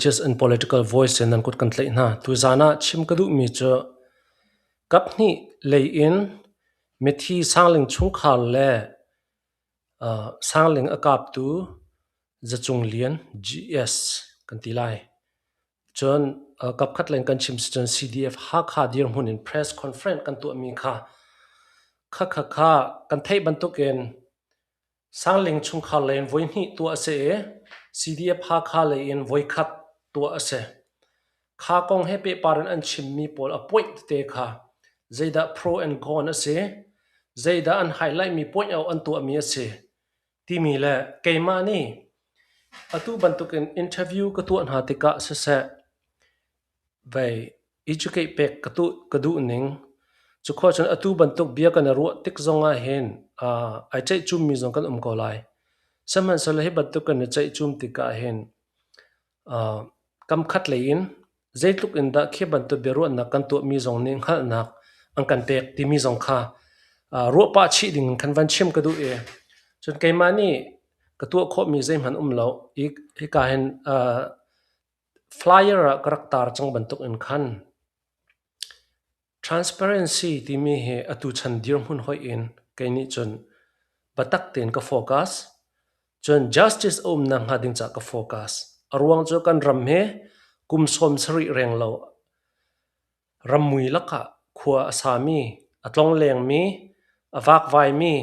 Religious and political voice in nan kut kan tlaih hna. Tuzaan ah chim ka duhmi cu kaphnih lei in mithi Sangling chungkhar le Sangling a kaptu Zacung Lian GS kan ti lai. Cun kapkhat lei in kan chim si cun CDF Hakha dirhmun in press conference kan tuahmi kha kha kan theih bantukin Sangling chungkhar lei in voihnih tuah a si i CDF Hakha lei in voikhat tuah a si. Kha kong he pehpar in an chimmi pawl a point tete kha zeidah pro and con a si, zeidah an highlight mi point an tuahmi a si timi le keimah nih atu bantukin interview ka tuah hna tikah siseh, vei educate pek ka duh ning. Cukhua cun atu bantuk bia kan i ruah tik zong ah hin ai ceihcummi zong kan um ko lai. Sihmanhsehlaw hi bantuk kan i ceihcum tikah hin kamkhat lei in zeitluk in dah khi bantuk biaruahnak kan tuahmi zong nih hngalhnak an kan pek timi zong kha ruah pah chih ding khan van chim ka duh i cun keimah nih ka tuah khawhmi zeihmanh um lo. Hika hin Flyer ah ka rak tar cang bantuk in khan transparency timi hi atu chan dirhmun hoih in kei nih cun biatak tein ka focus. Cun justice a um nakhnga ding caah ka focus. A ruang cu kan ram hi kum 70 reng lo Rammui lakah khua a sami, a tlonglengmi, a vakvaimi,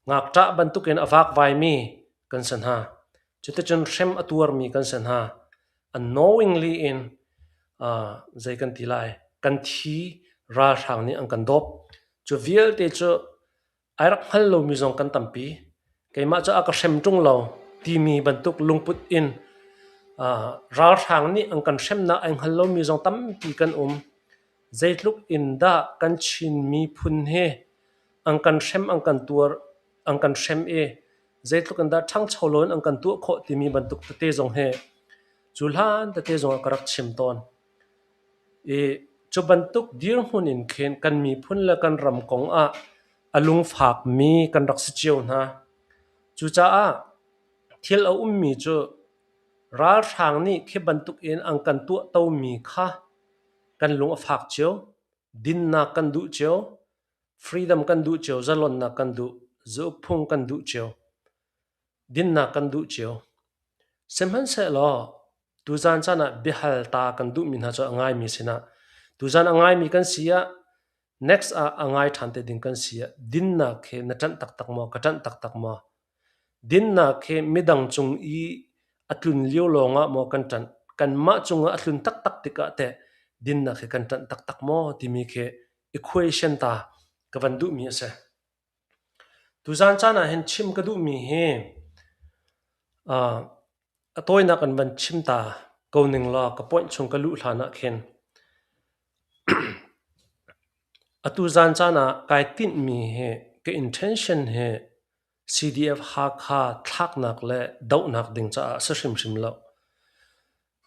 ngakṭah bantukin a vakvaimi kan si hna. Cuticun hrem a tuarmi kan si hna. Unknowingly in zei kan ti lai, kan thi ralhrang nih an kan dawp. Cu vialte cu Ai rak hngal lomi zong kan tampi. Keimah cu a ka hrem ṭung lo timi bantuk lungput in ralhrang nih an kan hremnak ai hngal lomi zong tampi kan um. Zeitluk in dah kan Chin miphun hi an kan hrem an kan tuar an kan hrem i zeitluk in dah ṭhangcho loin an kan tuah khawh timi bantuk tete zong hi cu hlan tete zong ah ka rak chim tawn. I cu bantuk dirhmun in khin kan miphun le kan ram kong ah a lungfakmi kan rak si cio hna. Cucaah thil a ummi cu ralhrang nih khi bantuk in an kan tuahtomi kha kan lung a fak cio, dinnak kan duh cio, freedom kan duh cio, zalonnak kan duh, zaukphung kan duh cio, dinnak kan duh cio. Sihmanhsehlaw Tuzaan caan ah biahal ta kan duhmi hna cu a ngaimi sinah tuzaan a ngaimi kan si ah next ah a ngai ṭhan te ding kan si ah dinnak hi na ṭanh taktak maw ka ṭanh taktak maw? Dinnak hi midang cung i a tlun lio lawngah maw kan ṭanh? Kanmah cungah a tlun taktak tikah teh dinnak hi kan ṭanh taktak maw timi khi equation ta ka van duhmi a si. Tuzaan caan ah hin chim ka duhmi hi a tawinak in van chim ta ko ning law ka point chung ka luh hlan ah khin atu zaan caan ah kai tinhmi hi ka intention hi CDF Hakha thlaknak le dohnak ding caah a si hrimhrim lo.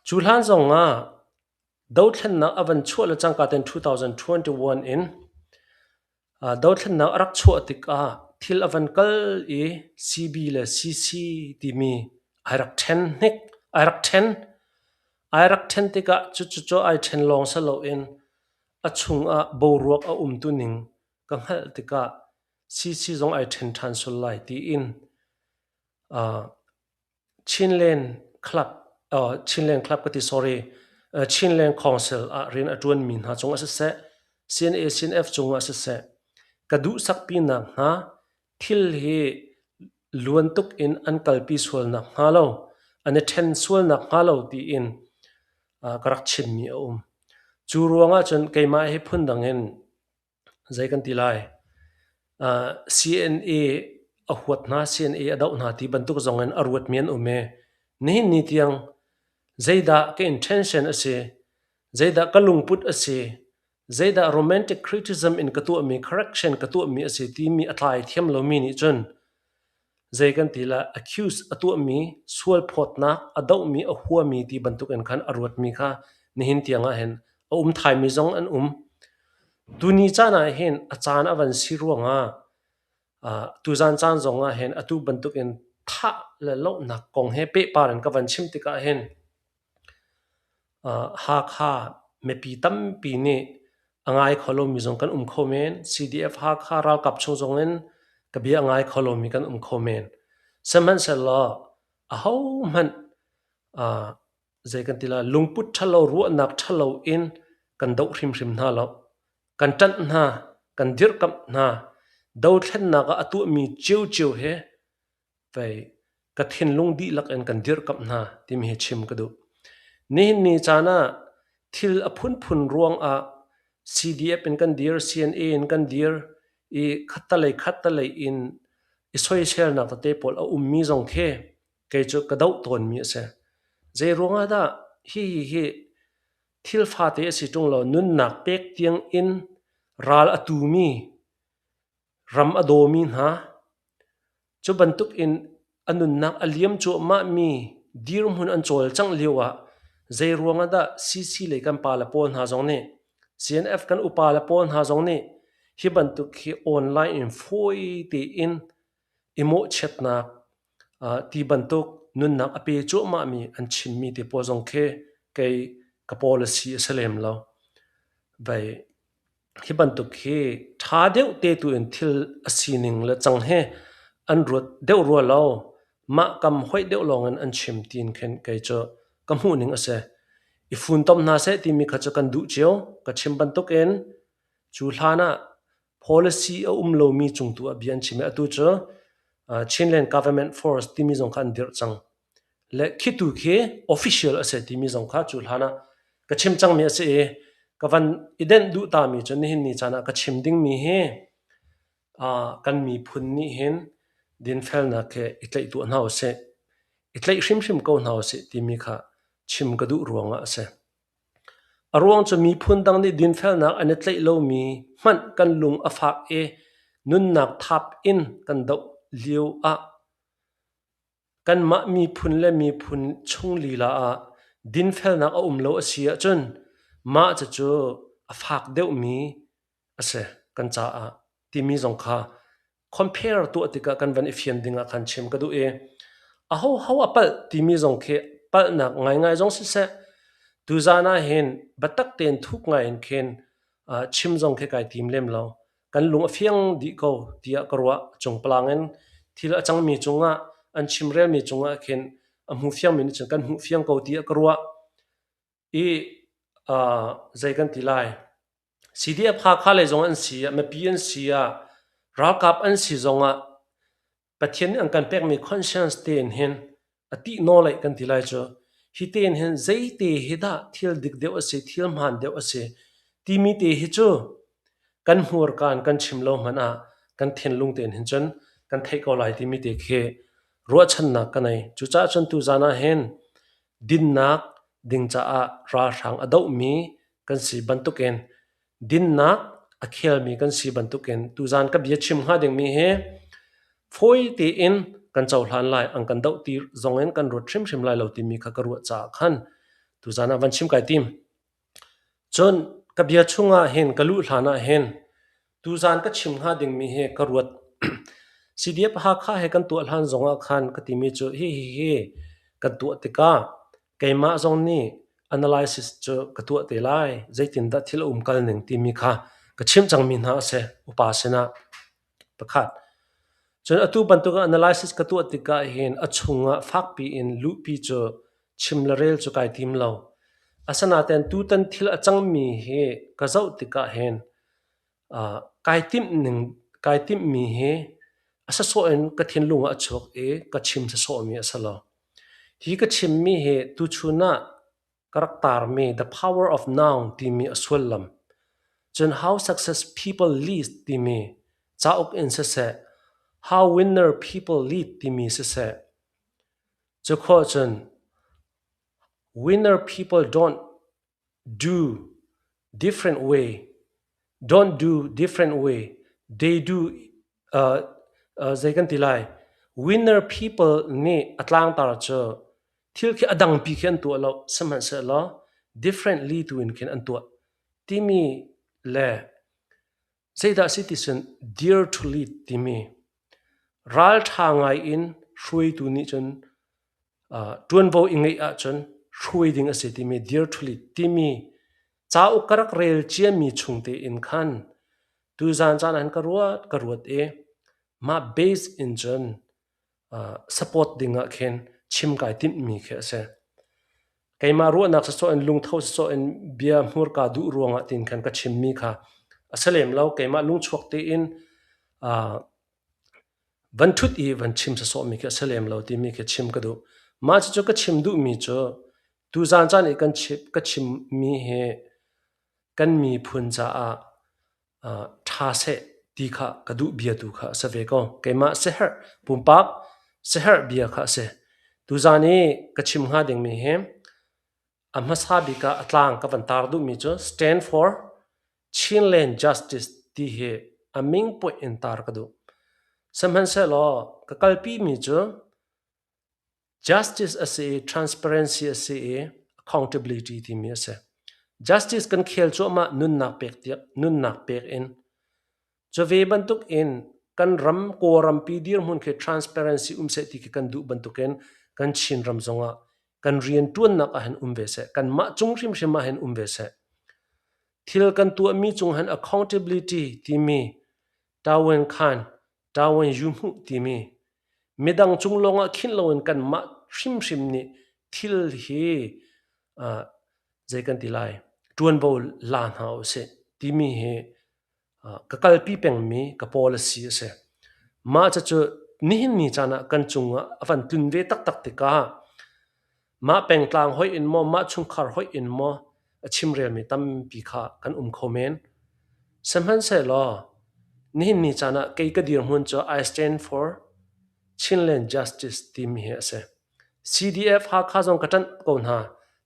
Cu hlan zong ah Dothlennak a van chuah le cangka tein 2021 in dothlennak a rak chuah tikah thil a van kal i CB le CC timi ai rak ṭhen hnik, ai rak ṭhen. Ai rak ṭhen tikah cucu ai ṭhen lawng si loin a chungah boruak a umtuning ka hngalh tikah CC zong ai ṭhen ṭhan sual lai tiin Chinland Club Chinland Club ka ti sorry Chinland Council ah rian a ṭuanmi hna cungah siseh CNA CNF cungah siseh ka duhsakpinak hna thil hi luan tuk in an kalpi sual nakhnga lo an i ṭhen sual nakhnga lo tiin ka rak chimmi a um. Cu ruangah cun keimah hi phundang in zei kan ti lai CNA a huat hna CNA a doh hna ti bantuk zong in a ruatmi an um i nihin ni tiang zeidah ka intention a si zeidah ka lungput a si zeidah romantic criticism in ka tuahmi correction ka tuahmi a si timi a tlai thiam lomi nih cun zei kan ti la accuse a tuahmi sualphawtnak a dohmi a huami ti bantuk in khan a ruatmi kha nihin tiang ah hin a um thaimi zong an um. Tuni caan ah hin a caan a van si ruangah tuzaan caan zong ah hin atu bantukin thah le lohnak kong he pehpar in ka van chim tikah hin. Hakha mipi tampi nih a ngai kho lomi zong kan um kho men. CDF Hakha ralkap chung zongin ka bia a ngai kho lomi kan um kho men. Sihmanhsehlaw ahohmanh zei kan ti lai lungput ṭhalo ruahnak ṭhalo in kan doh hrimhrim hna lo. Kan ṭanh hna, kan dirhkamh hna. Dothlennak ah a tuahmi ciocio he pei ka thinlung dihlak in kan dirhkamh hna timi hi chim ka duh. Nihin ni caan ah thil a phunphun ruangah CDF in kan dir, CNA in kan dir i khattalei khattalei in i soiselnak tete pawl a ummi zong khi kei cu ka doh tawnmi a si. Zei ruangah dah hihi hi thil fate a si ṭung lo nunnak pek tiang in ral a tumi ram a dawmi hna Cu bantukin a nunnak a liam cuahmahmi dirhmun an cawlcangh lioah zeiruang ah dah CC lei kan pale pawl hna zong nih CNF kan upa le pawl hna zong nih hi bantuk hi online in fawi tein i mawhchiatnak ti bantuk nunnak a pe cuahmahmi an chimmi te pawl zong khi kei ka policy a si lem lo. Vei Hi bantuk hi ṭha deuh te tu in thil a sining le cang he an ruat deuh rua lo. Mah kam hoih deuh lawngin an chim tiin khin kei cu ka hmuhning a si. I funtom hna seh timi kha cu kan duh cio. Ka chim bantukin cu hlan ah policy a um lomi cung tu ah bia an chim i atu cu Chinland Government Force timi zong kha an dirh cang. Le khitu khi official a si timi zong kha cu hlan ah ka chim cangmi a si i ka van i denh duh tami cu nihin ni caan ah ka chim dingmi hi kan miphun nih hin dinfelnak he i tlaih tuah hna usih, i tlaih hrimhrim ko hna usih timi kha chim ka duh ruangah a si. A ruang cu miphun dang nih dinfelnak an i tlaih lomi hmanh kan lung a fak i nunnak thap in kan doh lio ah Kanmah miphun le miphun chung lila ah dinfelnak a um lo a si ahcun mah cucu a fak deuhmi a si kan caah timi zong kha compare tuah tikah kan van i fian ding ah khan chim ka duh i ahoho a palh timi zong khi palhnak ngaingai zong siseh tuzaan ah hin biatak tein thuk ngai in khin chim zong khi kai tim lem lo. Kan lung a fiang dih ko tiah ka ruah. Cungpalang in thil a cangmi cungah an chimrelmi cungah khin a hmu fiangmi nih cun kan hmuh fiang ko tiah ka ruah. I zei kan ti lai? CDF Hakha lei zong an si ah, mipi an si ah, ralkap an si zongah Pathian nih an kan pekmi conscience tein hin a tih nawlei kan ti lai cu hi tein hin zeite hi dah thil dik deuh a si, thil hmaan deuh a si timi te hi cu kan hmurka in kan chim lo hmanh ah kan thinlung tein hin cun kan theih ko lai timi te khi ruahchannak ka nei. Cucaah cun tuzaan ah hin dinnak ding caah ralhrang a dohmi kan si bantukin dinnak a khelmi kan si bantukin tuzaan ka bia chim hnga dingmi hi fawi tein kan cohlan lai an kan doh ti zongin kan ruat hrimhrim lai lo timi kha ka ruah caah khan tuzaan ah van chim kai tim. Cun ka bia chungah hin ka luh hlan ah hin tuzaan ka chim hnga dingmi hi ka ruat. CDF Hakha he kan tuah hlan zongah khan ka timi cu hi hi hi kan tuah tikah Keimah zong nih analysis cu ka tuah te lai. Zeitindah thil a umkal ning timi kha ka chimh cangmi hna a si upa sinah. Pakhat. Cun atu bantuk analysis ka tuah tikah hin a chungah fakpi in luhpi cu chim le rel cu kai tim lo. Asinain tutan thil a cangmi hi ka zoh tikah hin kai timh ning kai timhmi hi a sasawh in ka thinlung ah a chuak i ka chim sasawhmi a si lo. Hi ka chimmi hi tuchun ah ka rak tarmi The Power of Now timi a sullam, cun How Success People Lead timi cauk in siseh, How Winner People Lead timi siseh, cu khawh cun Winner people don't do different way don't do different way they do zei kan ti lai winner people nih a tlangtar cu thil khi a dangpi khi an tuah lo sihmanhsehlaw differently tu in khin an tuah timi le Zeidah a si ti cun dare to lead timi ralṭha ngai in hruaitu nih cun ṭuanvo i ngeih ahcun hruai ding a si timi dirṭhulit timi cauk ka rak rel ciami chung tein khan tuzaan caan ah hin ka ruat i mah base in cun support ding ah khin chim kai timhmi khi a si. Keimah ruahnak sawsawh in lungtho sawsawh in bia hmurka duh ruangah tiin khan ka chimmi kha a si lem lo. Keimah lungchuak tein van ṭhut i van chim sawsawhmi khi a si lem lo timi khi chim ka duh. Mah cucu ka chim duhmi cu tuzaan caan i ka chimmi hi kan miphun caah ṭha seh ti kha ka duh bia tu kha a si ve ko. Keimah siaherh pumpak siaherh bia kha a si. Tuzaan i ka chim hnga dingmi hi a hmasa bik ah a tlang ka van tar duhmi cu Stand for Chinland Justice ti hi a ming poih in tar ka duh. Sihmanhsehlaw ka kalpimi cu Justice a si i transparency a si i accountability timi a si. Justice kan khel cuahmah nunnak pek tiak nunnak pek in cu ve bantuk in kan ram Kawlrampi dirhmun khi transparency um seh ti khi kan duh bantukin kan Chinram zongah kan rianṭuannak ah hin um ve seh kanmah cung hrimhrim ah hin um ve seh. Thil kan tuahmi cung hin accountability timi ṭawen khan ṭawen yu hmuh timi midang cung lawngah khinh loin kanmah hrimhrim nih thil hi zei kan ti lai ṭuanvo la hna usih timi hi ka kalpi pengmi ka policy a si. Mah cucu nihin ni caan ah kan cungah a van tlun ve taktak tikah mah pengtlang hoih in maw mah chungkhar hoih in maw a chimrelmi tampi kha kan um kho men. Sihmanhsehlaw nihin ni caan ah kei ka dirhmun cu I stand for Chinland Justice timi hi a si. CDF Hakha zong ka ṭanh ko hna.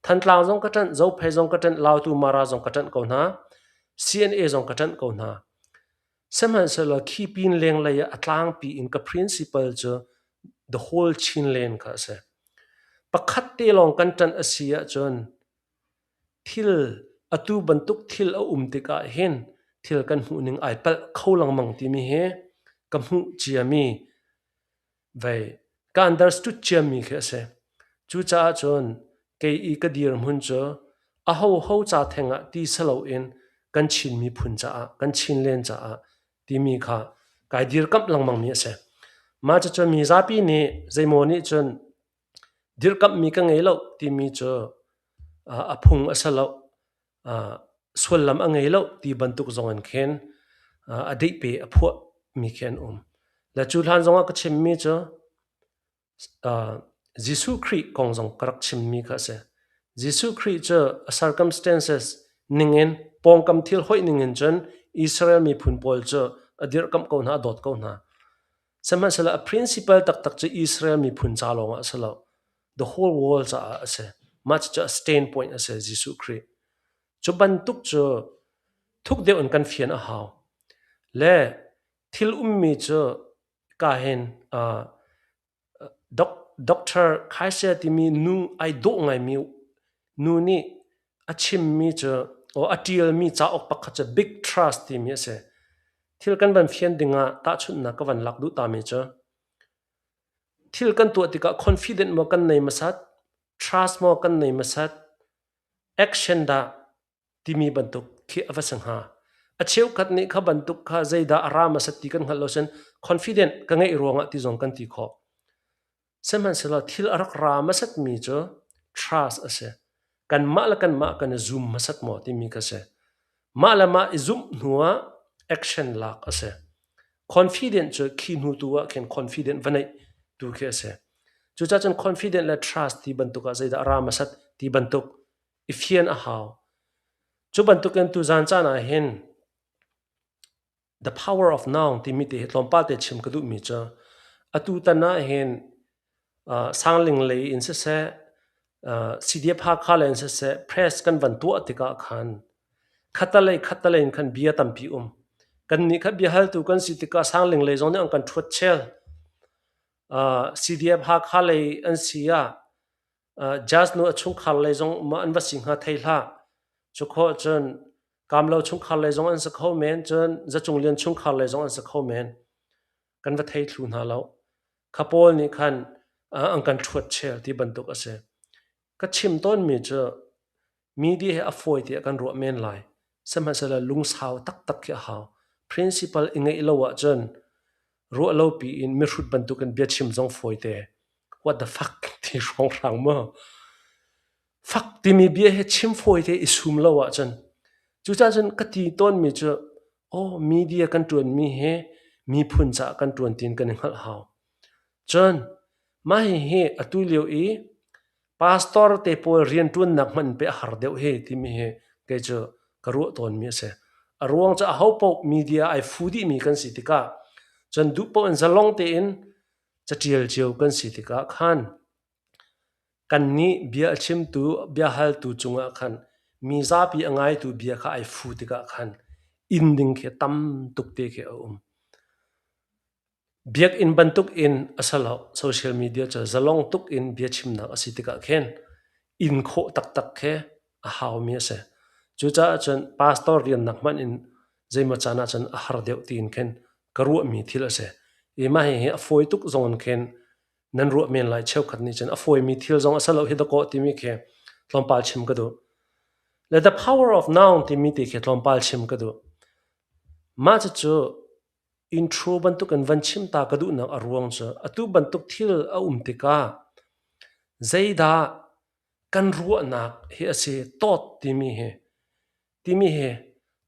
Thantlang zong ka ṭanh, Zophei zong ka ṭanh, Lautu Mara zong ka ṭanh ko hna. CNA zong ka ṭanh ko hna. Sihmanhsehlaw khi pin lenglei ah a tlangpi in ka principle cu the whole Chinland kha a si. Pakhat te lawng kan ṭanh a si ahcun thil atu bantuk thil a um tikah hin thil kan hmuhning ai palh kho lengmang timi hi ka hmuh ciami vei ka understood ciami khi a si. Cucaah cun kei i ka dirhmun cu ahoho ca theng ah ti si loin kan Chin miphun caah, kan Chinland caah timi kha kai dirkamh lengmangmi a si. Mah cucu mi zapi nih zeimaw nih cun dirkamhmi ka ngei lo timi cu a phung a si lo. Sullam a ngei lo ti bantuk zong in khin a deihpe a phuahmi khi an um. Le cu hlan zongah ka chimmi cu Jesuh Khrih kong zong ka rak chimmi kha a si. Jesuh Khrih cu a circumstances ningin pawngkam thil hoih ningin cun Israel miphun pawl cu a dirhkamh ko hna, a dawt ko hna. Sihmanhsehlaw a principle taktak cu Israel miphun ca lawngah a si lo. The whole world caah a si. Mah cucu a stand point a si Jesuh Khrih. Cu bantuk cu thuk deuh in kan fian a hau. Le thil ummi cu ka hin Doctor Khaisia timi nu ai dawh ngaimi nu nih a chimmi cu a ṭialmi cauk pakhat cu Big Trust timi a si. Thil kan van fian dingah tahchunhnak ka van lak duh tami cu thil kan tuah tikah confident maw kan nei hmasat, trust maw kan nei hmasat, action dah timi bantuk khi a va si hnga. A cheukhat nih kha bantuk kha zeidah a ra hmasat ti kan hngalh lo sin confident ka ngeih ruangah ti zong kan ti khawh. Sihmanhsehlaw thil a rak ra hmasatmi cu trust a si. Kanmah le kanmah kan i zum hmasat maw timi kha si. Mah le mah i zumh hnuah action lak a si. Confident cu khi hnu tu ah khin confident va neih tu khi a si. Cucaah cun confident le trust ti bantuk ah zeidah a ra hmasat ti bantuk i fian a hau. Cu bantukin tuzaan caan ah hin the power of now timi te hi tlawmpal te chim ka duhmi cu atu tan ah hin sangling lei in siseh CDF Hakha lei in siseh press kan van tuah tikah khan khatalei khatalei in khan bia tampi um. Kannih kha biahaltu kan si tikah sangling lei zong nih an kan ṭhuat chel. CDF Hakha lei an si ah Jazz nu a chungkhar lei zong maw an va si hnga thei hlah. Cu khawh cun Kamlo chungkhar lei zong an si kho men, cun Zacung Lian chungkhar lei zong an si kho men. Kan va thei thlu hna lo. Kha pawl nih khan an kan ṭhuat chel ti bantuk a si. Ka chim tawnmi cu media hi a fawi tiah kan ruah men lai. Sihmanhsehlaw lungsau taktak khi a hau. Principle i ngeih lo ahcun ruah lo piin mihrut bantukin biachim zong fawite. What the fuck ti hrawnghrang maw? Fak timi bia hi chim fawite i sum lo ahcun. Cucaah cun ka ti tawnmi cu aw media kan ṭuanmi hi miphun caah kan ṭuan tiin kan i hngalh hau. Cun mah hihi atu lio i pastor te pawl rianṭuannak hmanh pe a har deuh hi timi hi kei cu ka ruah tawnmi a si. A ruang cu ahopaoh media ai fu dihmi kan si tikah cun duh paoh in zalong tein caṭial cio kan si tikah khan kannih bia a chimtu, biahaltu cungah khan mi zapi a ngaitu bia kha ai fu tikah khan inn ding khi tam tuk te khi a um. Biakinn bantuk in a si lo. Social media cu zalong tuk in biachimnak a si tikah khin inn khawh taktak khi a haumi a si. Cucaah cun pastor riannak hmanh in zeimaw caan ahcun a har deuh tiin khin ka ruahmi thil a si. I mah hihi a fawi tuk zong in khin nan ruah men lai cheukhat nih cun a fawimi thil zong a si lo hi dakaw timi khi tlawmpal chim ka duh. Le the power of now timi ti khi tlawmpal chim ka duh. Mah cucu Intro bantukin van chim ta ka duhnak a ruang cu atu bantuk thil a um tikah zeidah kan ruahnak hi a si thought timi hi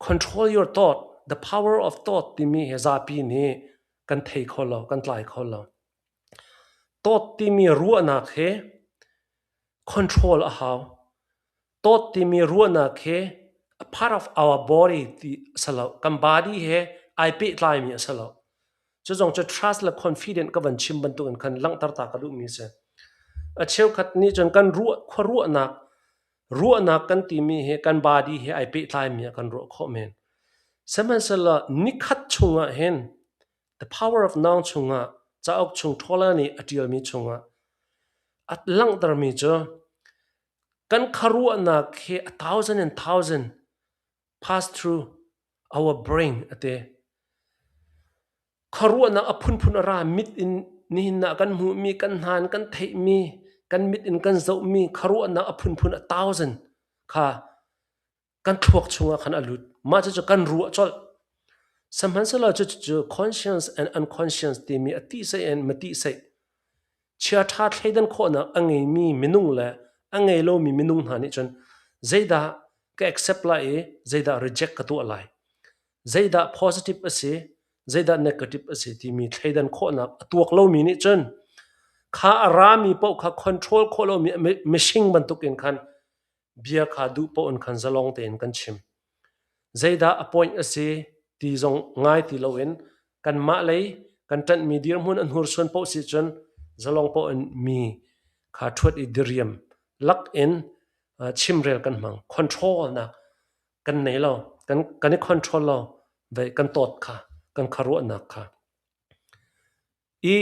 control your thought, the power of thought timi hi zapi nih kan thei kho lo, kan tlai kho lo. Thought timi ruahnak hi control a hau. Thought timi ruahnak hi a part of our body ti a si lo. Kan body he ai pehtlaimi a si lo. Cu zong cu trust le confident ka van chim bantuk in khan langhter ta ka duhmi a si. A cheukhat nih cun kan ruah khuaruahnak ruahnak kan timi hi kan body he ai pehtlaimi ah kan ruah khawh men. Sihmanhsehlaw nikhat chungah hin The Power of Now chungah cauk chung Tola nih a ṭialmi chungah a langhtermi cu kan khuaruahnak hi a thousand and thousand pass through our brain a ti. Khuaruahnak a phunphun a ra mit in nihin ah kan hmuhmi, kan hna in kan theihmi, kan mit in kan zohmi khuaruahnak a phunphun a thousand kha kan thluak chungah khan a lut. Mah cucu kan ruah colh. Sihmanhsehlaw cucu conscious and unconscious timi a tihseih in matihseih chiaṭha thleidan khawhnak a ngeimi minung le a ngei lomi minung hna nih cun zeidah ka accept lai i zeidah reject ka tuah lai. Zeidah positive a si, zeidah negative a si timi thleidan khawhnak a tuak lomi nih cun kha a rami paoh kha control khawh lomi machine bantukin khan bia kha duh paoh in khan zalong tein kan chim. Zeidah a point a si ti zong ngai ti loin kanmah lei kan ṭanhmi dirhmun an hursuan paoh si cun zalong paoh in mi kha ṭhuat i diriam lak in chimrel kan hmang. Control nak kan nei lo. Kan i control lo. Vei kan tawt kha, kan kharuahnak kha. I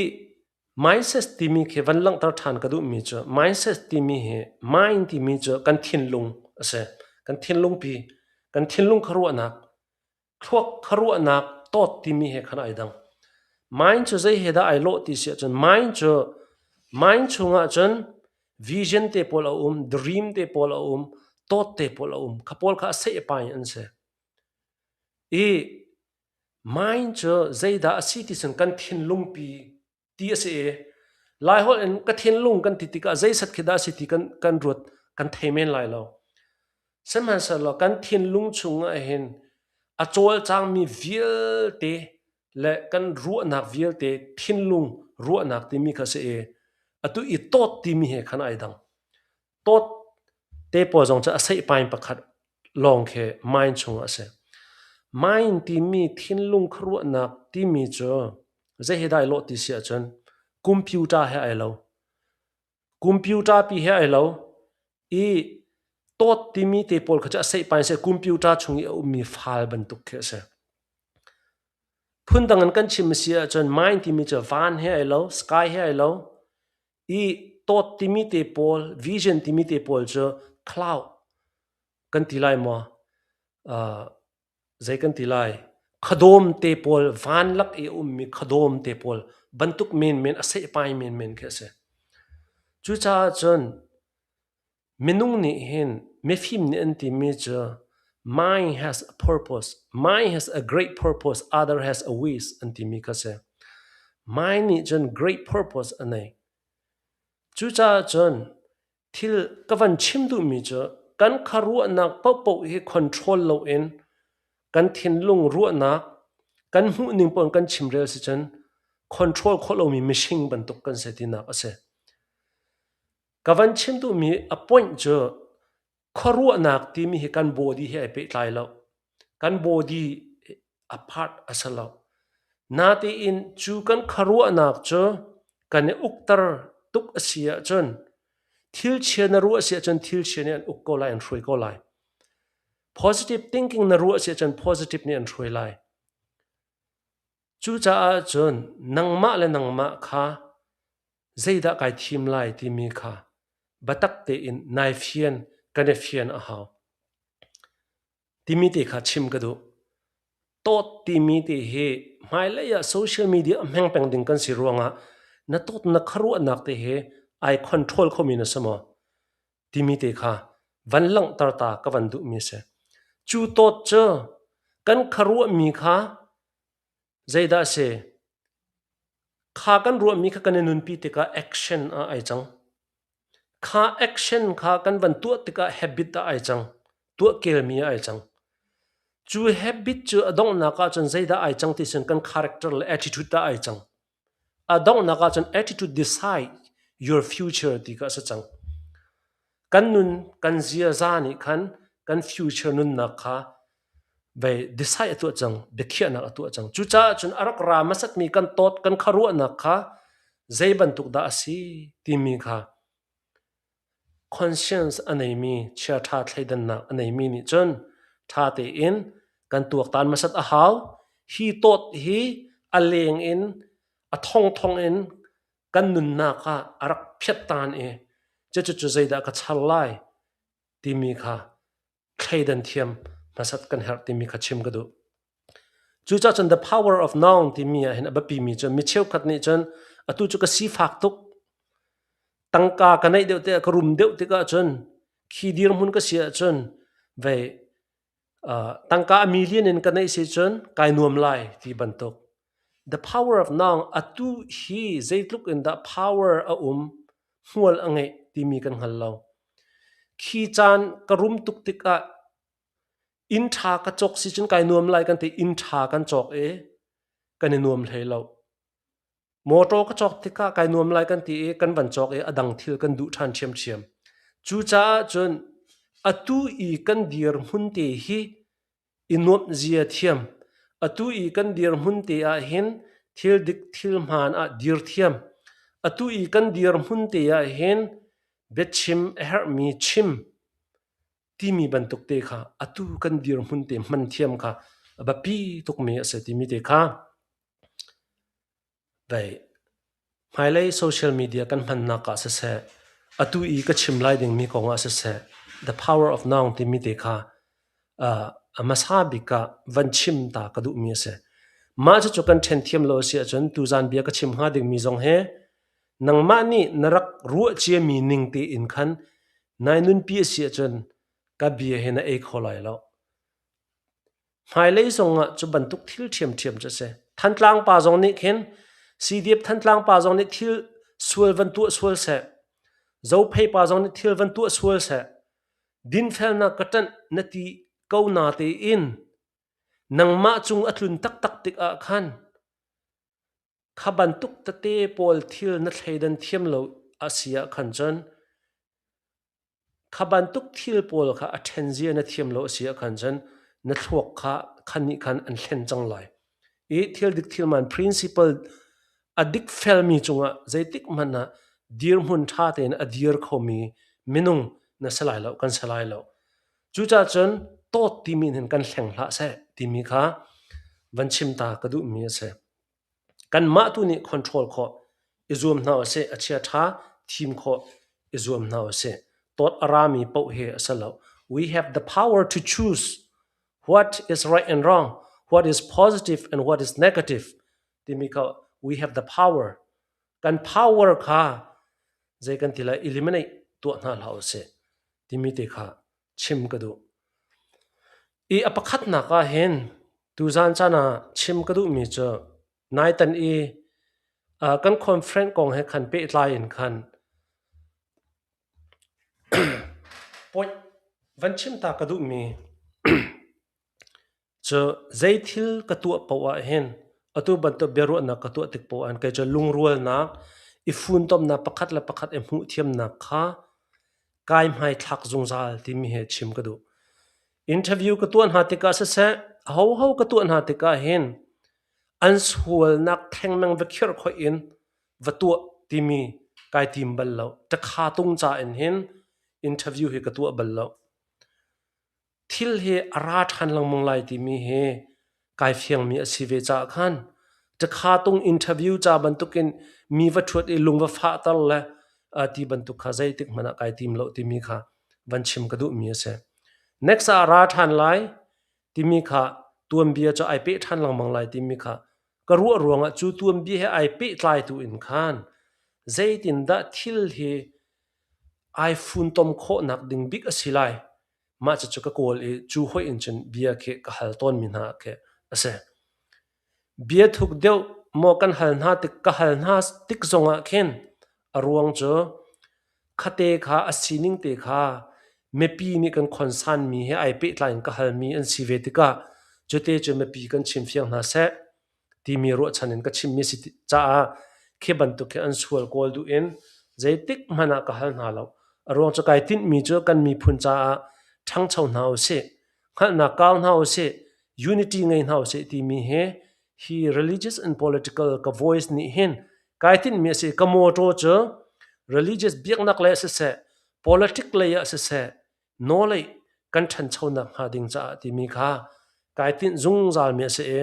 mindset timi khi van langhter ṭhan ka duhmi cu mindset timi hi mind timi cu kan thinlung a si. Kan thinlungpi, kan thinlung khuaruahnak, thluak khuaruahnak thought timi he khan ai dang. Mind cu zei he dah ai lawh ti si ahcun mind cu mind chungah cun vision te pawl a um, dream te pawl a um, thought te pawl a um. Kha pawl kha a sehpai an si. I Mind cu zeidah a si ti cun kan thinlungpi ti a si i Laiholh in ka thinlung kan ti tikah zeisat khi dah a si ti kan ruat kan thei men lai lo. Sihmanhsehlaw kan thinlung chungah hin a cawlcangmi vialte le kan ruahnak vialte thinlung ruahnak timi kha a si i atu i tawt timi he khan ai dang. Tawt te pawl zong cu a seihpain pakhat lawng khi mind chungah a si. Mind timi thinlung khuaruahnak timi cu zei he dah ai lawh ti si ahcun computer he ai lo. Computer pi he ai lo i tawt timi te pawl kha cu a seihpai si computer chung i a ummi file bantuk khi a si. Phundang in kan chim a si ahcun mind timi cu van he ai lo, sky he ai lo, I tawt timi te pawl, vision timi te pawl cu cloud kan ti lai maw? Zei kan ti lai? Khuadawm te pawl, van lak i a ummi khuadawm te pawl bantuk menmen, a sehpai menmen khi a si. Cucaah cun. Minung nih hin mifim nih an timi cu mind has a purpose, mind has a great purpose, other has a wish an timi kha si. Mind nih cun great purpose a nei. Cucaah cun thil ka van chim duhmi cu kan khuaruahnak paohpaoh hi control loin kan thinlung ruahnak kan hmuhning paoh in kan chimrel si cun control khawh lomi mihring bantuk kan si tinak a si. Ka van chim duhmi a point cu khuaruahnak timi hi kan body he ai pehtlai lo. Kan body a part a si lo. Natein cu kan khuaruahnak cu kan i ukter tuk a si ahcun thil chia na ruah a si ahcun thil chia nih an uk ko lai, an hruai ko lai. Positive thinking na ruah a si ahcun positive nih an hruai lai. Cucaah cun nangmah le nangmah kha zeidah kai thim lai timi kha biatak tein nai fian kan i fian a hau timi te kha chim ka duh. Tawt timi te hi hmailei ah social media a hmeng peng ding kan si ruangah na tawt na khuaruahnak te hi ai control khomi na si maw timi te kha van langhter ta ka van duhmi a si. Cu tawt cu kan khuaruahmi kha Zeidah a si? Kha kan ruahmi kha kan i nunpi tikah action ah ai cang. Kha action kha kan van tuah tikah habit ah ai cang. Tuah kelmi ah ai cang. Cu habit cu a donghnak ahcun zeidah ai cang ti sin kan character le attitude ah ai cang. A donghnak ahcun attitude decide your future ti kha a si cang. Kan nun, kan ziaza nih khan kan future nunnak kha vei decide a tuah cang, biakhiahnak a tuah cang. Cucaah cun a rak ra hmasatmi kan tawt, kan khuaruahnak kha zei bantuk dah a si timi kha conscience a neimi, chiaṭha thleidannak a neimi nih cun ṭha tein kan tuaktan hmasat a hau. Hi tawt hi a leng in a thongthong in kan nunnak ah a rak phiattan i cucu zeidah ka char lai timi kha thleidan thiam hmasat kan herh timi kha chim ka duh. Cucaah cun the power of now timi ah hin a biapimi cu mi cheukhat nih cun atu cu ka sifak tuk tangka ka neih deuh tikah ka rum deuh tikah cun khi dirhmun ka si ahcun vei tangka a million in ka neih si cun kai nuam lai ti bantuk. The power of now atu hi zeitluk in dah power a um hmual a ngeih timi kan hngal lo. Khi caan ka rum tuk tikah inn ṭha ka cawk si cun kai nuam lai kan ti inn ṭha kan cawk i kan i nuam hlei lo. Mawṭaw ka cawk tikah kai nuam lai kan ti i kan van cawk i a dang thil kan duh ṭhan ṭhiamṭhiam. Cucaah cun atu i kan dirhmun te hi i nuamh zia thiam. Atu i kan dirhmun te ah hin thil dik thil hmaan ah dir thiam. Atu i kan dirhmun te ah hin biachim a herhmi chim timi bantuk te kha atu kan dirhmun te hman thiam kha a biapi tukmi a si timi te kha Vei, hmailei social media kan hmannak ah siseh, atu i ka chim lai dingmi kong ah siseh, the power of now timi te kha a hmasa bik ah van chim ta ka duhmi a si. Mah cucu kan ṭhen thiam lo a si ahcun tuzan bia ka chim hnga dingmi zong hi nangmah nih na rak ruah ciami ning tein khan nai nunpi a si ahcun ka bia hi na ei kho lai lo. Hmailei zongah cu bantuk thil ṭhiamṭhiam cu a si. Thantlang pa zong nih khin CDF Thantlang pa zong nih thil sual van tuah sual seh, Zophei pa zong nih thil van tuah sual seh, dinfelnak ka ṭanh na ti ko na tein nangmah cung a tlun taktak tikah khan kha bantuk tete pawl thil na thleidan thiam lo a si ah khan cun Kha bantuk thil pawl kha a ṭhen zia na thiam lo a si ahkhan cun na thluak kha khan nih khan an hlen cang lai. I thil dik thil man principle a dik felmi cungah zeitik hmanh ah dirhmun ṭha tein a dir khomi minung na si lai lo, kan si lai lo. Cucaah cun tawt timi hin kan hleng hlah seh timi kha van chim ta ka duhmi a si. Kanmah tu nih control khawh i zuam hna usih, a chiaṭha thim khawh i zuam hna usih. Tawt a rami paoh hi a si lo. We have the power to choose what is right and wrong, what is positive and what is negative timi kha we have the power. Kan power kha zei kan ti lai eliminate tuah hna hlah usih. timi te kha chim ka duh. I a pakhatnak ah hin tuzan caan ah chim ka duhmi cu naitan i kan conference kong he khan pehtlai in khan point van chim ta ka duhmi Cu zeithil ka tuah paoh ah hin atu bantuk biaruahnak ka tuah tik paoh ah kei cu lungrualnak, i funtomnak pakhat le pakhat i hmuhthiamnak kha kai hmaithlak zungzal timi hi chim ka duh. Interview ka tuah hna tikah siseh, ahoho ka tuah hna tikah hin an sualnak thengmang va khirh khoih in va tuah timi kai tim bal lo. Ṭakha tung ca in hin interview hi ka tuah bal lo. Thil hi a ra ṭhan lengmang lai timi hi kai fiangmi a si ve caah khan ṭakha tung interview ca bantukin mi va ṭhuat i lung va fahter le ti bantuk kha zeitik hmanh ah kai tim lo timi kha van chim ka duhmi a si. Next ah a ra ṭhan lai timi kha tuanbia cu ai peh ṭhan lengmang lai timi kha ka ruah ruangah cu tuanbia he ai pehtlai tu in khan zeitindah thil hi ai funtom khawhnak ding bik a si lai. Mah cucu ka kawl i cu hoih in cun bia khi ka hal tawnmi hna khi a si. Bia thuk deuh maw kan hal hna tik ka hal hna tik zongah khin a ruang cu khate kha a sining te kha mipi nih kan khonsanmi he ai pehtlai in ka halmi an si ve tikah cute cu mipi kan chimfiang hna seh timi ruahchan in ka chimmi si caah khi bantuk khi an sual kawl duh in zeitik hmanh ah ka hal hna lo. A ruang cu kai tinhmi cu kan miphun caah ṭhangcho hna usih, hngalhnak kau hna usih, unity ngei hna usih timi hi hi religious and political ka voice nih hin kai tinhmi a si. Ka motto cu religious biaknak lei ah siseh, politic lei ah siseh, nawlei kan ṭhanchonak hnga ding caah timi kha kai tinh zungzalmi a si i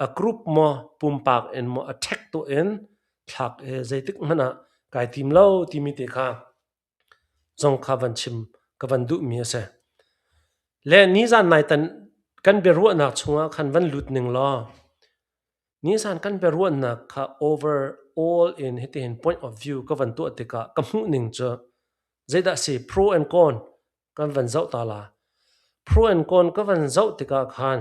a group maw pumpak in maw a ṭhek tuah in thlak i zeitik hmanh ah kai tim lo timi te kha zong kha van chim ka van duhmi a si. Le nizan naitan kan biaruahnak chungah khan van lut ning law nizan kan biaruahnak kha overall in hitihin point of view ka van tuah tikah ka hmuh ning cu Zeidah si pro and con kan van zoh ta la. Pro and con ka van zoh tikah khan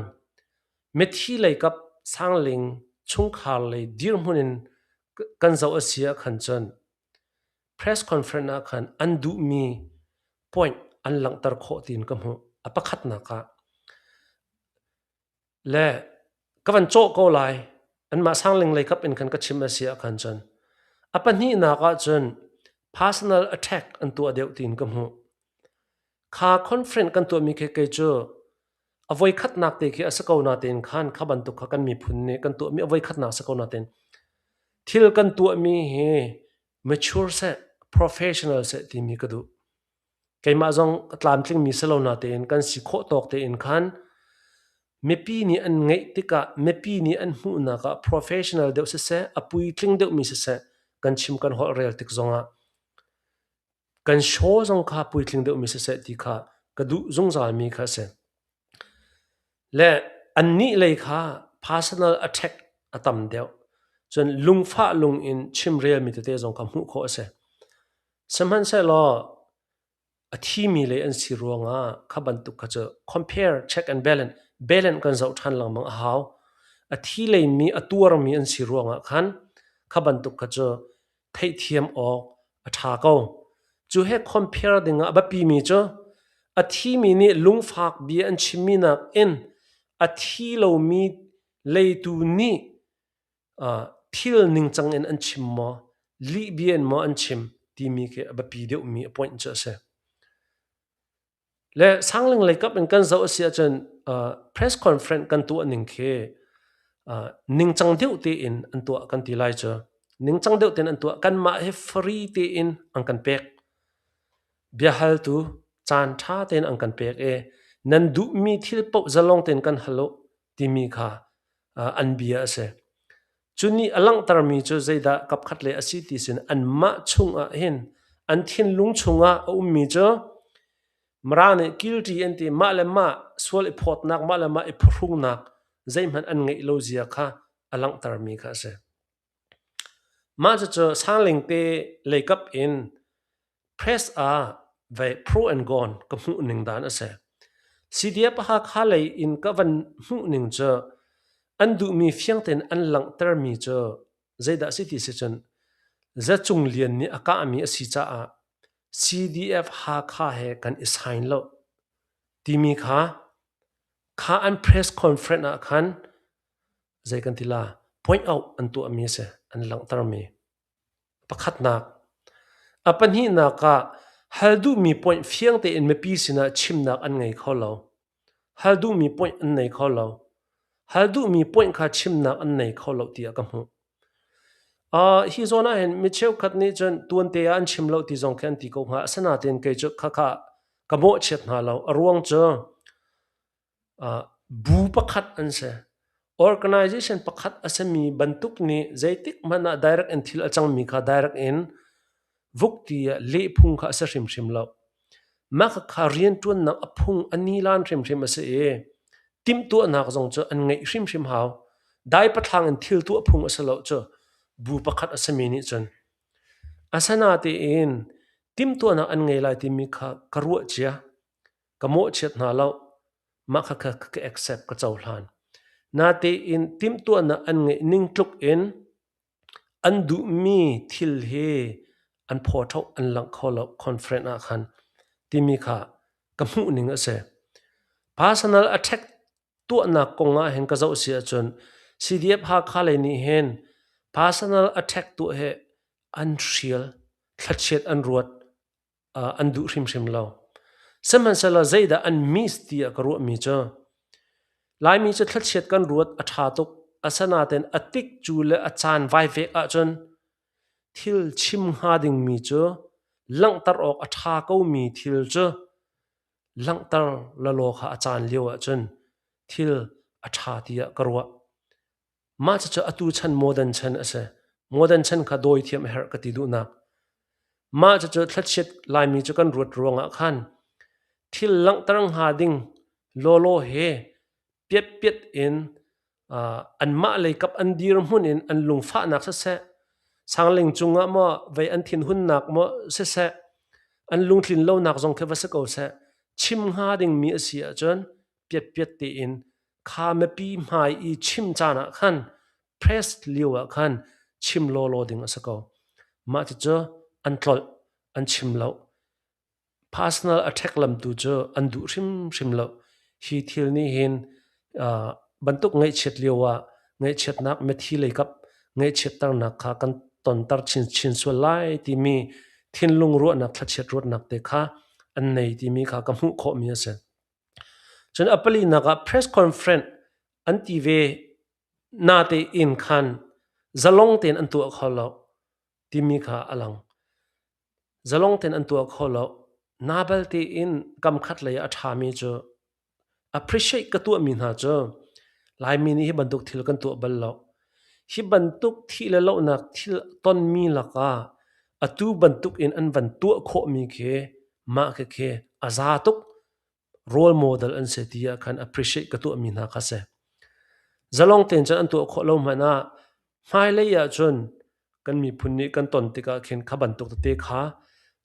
mithi lei kap sangling chungkhar lei dirhmun in kan zoh a si ah khan cun press conference ah khan an duhmi point an langhter khawh tiin ka hmuh. A pakhatnak ah Le ka van cawh ko lai. Anmah sangling lei kap in khan ka chim a si ah khan cun. A pahnihnak ah cun personal attack an tuah deuh tiin ka hmuh. Kha conference kan tuahmi khi kei cu a voikhatnak te khi a si ko natein khan kha bantuk kha kan miphun nih kan tuahmi a voikhatnak a si ko natein thil kan tuahmi hi mature seh, professional seh timi ka duh. Keimah zong ka tlamtlingmi si lo natein kan si khawh tawk tein khan mipi nih an ngeih tikah mipi nih an hmuhnak ah professional deuh siseh, a puitling deuhmi siseh kan chim kan holh rel tik zongah kan show zong kha puitling deuhmi siseh ti kha ka duh zungzalmi kha a si. Le annih lei kha personal attack a tam deuh. Cun lungfah lung in chimrelmi tete zong kha hmuh khawh a si. Sihmanhsehlaw a thimi lei an si ruangah kha bantuk kha cu compare, check and balance, balance kan zoh ṭhan lengmang a hau. A thi leimi, a tuarmi an si ruangah khan kha bantuk kha cu theihthiam awk a ṭha ko. Cu he compare dingah a biapimi cu a thimi nih lungfak bia an chimmi nakin a thi lomi leitu nih thil ningcang in an chim maw, lihbia in maw an chim timi khi a biapi deuhmi a point cu a si. Le sangling lei kap in kan zoh a si ahcun press conference kan tuah ning khi ningcang deuh tein an tuah kan ti lai cu. Ningcang deuh tein an tuah. Kanmah hi free tein an kan pek. Biahaltu caan ṭha tein an kan pek i nan duhmi thil paoh zalong tein kan hal u timi kha an bia a si. Cu nih a langhtermi cu zeidah kapkhat lei a si ti sin anmah chungah hin an thinlung chungah a ummi cu Mara nih guilty an ti mah le mah sual i phawtnak mah le mah i phuhrungnak zeihmanh an ngeih lo zia kha a langhtermi kha a si. Mah cucu sangling te leikap in press ah. Vei pro and con ka hmuh ning dan a si. CDF Hakha lei in ka van hmuh ning cu an duhmi fiang tein an langhtermi cu zeidah si ti si cun Zacung Lian nih a kahmi a si caah CDF Hakha he kan i sign lo timi kha kha an press conference ah khan zei kan ti la point out an tuahmi a si an langhtermi. Pakhatnak. A pahnihnak ah hal duhmi point fiang tein mipi sinah chimnak an ngei kho lo. Hal duhmi point an nei kho lo. Hal duhmi point kha chimnak an nei kho lo tiah ka hmuh. Hi zawn ah hin mi cheukhat nih cun tuante ah an chim lo ti zong khi an ti ko hnga. Asinain kei cu khakha ka mawhchiat hna lo. A ruang cu Bu pakhat an si. Organization pakhat a simi bantuk nih zeitik hmanh ah direct in thil a cangmi kha direct in vuk ti ah lehphung kha a si hrimhrim lo. Mah khakha rianṭuannak a phung a nilan hrimhrim a si i timhtuahnak zong cu an ngeih hrimhrim hau. Dai pathlang in thil tuah phung a si lo cu bu pakhat a simi nih cun. Asinain timhtuahnak an ngei lai timi kha ka ruah cia. Ka mawhchiat hna lo. Mah khakha ka accept ka cohlan. Natein timhtuahnak an ngeih ning tluk in an duhmi thil hi an phawṭhoh an langh kho lo conference ah khan timi kha ka hmuh ning a si. Personal attack tuahnak kong ah hin ka zoh si ahcun CDF Hakha lei nih hin personal attack tuah hi an hrial, thlachiat an ruat, an duh hrimhrim lo. Sihmanhsehlaw zeidah an miss tiah ka ruahmi cu Laimi cu thlachiat kan ruat a ṭha tuk. Asinain a tik cu le a caan vaivek ahcun thil chim hnga dingmi cu langhter awk a ṭha komi thil cu langhter lalaw kha a caan lio ahcun thil a ṭha tiah ka ruah. Mah cucu atu chan modern chan a si. Modern chan kha dawi thiam a herh ka ti duhnak. Mah cucu thlachiat Laimi cu kan ruat ruangah khan thil langhter hnga ding lawlaw he piatpiat in anmah lei kap an dirhmun in an lungfahnak siseh, sangling cungah maw vei an thinhunnak maw siseh, an lungtlin lonak zong khi va si ko seh, chim hnga dingmi a si ahcun piatpiat tein kha mipi hmai i chim caan ah khan press lio ah khan chim lawlaw ding a si ko. Mah cucu an tlolh, an chim lo. Personal attack lam tu cu an duh hrimhrim lo. Hi thil nih hin bantuk ngaihchiat lio ah ngaihchiatnak mithi leikap ngaihchiatternak kha kan tonter chinchin sual lai timi thinlung ruahnak thlachiat ruatnak te kha an nei timi kha ka hmuh khawhmi a si. Cun a palinak ah press conference an ti ve natein khan zalong tein an tuah kho lo timi kha a lang. Zalong tein an tuah kho lo. Na balte in kamkhat lei ah a ṭhami cu appreciate ka tuahmi hna cu Laimi nih hi bantuk thil kan tuah bal lo. Hi bantuk thih le lohnak thil tonmi lakah atu bantuk in an van tuah khawhmi khi mah khikhi a za tuk role model an si ti ah khan appreciate ka tuahmi hna kha si. Zalong tein cun an tuah khawh lo hmanh ah hmailei ah cun kan miphun nih kan ton tikah khin kha bantuk tete kha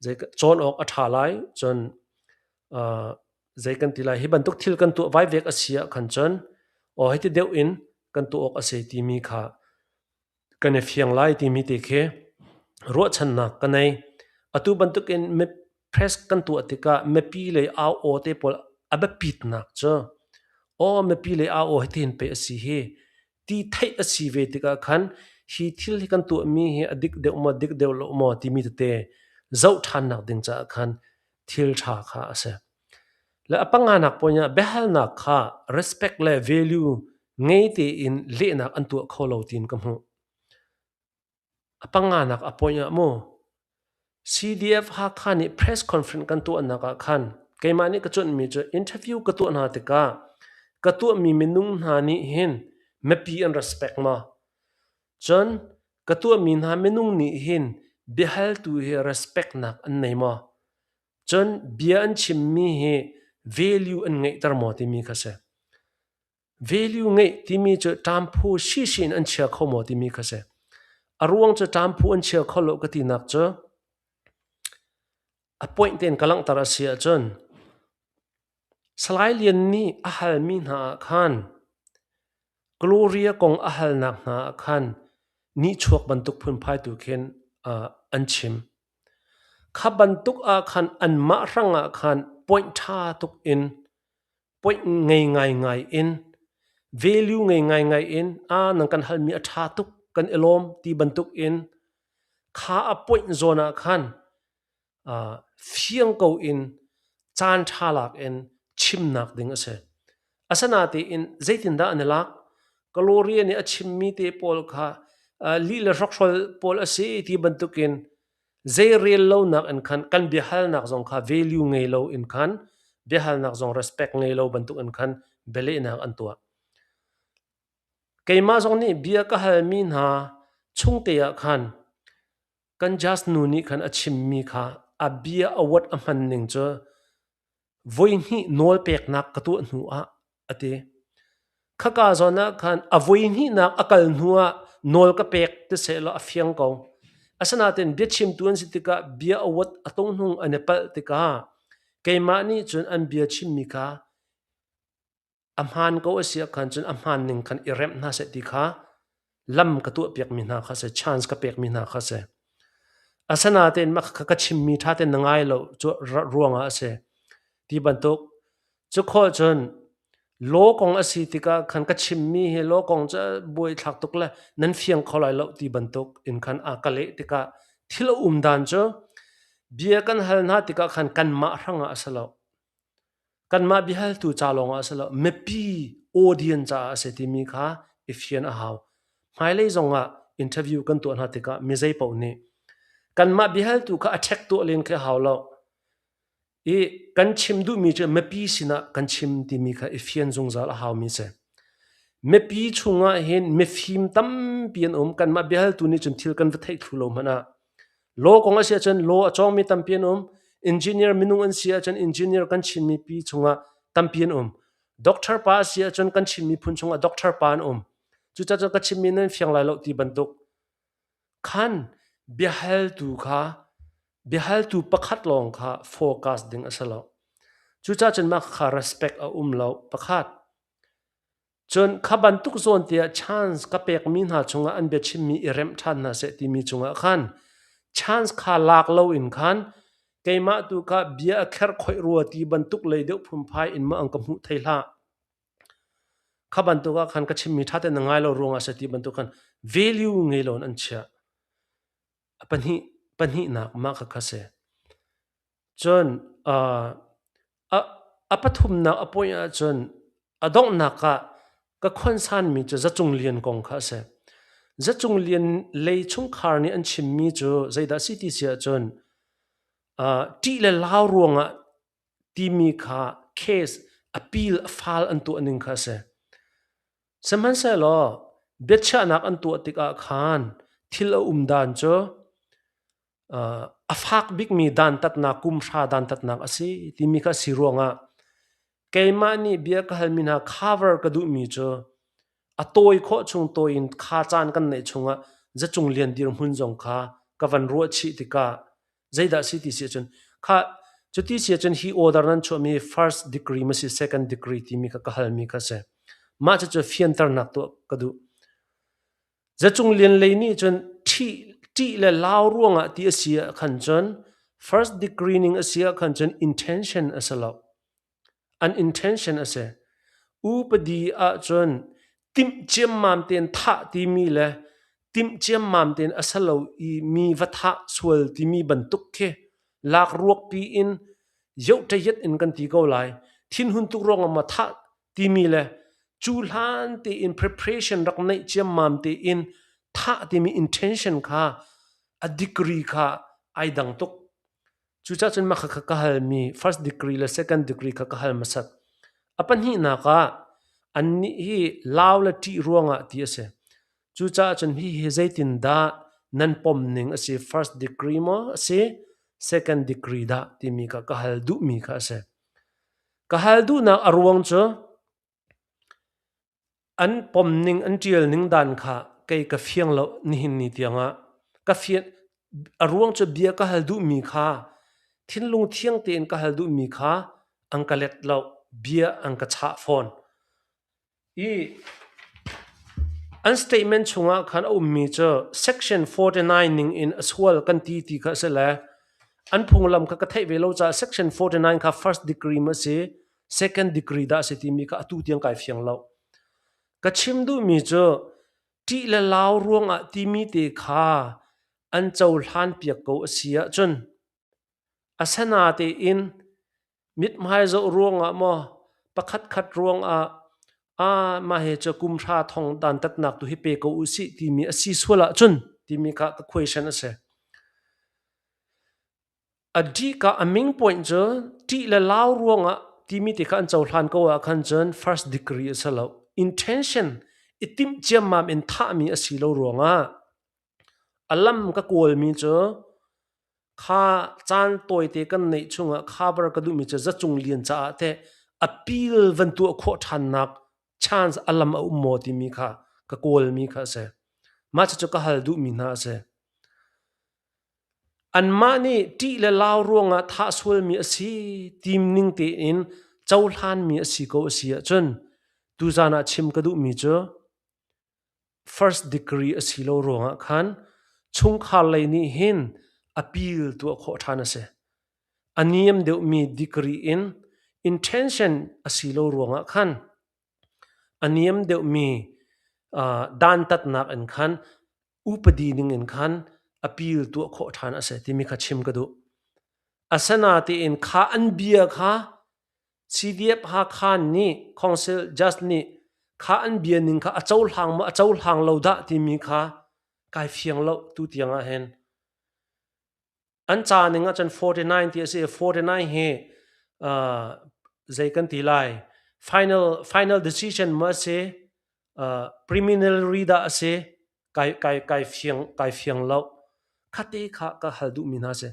zei cawn awk a ṭha lai cun zei kan ti lai hi bantuk thil kan tuah vaivek a si ah khan cun aw hiti deuh in kan tuah awk a si timi kha kan i fiang lai timi te khi ruahchannak ka nei. Atu bantukin press kan tuah tikah mipi lei au aw te pawl a biapitnak cu aw mipi lei au aw hitihin pei a si hi ti theih a si ve tikah khan hi thil hi kan tuahmi hi a dik deuh maw dik deuh lo maw timi tete zoh ṭhannak ding caah khan thil ṭha kha a si. Le a panganak point ah biahalnak kha respect le value ngei tein lehnak an tuah kho lo tiin ka hmuh. A panganak a point ah mu CDF Hakha nih press conference kan tuahnak ah khan keimah nih ka cuanhmi cu interview ka tuah hna tikah ka tuahmi minung hna nih hin mipi an respect maw? Cun ka tuahmi hna minung nih hin biahaltu hi respect nak an nei maw? Cun bia an chimmi hi value an ngeihter maw timi kha si. Value ngeih timi cu ṭamphu sisi in an chia kho maw timi kha si. A ruang cu ṭamphu an chia kho lo ka tinak cu a A point tein ka langhter a si ahcun Salai Lian nih a halmi hna ah khan Gloria kong a halnak hna ah khan nihchuak bantuk phunphai tu khin an chim. Kha bantuk ah khan anmah hrang ah khan point ṭha tuk in point ngei ngaingai in value ngei ngaingai in a nan kan halmi a ṭha tuk kan i lawm ti bantuk in kha a point zawn ah khan fiang ko in caan ṭha lak in chimnak ding a si. Asinain zeitindah an i lak? Gloria nih a chimmi te pawl kha lih le hrokhrawl pawl a si ti bantukin zei rel lonak in khan kan biahalnak zong kha value ngei lo in khan biahalnak zong respect ngei lo bantuk in khan bialehnak an tuah. Keimah zong nih bia ka halmi hna chungte ah khan kan judge nu nih khan a chimmi kha a bia a word a hman ning cu voihnih nawl peknak ka tuah hnu ah a ti. Khaka zawn ah khan a voihnihnak a kal hnu ah nawl ka pek ti sehlaw a fiang ko. Asinain biachimtu an si tikah bia a word a tung an i palh tikah keimah nih cun an bia chimmi kha A hmaan ko a si ahkhan cun a hmaan ning khan i remh hna seh ti kha lam ka tuahpiakmi hna kha si, chance ka pekmi hna kha si. Asinain mah kha ka chimmi ṭha tein na ngai lo cu ruangah a si. Ti bantuk cu khawh cun law kong a si tikah khan ka chimmi hi law kong cu buaithlak tuk le nan fiang kho lai lo ti bantuk in khan a ka leh tikah thil a um dan cu bia kan hal hna tikah khan kanmah hrangah a si lo. Kanmah biahaltu ca lawngah a si lo, mipi audience caah a si timi kha i fian a hau. Hmailei zongah interview kan tuah hna tikah mi zeipaoh nih kanmah biahaltu kha a check tuah len khi a hau lo. I kan chim duhmi cu mipi sinah kan chim timi kha i fian zungzal a haumi si. Mipi chungah hin mifim tampi an um. Kanmah biahaltu nih cun thil kan va theih thlu lo hmanh ah Law kong a si ahcun law a cawngmi tampi an um. Engineer minung an si ahcun engineer kan Chin mipi chungah tampi an um. Doctor pa a si ahcun kan Chin miphun chungah doctor pa an um. Cucaah cun ka chimmi nan fiang lai lo ti bantuk khan biahaltu kha biahaltu pakhat lawng kha focus ding a si lo. Cucaah cun mah kha respect a um lo. Pakhat. Cun kha bantuk zawn tiah chance ka pekmi hna chungah an biachimmi i remh ṭhan hna seh timi chungah khan chance kha lak loin khan keimah tu kha bia a kherhkhoih rua ti bantuk lei deuh phunphai in maw an ka hmuh thei hlah. Kha bantuk ah khan ka chimmi ṭha tein na ngai lo ruangah seh ti bantuk khan value ngei loin an chiah. A pahnih pahnihnak mah kha kha si. Cun a pathumnak a point ahcun a donghnak ah ka khonsanmi cu Zacung Lian kong kha a si. Zacung Lian lei chungkhar nih an chimmi cu zeidah a si ti si ahcun ṭih le lau ruangah timi kha case appeal a file an tuah ning kha a si. Sihmanhsehlaw biachiahnak an tuah tikah khan thil a um dan cu a fak bikmi dantatnak kumhra dantatnak a si timi kha si ruangah keimah nih bia ka halmi hna cover ka duhmi cu a tawi khawh chung tawi in kha caan kan neih chungah zacung lian dirhmun zong kha ka van ruah chih tikah zeidah si ti si ahcun kha cuti si ahcun hi order nan chuahmi first degree ma si second degree timi kha ka halmi kha si mah cucu fianternak tuah ka duh. Zacung Lian lei nih cun ṭih le lau ruangah ti a si ah khan cun first degree ning a si ah khan cun intention a si lo. An intention a si. Upadi ah cun timh ciammam tein thah timi le timh ciammam tein a si lo i mi va thah sual timi bantuk khi lak ruakpi in yohtayet in kan ti ko lai. Thinhun tuk ruangah ma thah timi le cu hlan tein preparation rak neih ciammam tein thah timi intention kha a degree kha ai dang tuk. Cucaah cun mah kha ka halmi first degree le second degree kha ka hal hmasat. A pahnihnak ah annih hi lau le ṭih ruangah ti a si. Cucaah cun hihi zeitindah nan pom ning a si first degree maw a si second degree dah timi kha ka hal duhmi kha a si. Ka hal duhnak a ruang cu an pomning an ṭial ning dan kha kei ka fiang lo nihin ni tiangah. Ka fian a ruang cu bia ka hal duhmi kha. Thinlung thiang tein ka hal duhmi kha an ka let lo, bia an ka chah fawn. I an statement chungah khan a ummi cu Section 49 ning in a sual kan ti ti kha a si le an phunglam kha ka theih ve lo caah Section 49 kha first degree ma si, second degree dah a si timi kha atu tiang kai fiang lo. Ka chim duhmi cu ṭih le lau ruangah timi te kha an cohlan piak ko a si ahcun asanatein mithmai zoh ruangah maw pakhatkhat ruangah ah mah hi cu kum hra thong dantatnak tu hi pe ko usih timi a si sual ahcun timi kha ka question a si. A dih ka a ming point cu ṭih le lau ruangah timi te kha an cohlan ko ah khan cun first degree a si lo. Intention i timh ciammam in thahmi a si lo ruangah a lam ka kawlmi cu kha caan tawite kan neih chungah cover ka duhmi cu zacung lian caah teh appeal van tuah khawh ṭhannak chance a lam a um maw timi kha ka kawlmi kha a si. Mah cucu ka hal duhmi hna a si. Anmah nih ṭih le lau ruangah thah sualmi a si tim ning tein cohlanmi a si ko a si ahcun tuzaan ah chim ka duhmi cu first degree a si lo ruangah khan chungkhar lei nih hin appeal tuah khawh ṭhan a si. A niam deuhmi degree in intention a si lo ruangah khan a niam deuhmi dantatnak in khan upadi ning in khan appeal tuah khawh ṭhan a si timi kha chim ka duh. Asinain kha an bia kha CDF Hakha nih Council Judge nih kha an bia ning kha a cohlang maw a cohlang lo dah timi kha kai fiang lo tu tiang ah hin. An ca ning ahcun 49 ti a si i 49 hi uh, zei kan ti lai final final decision ma a si uh, preliminary dah a si kai kai kai fiang kai fiang lo khate kha ka hal duhmi hna si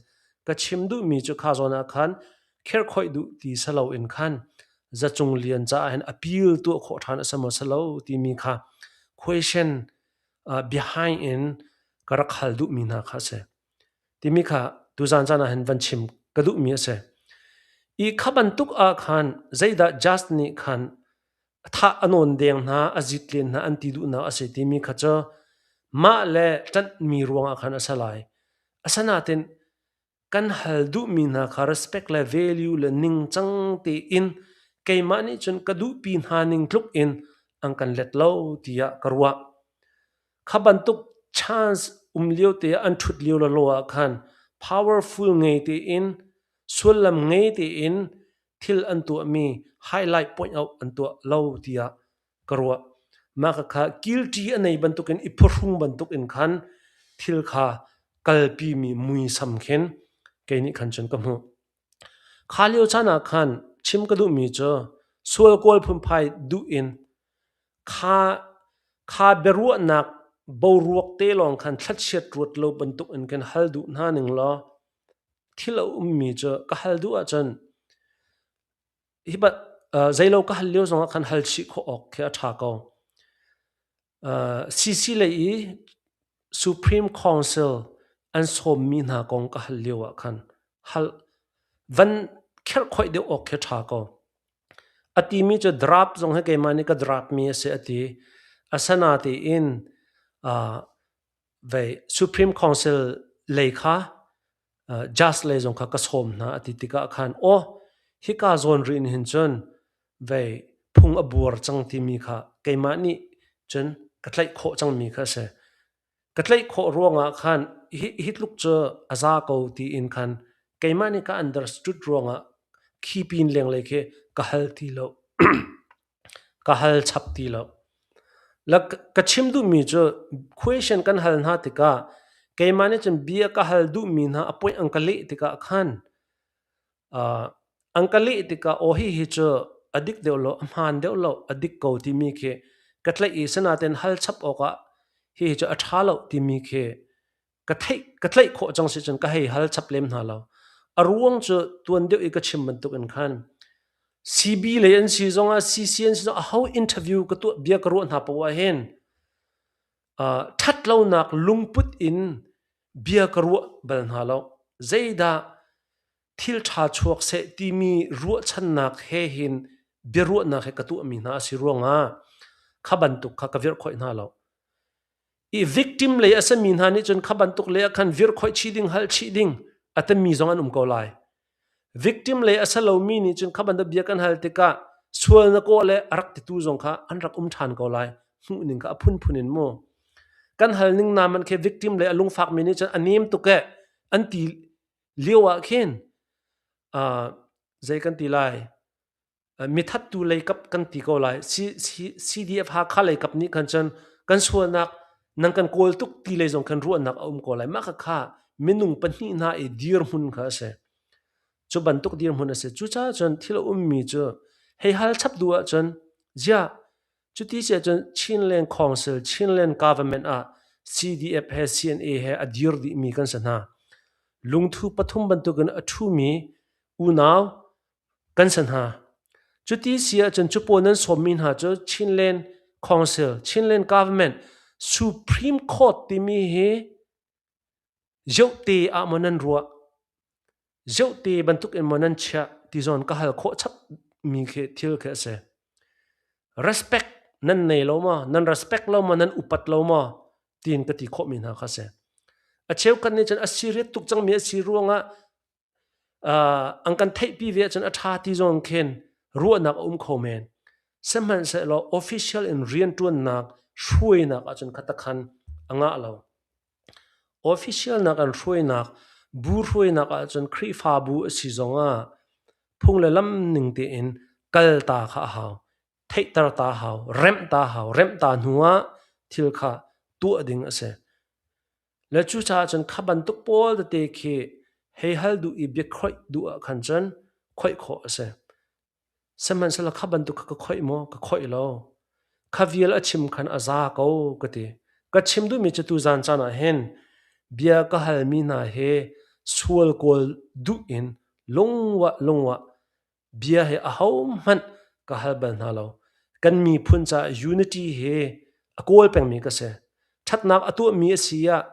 ka chim duhmi cu kha zawn ah khan kherkhoih duh ti salo in khan zacung lian caah hin appeal tuah khawh ṭhan a si maw si lo timi kha question uh, behind in ka rak hal duhmi hna kha a si. Timi kha tuzaan caan ah hin van chim ka duhmi a si. I kha bantuk ah khan zeidah just nih khan thah a nawn deng hna, a zit len hna an ti duhnak a si timi kha cu mah le ṭanhmi ruangah khan a si lai. Asinain kan hal duhmi hna kha respect le value le ningcang tein keimah nih cun ka duhpi hna ning tluk in an kan let lo tiah ka ruah. Kha bantuk chance um lio te an ṭhut lio lawlaw ah khan powerful ngei tein sullam ngei tein thil an tuahmi highlight point out an tuah lo tiah ka ruah. Mah kha guilty a nei bantukin i phuhrung bantukin khan thil kha kalpimi muisam khin kei nih khan cun ka hmuh. Kha lio caan ah khan chim ka duhmi cu sual kawl phunphai duh in kha kha biaruahnak boruak te lawng khan thlachiat ruat lo bantuk in kan hal duh hna ning law thil a ummi cu ka hal duh ahcun hi bat zeilo ka hal lio zongah khan hal chih khawh awk khi a ṭha ko. CC lei i Supreme Council an sawmmi hna kong ka hal lio ah khan hal van kherhkhoih deuh awk khi ṭha ko. A timi cu draft zong hi keimah nih ka draft mi a si a ti. Asanatein vei Supreme Council lei kha judge lei zong kha ka sawm hna a ti tikah khan aw hika zawn rih hin cun vei phung a buar cang timi kha keimah nih cun ka tlaih khawh cangmi kha a si. Ka tlaih khawh ruangah khan hi, hi tluk cu a za ko tiin khan keimah nih ka understood ruangah khi pin lenglei khi ka hal ti lo. Ka hal chap ti lo. La ka chim duhmi cu question kan hal hna tikah keimah nih cun bia ka hal duhmi hna a point an ka leh tikah khan uh, an ka leh tikah aw hi hi cu a dik deuh lo, a hmaan deuh lo, a dik ko timi khi ka tlaih i sinain hal chap awkah hi hi cu a ṭha lo timi khi ka theih ka tlaih khawh cang si cun ka hei hal chap lem hna lo. A ruang cu tuan deuh i ka chim bantuk in khan CB lei an si zongah CC an si zongah aho interview ka tuah bia ka ruah hna poah ah hin uh, ṭhat lonak lungput in bia ka ruah bal hna lo. Zeidah Thil ṭha chuak seh timi ruahchannak he hin biaruahnak he ka tuahmi hna a si ruangah kha bantuk kha ka virhkhawih hna lo. I victim lei a simi hna nih cun kha bantuk lei ah khan virhkhawih chih ding, hal chih ding a timi zong an um ko lai. Victim lei a si lomi nih cun kha bantuk bia kan hal tikah sual na kawh le a rak titu zong kha an rak um ṭhan ko lai. Hmuh ning kha a phunphun in mu. Kan hal ning naman khi victim lei a lungfakmi nih cun a nem tuk eh an ti lio ah khin uh, zei kan ti lai mithattu lei kap kan ti ko lai. CDF Hakha lei kap nih khan cun kan sualnak nan kan kawl tuk ti lei zong khan ruahnak a um ko lai. Mah kha minung pahnih hna i dirhmun kha a si. Cu bantuk dirhmun a si. Cucaah cun thil a ummi cu hei hal chap duh ahcun ziah cuti si ahcun Chinland Council, Chinland Government ah CDF he CNA he a dir dihmi kan si hna. Lungthu pathum bantukin a ṭhumi unau Kan si hna. Cuti si ahcun cu pawl nan sawmmi hna cu Chinland Council, Chinland Government, Supreme Court timi hi zohte ah maw nan ruah, zohte bantuk in maw nan chiah ti zawn ka hal khawh chapmi khi thil khi a si. Respect nan nei lo maw, nan respect lo maw, nan upat lo maw tiin ka ti khawhmi hna kha a si. A cheukhat nih cun a serious tuk cangmi a si ruangah An kan theihpi ve ahcun a ṭha ti zong khin ruahnak a um kho men. Sihmanhsehlaw official in rianṭuannak hruainak ahcun khatakhan a ngah lo. Official nak an hruainak, bu hruainak ahcun Khrihfabu a si zongah phung le lam ning tein kal ta kha a hau. Theihter ta a hau, remh ta a hau. Remh ta hnu ah thil kha tuah ding a si. Le cucaah cun kha bantuk pawl tete khi hei hal duh i biakhoih duh ah khan cun khoih khawh a si. Sihmanhsehlaw kha bantuk kha ka khoih maw? Ka khoih lo. Kha vial a chim khan a za ko ka ti. Ka chim duhmi cu tuzan caan ah hin bia ka halmi hna he sual kawl duh in lungwah lungwah bia hi ahohmanh ka hal bal hna lo. Kan miphun caah unity hi a kawl pengmi ka si. Ṭhatnak a tuahmi a si ah,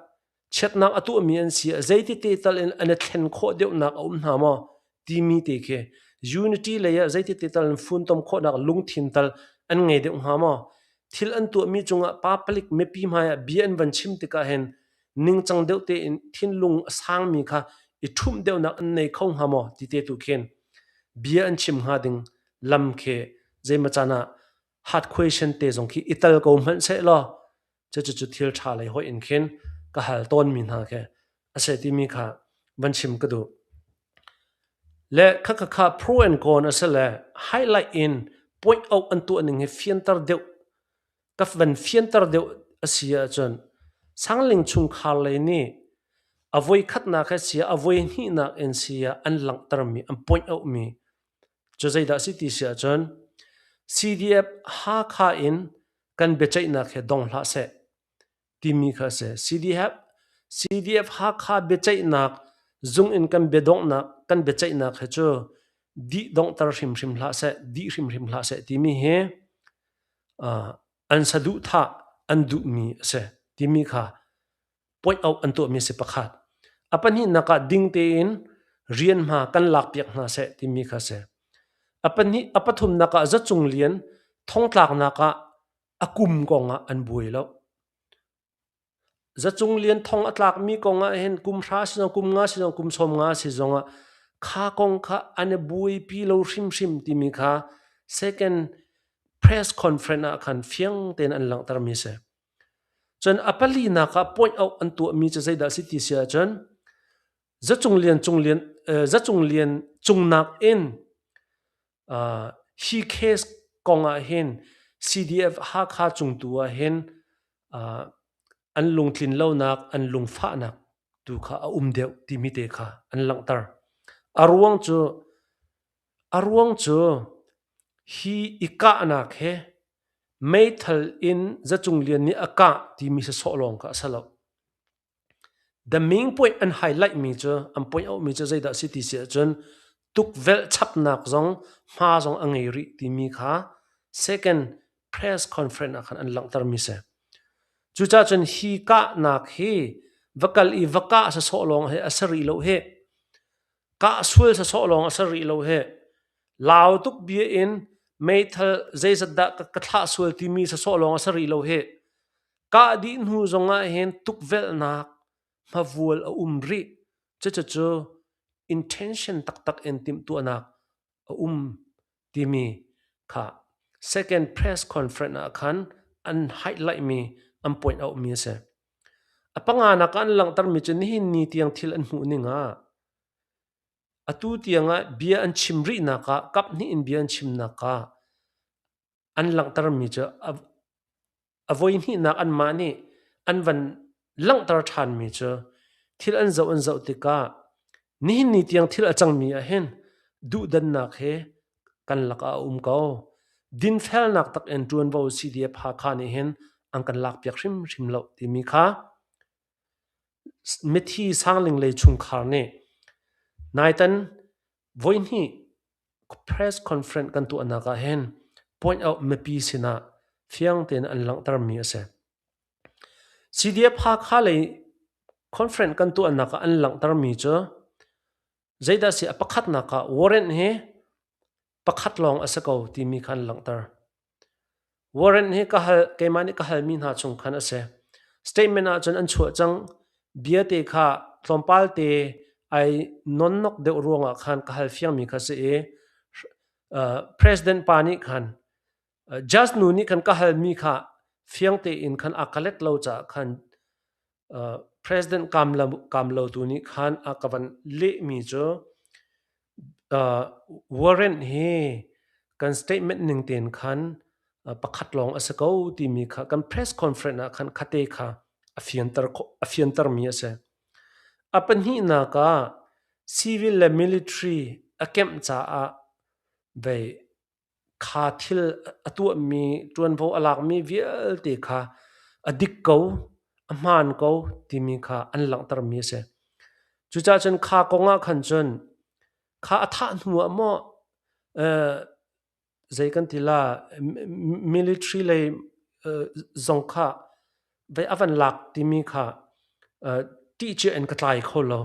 chiatnak a tuahmi an si ah, zeiti te tal in an i thlen khawh deuhnak a um hna maw timi te khi unity lei ah zeiti te tal in funtom khawhnak lungthin tal an ngei deuh hnga maw? Thil an tuahmi cungah pa palik mipi hmai ah bia an van chim tikah hin ningcang deuh tein thinlung a sangmi kha i ṭhumh deuhnak an nei kho hnga maw ti te tu khin bia an chim hnga ding lam khi zeimaw caan ah hard question te zong khi i tal ko hmanh seh law cucu thil ṭha lei hoih in khin ka hal tawnmi hna khi a si timi kha van chim ka duh. Le kha kha pro and con a si le highlight in point out an tuah ning hi fianter deuh ka van fianter deuh a si ahcun Sangling chungkhar lei nih a voi khatnak he si ah a voi hnihnak in si ah an langhtermi an point out mi cu zeidah a si ti si ahcun CDF Hakha in kan biaceihnak he dong hlah seh timi kha a si. CDF CDF Hakha biaceihnak zung in kan biadonghnak kan biaceihnak he cu dih donghter hrimhrim hlah seh dih hrimhrim hlah seh timi hi an saduhthah an duhmi a si timi kha point out an tuahmi a si pakhat. A pahnihnak ah ding tein rian hma kan lakpiak hna seh timi kha a si. A pahnih a pathumnak ah zacung lian thongtlaknak ah a kum kong ah an buai lo. Zacung lian thong a tlakmi kong ah hin kum hra si zong kum nga si zong kum sawm nga si zong ah kha kong kha an i buaipi lo hrimhrim timi kha second press conference ah khan fiang tein an langhtermi si. Cun a palinak ah point out an tuahmi cu zeidah si ti si ahcun zacung lian cung lian zacung lian cungnak in Hi case kong ah hin CDF Hakha cungtu ah hin an lungtlin lonak, an lungfahnak tu kha a um deuh timi te kha an langhter. A ruang cu a ruang cu hi i kahnak he meithal in Zacung Lian nih a kah timi sasawh lawng kha a si lo. The main point an highlight mi cu an point out mi cu zeidah a si ti si ahcun tukvelh chapnak zong hma zong a ngei rih timi kha second press conference ah khan an langhter mi si. Cucaah cun hi kahnak hi va kal i va kah sasawh lawng hi a si rih lo hih. Kah sual sawsawh lawng a si rih lo hih. Lau tuk bia in meithal zeizat dah ka thlah sual timi sawsawh lawng a si rih lo hih. Kah dih hnu zong ah hin tukvelhnak hmavual a um rih. Cucucu intention taktak in timhtuahnak a um timi kha second press conference ah khan an highlight mi an point out mi a si. A panganak ah an langhtermi cu nihin ni tiang thil an hmuh ning ah atu tiangah bia an chim rihnak ah kaphnih in bia an chimnak ah an langhtermi cu a voihnihnak anmah nih an van langhter ṭhanmi cu thil an zoh an zoh tikah nihin ni tiang thil a cangmi ah hin duhdannak he kan lakah a um ko. Dinfelnak tak in ṭuanvo CDF Hakha nih hin an kan lakpiak hrimhrim lo timi kha mithi Sangling lei chungkhar nih naitan voihnih press conference kan tuahnak ah hin point out mipi sinah fiang tein an langhtermi a si. CDF Hakha lei conference kan tuahnak ah an langhtermi cu zeidah si a pakhatnak ah warrant hi pakhat lawng a si ko timi kha an langhter. Warrant hi ka hal keimah nih ka halmi hna chung khan a si. Statement ahcun an chuah cang. Bia te kha tlawmpal te ai nonnok deuh ruangah khan ka hal fiangmi kha si i President pa nih khan judge nu nih khan ka halmi kha fiang tein khan a ka let lo caah khan President Kamlo tu nih khan a ka van lehmi cu warrant hi kan statement ning tein khan pakhat lawng a si ko timi kha kan press conference ah khan khate kha a fianter a fiantermi a si. A pahnihnak ah civil le military a kemh caah vei Kha thil a tuahmi ṭuanvo a lakmi vialte kha a dik ko, a hmaan ko timi kha an langhtermi a si. Cucaah cun kha kong ah khan cun kha a thah hnu ah maw zei kan ti la military lei zong kha vei a van lak timi kha ṭih cia in ka tlai kho lo.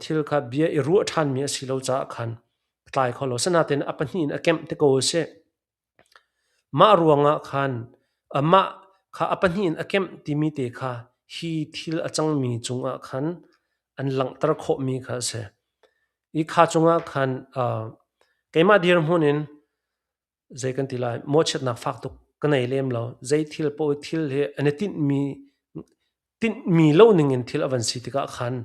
Thil kha bia i ruah ṭhanmi a si lo caah khan ka tlai kho lo. Sinain a pahnih in a kemh te ko a si. Mah ruangah khan mah kha a pahnih in a kemh timi te kha hi thil a cangmi cungah khan an langhter khawhmi kha a si. Hi kha cungah khan keimah dirhmun in zei kan ti lai mawhchiatnak fak tuk ka nei lem lo. Zei thil paoh thil hi an i tinhmi tinhmi lo ning in thil a van si tikah khan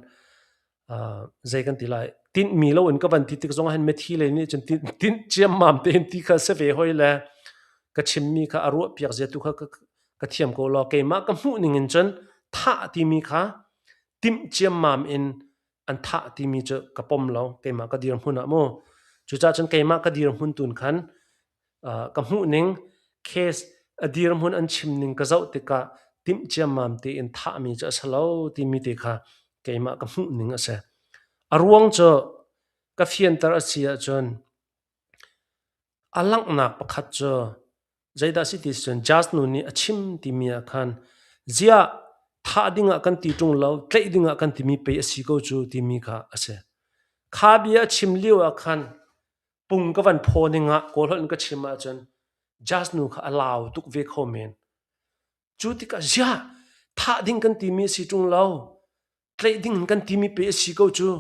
zei kan ti lai tinhmi lo in ka van ti tik zong ah hin mithi lei nih cun tinh ciammam tein ti kha si ve hoi le ka chimmi kha a ruah piak zia tu kha ka thiam ko law keimah ka hmuh ning in cun thah timi kha timh ciammam in an thah timi cu ka pom lo keimah ka dirhmun ah mu cucaah cun keimah ka dirhmun tun khan ka hmuh ning case a dirhmun an chim ning ka zoh tikah timh ciammam tein thahmi cu a si lo timi te kha keimah ka hmuh ning a si a ruang cu ka fianter a si ahcun a langhnak pakhat cu Zeidah si ti cun judge nu nih a chim timi ah khan ziah thah dingah kan ti ṭung lo, tlaih dingah kan timi pei a si ko cu timi kha a si. Kha bia a chim lio ah khan pung ka van phaw ning ah Kawl holh in ka chim ahcun judge nu kha a lau tuk ve kho men. Cu tikah ziah thah ding kan timi a si ṭung lo, tlaih ding in kan timi pe a si ko cu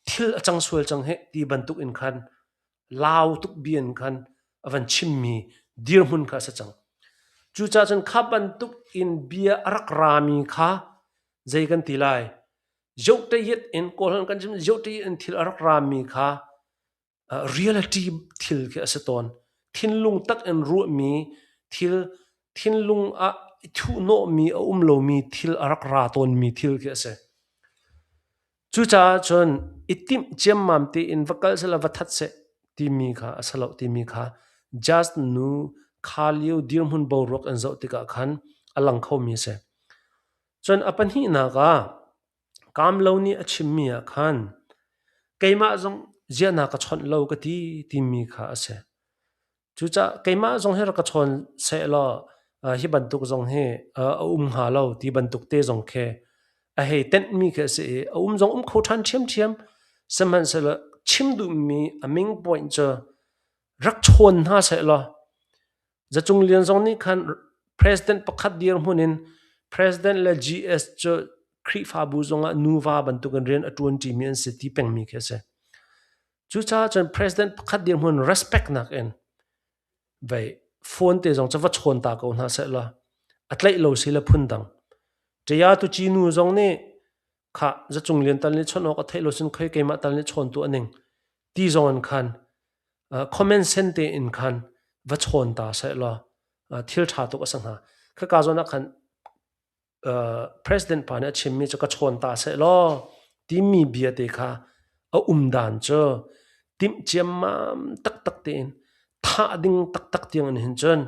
thil a cang sual cang heh ti bantuk in khan lau tuk bia in khan a van chimmi dirhmun kha a si cang. Cucaah cun kha bantuk in bia a rak rami kha zei kan ti lai Yohtayit in Kawlholh kan chim yohtayit in thil a rak rami kha reality thil khi a si tawn. Thinlung tak in ruahmi thil, thinlung ah i thuhnawhmi a um lomi thil a rak ra tawnmi thil khi a si. Cucaah cun i timh ciammam tein va kal sehla va that seh timi kha a si lo timi kha just nu kha lio dirhmun boruak an zoh tikah khan a lang khomi a si. Cun a pahnihnak ah Kamlo nih a chimmi ah khan keimah zong ziah na ka chawnh lo ka ti timi kha a si. Cucaah keimah zong hi rak ka chawn sehlaw hi bantuk zong hi a um hnga lo ti bantuk te zong khi a hei tenhmi khi a si i a um zong um kho ṭhan ṭhiamṭhiam. Sihmanhsehlaw chim duhmi a ming point cu rak chawn hna sehlaw Za Cung Lian zong nih khan president pakhat dirhmun in president le GS cu Khrihfabu zongah nuva bantukin rian a ṭuanṭimi an si ti pengmi khi a si. Cucaah cun president pakhat dirhmun respect nakin vei phone te zong cu va chawn ta ko hna sehlaw a tlaih lo si le phundang. Ṭaya tuci nu zong nih khah Za Cung Lian tal nih chawnh awk a theih lo cun khoi keimah tal nih chawn tuah ning ti zong in khan comment sen tein khan va chawn ta sehlaw thil ṭha tuk a si hnga. Khaka zawn ah khan president pa nih a chimmi cu ka chawn ta sehlaw timi bia te kha a um dan cu timh ciammam taktak tein thah ding taktak tiang in hin cun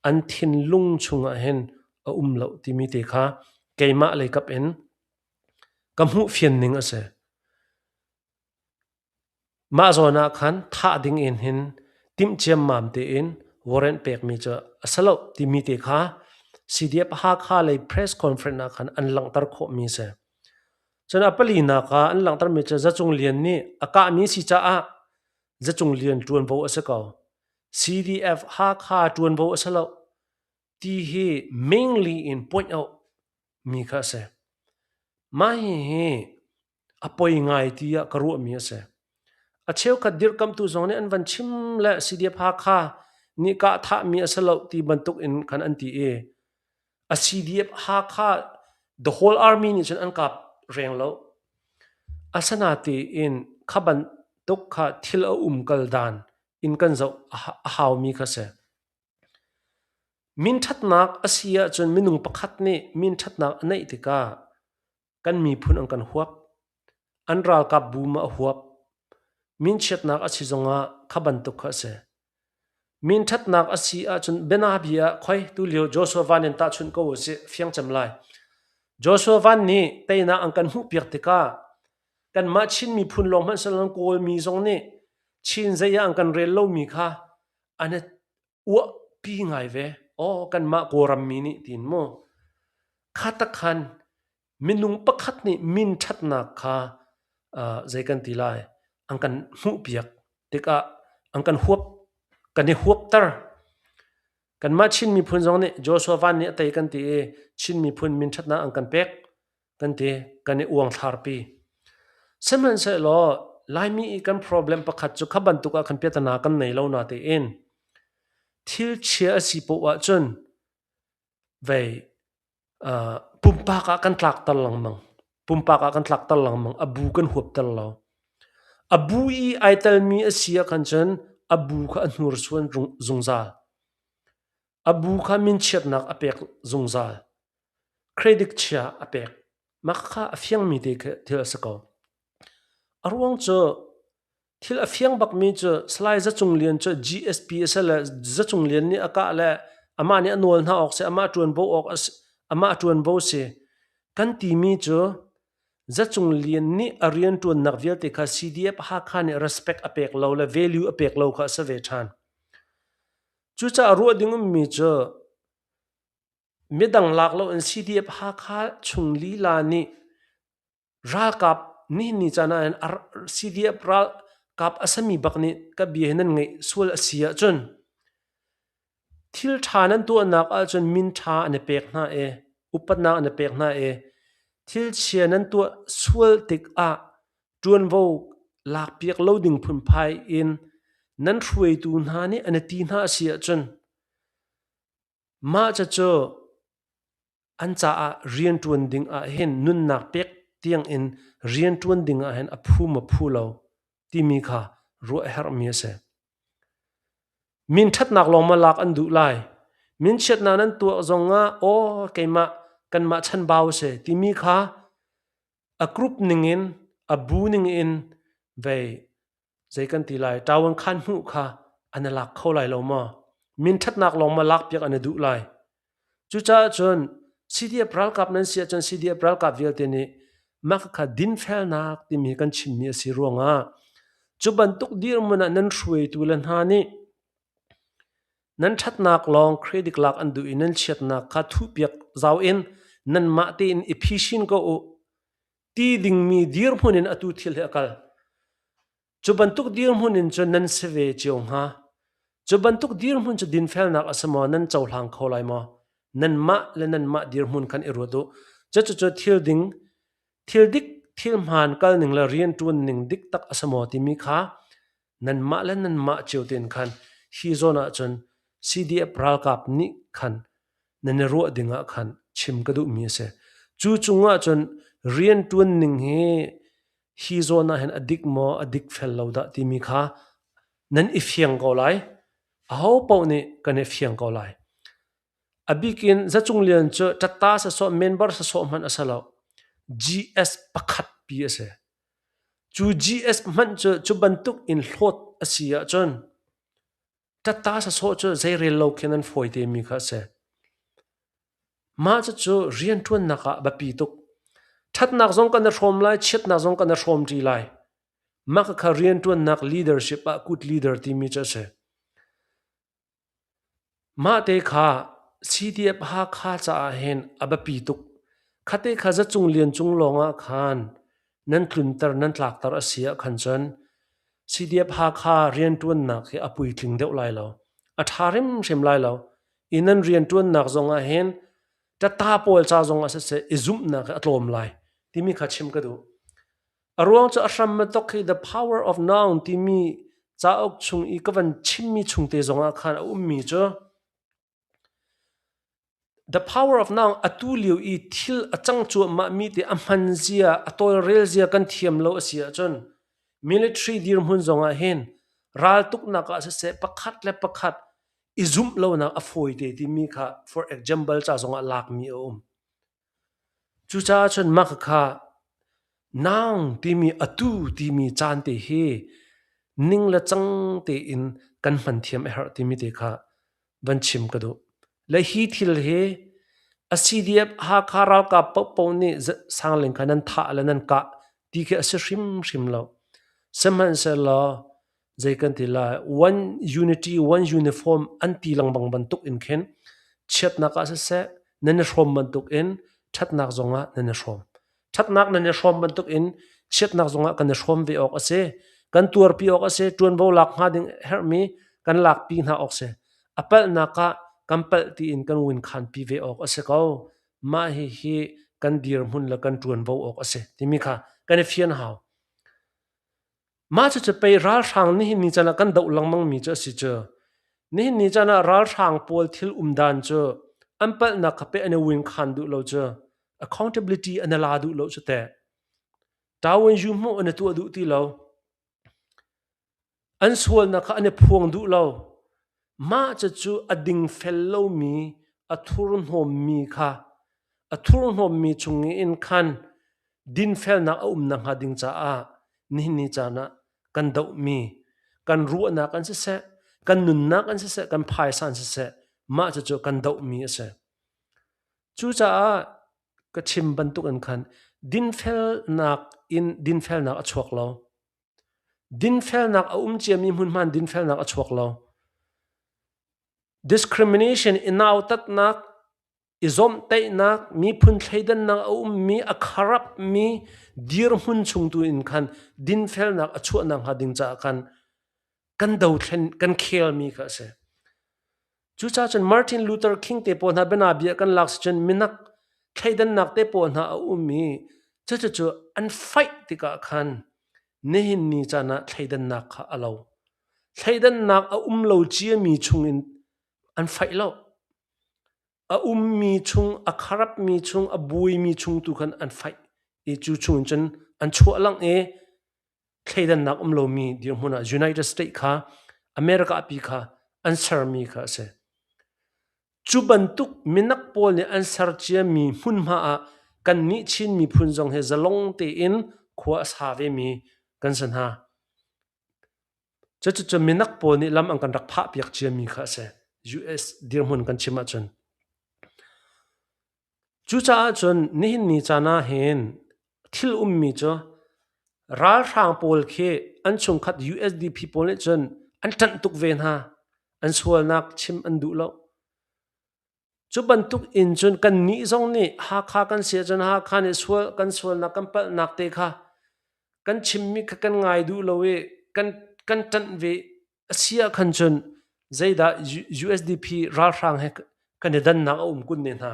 an thinlung chungah hin a um lo timi te kha keimah lei kap in ka hmuh fian ning a si. Mah zawn ah khan thah ding in hin timh ciammam tein warrant pekmi cu a si lo timi te kha CDF Hakha lei press conference ah khan an langhter khawhmi a si. Cun a palinak ah an langhtermi cu Za Cung Lian nih a kahmi si caah Za Cung Lian ṭuanvo a si ko. CDF Hakha ṭuanvo a si lo ti hi mainly in point out mi kha a si. Mah hihi a poi ngai tiah ka ruahmi a si. A cheukhat dirhkamhtu zong nih an van chim le CDF Hakha nih kah thahmi a si lo ti bantuk in khan an ti i a CDF Hakha the whole army nih cun an kap reng lo. Asinatein kha bantuk kha thil a umkal dan in kan zoh a haumi kha si. Minṭhatnak a si ahcun minung pakhat nih minṭhatnak a neih tikah kan miphun an kan huap. An ralkap bu ma a huap. Minchiatnak a si zongah kha bantuk kha a si. Minṭhatnak a si ahcun bianabia ah khoi tulio Joshua Van in tahchunh ko usih fiang cem lai. Joshua Van nih teinak an kan hmuhpiak tikah kanmah Chin miphun lawng hmanh siloin Kawlmi zong nih Chin zei ah an kan rel lomi kha an i uahpi ngai ve. Aw kanmah Kawlram mi nih tiin mu. Kha tak khan minung pakhat nih min ṭhatnak kha zei kan ti lai an kan hmuhpiak tikah an kan huap kan i huapter. Kanmah Chin miphun zong nih Joshua Van nih a tei kan ti i Chin miphun min ṭhatnak an kan pek. Kan ti kan i uangthlarpi. Sihmanhsehlaw Laimi i kan problem pakhat cu kha bantuk ah khan piatana kan nei lo na tein thil chia a si poah ahcun vei pumpak ah kan tlakter lengmang. Pumpak ah kan tlakter lengmang. A bu kan huapter lo. A bu i ai telmi a si ah khan cun a bu kha a hnursuan zungzal. A bu kha minchiatnak a pek zungzal. Credit chia a pek. Mah kha a fiangmi te thil a si ko. A ruang cu thil a fiang bakmi cu Salai Za Cung Lian cu GSP a si le Za Cung Lian nih a kah le amah nih a nawl hna awk si, amah ṭuanvo awk a si, amah ṭuanvo si. Kan timi cu Za Cung Lian nih a rianṭuannak vialte kha CDF Hakha nih respect a pek lo le value a pek lo kha a si ve ṭhan. Cucaah ruah ding ummi cu midang lak loin CDF Hakha chung lila nih ralkap nihin ni caan ah hin CDF ralkap a sami bak nih ka bia hi nan ngaih sual a si ahcun thil ṭha nan tuahnak ahcun min ṭha an i pek hna i upatnak an i pek hna i thil chia nan tuah sual tikah ṭuanvo lakpiak lo ding phunphai in nan hruaitu hna nih an i ti hna a si ahcun mah cucu an caah rianṭuan ding ah hin nunnak pek tiang in rianṭuan ding ah hin a phu maw phu lo timi kha ruah a herhmi a si. Min ṭhatnak lawng ma lak an duh lai. Min chiatnak nan tuah zong ah aw keimah kanmah chanbau a si timi kha a group ningin a bu ningin vei zei kan ti lai ṭawan khan hmuh kha an i lak kho lai lo maw min ṭhatnak lawng ma lakpiak an i duh lai cucaah cun CDF ralkap nan si ahcun CDF ralkap vialte nih mah kha dinfelnak timi kan chimmi a si ruangah cu bantuk dirhmun ah nan hruaitu le hna nih Nan ṭhatnak lawng credit lak an duh i nan chiatnak kha thuhpiak zau in nanmah tein i phisin ko u ti dingmi dirhmun in atu thil hi a kal. Cu bantuk dirhmun in cun nan si ve cio hnga. Cu bantuk dirhmun cu dinfelnak a si maw nan cohlang kho lai maw? Nanmah le nanmah dirhmun khan i ruat u. Cucu thil ding, thil dik, thil hmaan kal ning le rianṭuan ning dik tak a si maw timi kha nanmah le nanmah cio tein khan hi zawn ah cun CDF ralkap nih khan nan i ruah ding ah khan chim ka duhmi a si. Cu cungah cun rianṭuan ning hi hi zawn ah hin a dik maw a dik fel lo dah timi kha nan i fiang ko lai. Aho paoh nih kan i fiang ko lai. A bikin Zacung Lian cu ṭatta sasawh member sasawh hmanh a si lo. GS pakhat pi a si. Cu GS hmanh cu cu bantuk in hlawt a si ahcun ṭatta sasawh cu zeirel lo khin an fawi te mi kha a si. Mah cucu rianṭuannak ah a biapi tuk. Ṭhatnak zong kan i hrawm lai, chiatnak zong kan i hrawmṭi lai. Mah khakha rianṭuannak leadership ah good leader timi cu a si. Mah te kha CDF Hakha caah hin a biapi tuk. Khate kha zacung lian cung lawngah khan nan tlunter nan tlakter a si ah khan cun CDF Hakha rianṭuannak hi a puitling deuh lai lo. A ṭha hrimhrim lai lo. I nan rianṭuannak zongah hin ṭatta pawl ca zongah siseh i zumhnak hi a tlawm lai timi kha chim ka duh. A ruang cu a hram matok hi The Power of Now timi cauk chung i ka van chimmi chungte zongah khan a ummi cu The Power of Now atu lio i thil a cang cuahmahmi te a hman zia, a tawlrel zia kan thiam lo a si ahcun military dirhmun zongah hin raltuknak ah siseh pakhat le pakhat i zumh lonak a fawi te timi kha for example ca zongah lakmi a um. Cucaah cun mah kha nang timi atu timi caan te hi ning le cang tein kan hman thiam a herh timi te kha van chim ka duh. Le hi thil hi a CDF Hakha ralkap paohpaoh nih Sangling kha nan thah le nan kah ti khi a si hrimhrim lo. Sihmanhsehlaw zei kan ti lai one unity one uniform an ti lengmang bantuk in khin chiatnak ah siseh nan i hrawm bantuk in ṭhatnak zongah nan i hrawm ṭhatnak nan i hrawm bantuk in chiatnak zongah kan i hrawm ve awk a si kan tuarpi awk a si ṭuanvo lak hnga ding herhmi kan lakpi hna awk si a palhnak ah kan palh tiin kan win khanpi ve awk a si ko mah hihi kan dirhmun le kan ṭuanvo awk a si timi kha kan i fian hau Mah cucu pei ralhrang nihin ni caan ah kan doh lengmangmi cu a si cu. Nihin ni caan ah ralhrang pawl thil umdan cu an palhnak kha pei an i winkhan duh lo cu. Accountability an i la duh lo cu teh. Tawin yu hmuh an i tuah duh ti lo. An sualnak kha an i phuang duh lo. Mah cucu a dingfel lomi, a thurhnawmmi kha a thurhnawmmi chung in khan dinfelnak a um nakhnga ding caah nihin ni caan ah kan dohmi kan ruahnak an siseh, kan nunnak an siseh, kan phaisa an siseh, mah cucu kan dohmi a si. Cucaah ka chim bantuk in khan dinfelnak in dinfelnak a chuak lo. Dinfelnak a um ciami hmunhma in dinfelnak a chuak lo. Discrimination i nautatnak, i zawmhtaihnak, miphun thleidannak a ummi, a kharapmi dirhmun chung tu in khan dinfelnak a chuahnak hnga ding caah khan kan dothlen kan khelmi kha a si. Cucaah cun Martin Luther King te pawl hna bianabia kan lak si cun minak thleidannak te pawl hna a um i cucucu an fight tikah khan nihin ni caan ah thleidannak kha a lo. Thleidannak a um lo ciami chungin an fight lo. A ummi chung, a kharapmi chung, a buaimi chung tu khan an fight i cu chungin cun an chuah lang i thleidannak um lomi dirhmun ah United States kha America pi kha an sermi kha a si. Cu bantuk minak pawl nih an ser ciami hmunhma ah kannih Chin miphun zong hi zalong tein khua a sa vemi kan si hna. Cucu minak pawl nih lam an kan rak phahpiak ciami kha a si. US dirhmun kan chim ahcun. Cucaah cun nihin ni caan ah hin thil ummi cu ralhrang pawl khi an chungkhat USDP pawl nih cun an ṭanh tuk ve hna. An sualnak chim an duh lo. Cu bantuk in cun kannih zong nih Hakha kan si ahcun Hakha nih sual kan sualnak kan palhnak te kha kan chimmi kha kan ngai duh lo i kan kan ṭanh ve a si ah khan cun zeidah USDP ralhrang he kan i dannak a um kun ne hna.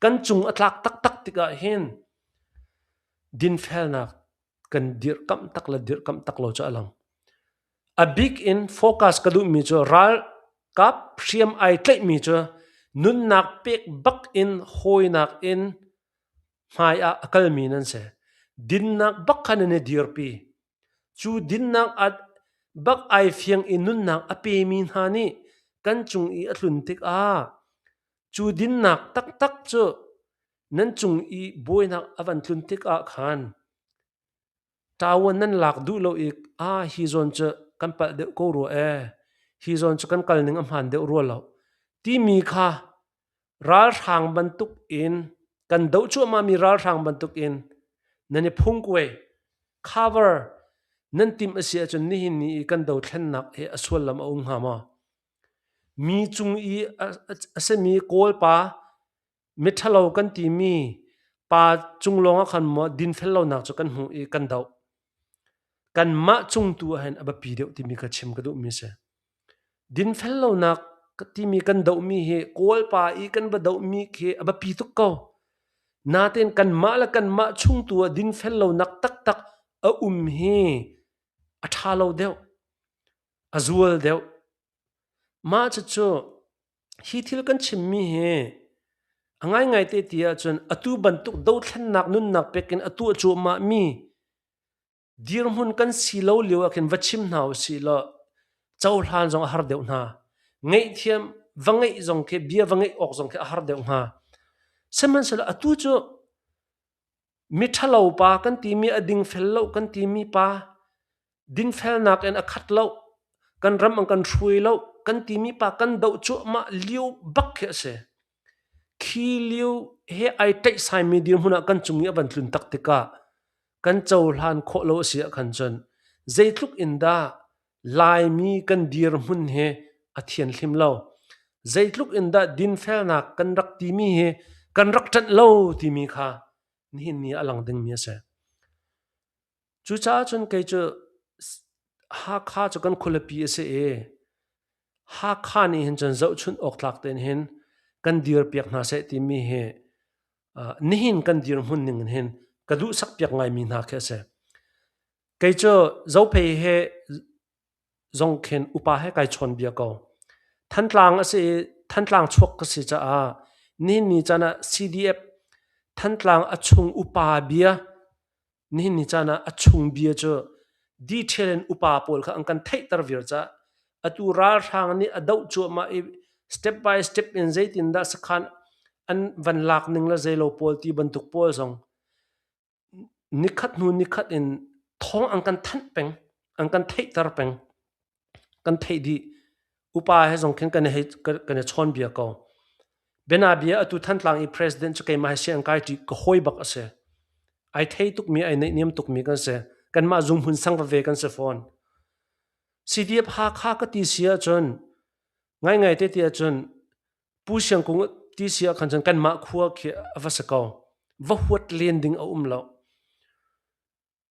Kan cung a tlak taktak tikah hin dinfelnak kan dirhkamh tak le dirhkamh tak lo cu a lang. A bik in focus ka duhmi cu ralkap hriam ai tlaihmi cu nunnak pek bak in hawinak in hmai ah a kalmi nan si. Dinnak bak kha nan i dirpi. Cu dinnak bak ai fiang i nunnak a pemi hna nih kan cung i a tlun tikah cu dinnak taktak cu nan cung i buainak a van tlun tikah khan ṭawan nan lak duh lo i ah hi zawn cu kan palh deuh ko rua ee, hi zawn cu kan kal ning a hmaan deuh rua lo timi kha ralhrang bantuk in kan doh cuahmahmi ralhrang bantuk in nan i phungkuai cover nan timh a si ahcun nihin ni i kan dothlennak hi a suallam a um hnga maw? Mi cung i a simi Kawl pa miṭhalo kan timi pa cung lawng ah khan maw dinfel lonak cu kan hmuh i kan doh. Kanmah cung tu ah hin a biapi deuh timi kha chim ka duhmi a si. Dinfel lonak timi kan dohmi hi Kawl pa i kan va dohmi khi a biapi tuk ko. Natein kanmah le kanmah chung tu ah dinfel lonak taktak a um hi a ṭha lo deuh, a zual deuh. Mah cucu hi thil kan chimmi hi a ngaingai te ti ahcun atu bantuk dothlennak nunnak pek in a tuah cuahmahmi dirhmun kan si lo lio ah khin va chim hna usih law cohlan zong a har deuh hna. Ngaihthiam va ngeih zong khi bia va ngeih awk zong khi a har deuh hnga. Sihmanhsehlaw atu cu miṭhalo pa kan timi a dingfel lo kan timi pa dinfelnak in a khat lo kan ram an kan hruai lo kan timi pa kan doh cuahmah lio bak khi a si. Khi lio he ai tlaihsaimi dirhmun ah kan cung i a van tlun tak tikah kan cohlan khawh lo a si ah khan cun zeitluk in dah Laimi kan dirhmun hi a thianhlim lo. Zeitluk in dah dinfelnak kan rak timi hi kan rak ṭanh lo timi kha nihin ni ah a lang dingmi a si. Cucaah cun kei cu Hakha cu kan khualipi a si i Hakha nih hin cun zohchunh awk tlak tein hin kan dirpiak hna seh timi hi nihin kan dirhmun ning in hin ka duhsak piak ngaimi hna khi a si. Kei cu Zophei he zong khin upa he kai chawn bia ko. Thantlang a si i Thantlang chuak ka si caah nihin ni caan ah CDF Thantlang a chung upa bia Nihin ni caan ah a chung bia cu detail in upa pawl kha an kan theihter viar caah atu ralhrang nih a doh cuahmah i step by step in zeitindah sakhan an van lak ning le zeilo pawl ti bantuk pawl zong nikhat hnu nikhat in thawng an kan thanh peng, an kan theihter peng. Kan theih dih. Upa he zong khin kan i kan i chawn bia ko. Bianabia atu Thantlang i president cu keimah he sian kai ṭi ka hawi bak a si. Ai thei tukmi, ai neihniam tukmi kan si. Kanmah zunghmun sang veve kan si fawn. CDF Hakha ka ti si ahcun ngaingai te ti ahcun Pu Siang Kung ti si ahkhan cun kanmah khua khi a va si ko. Va huat len ding a um lo.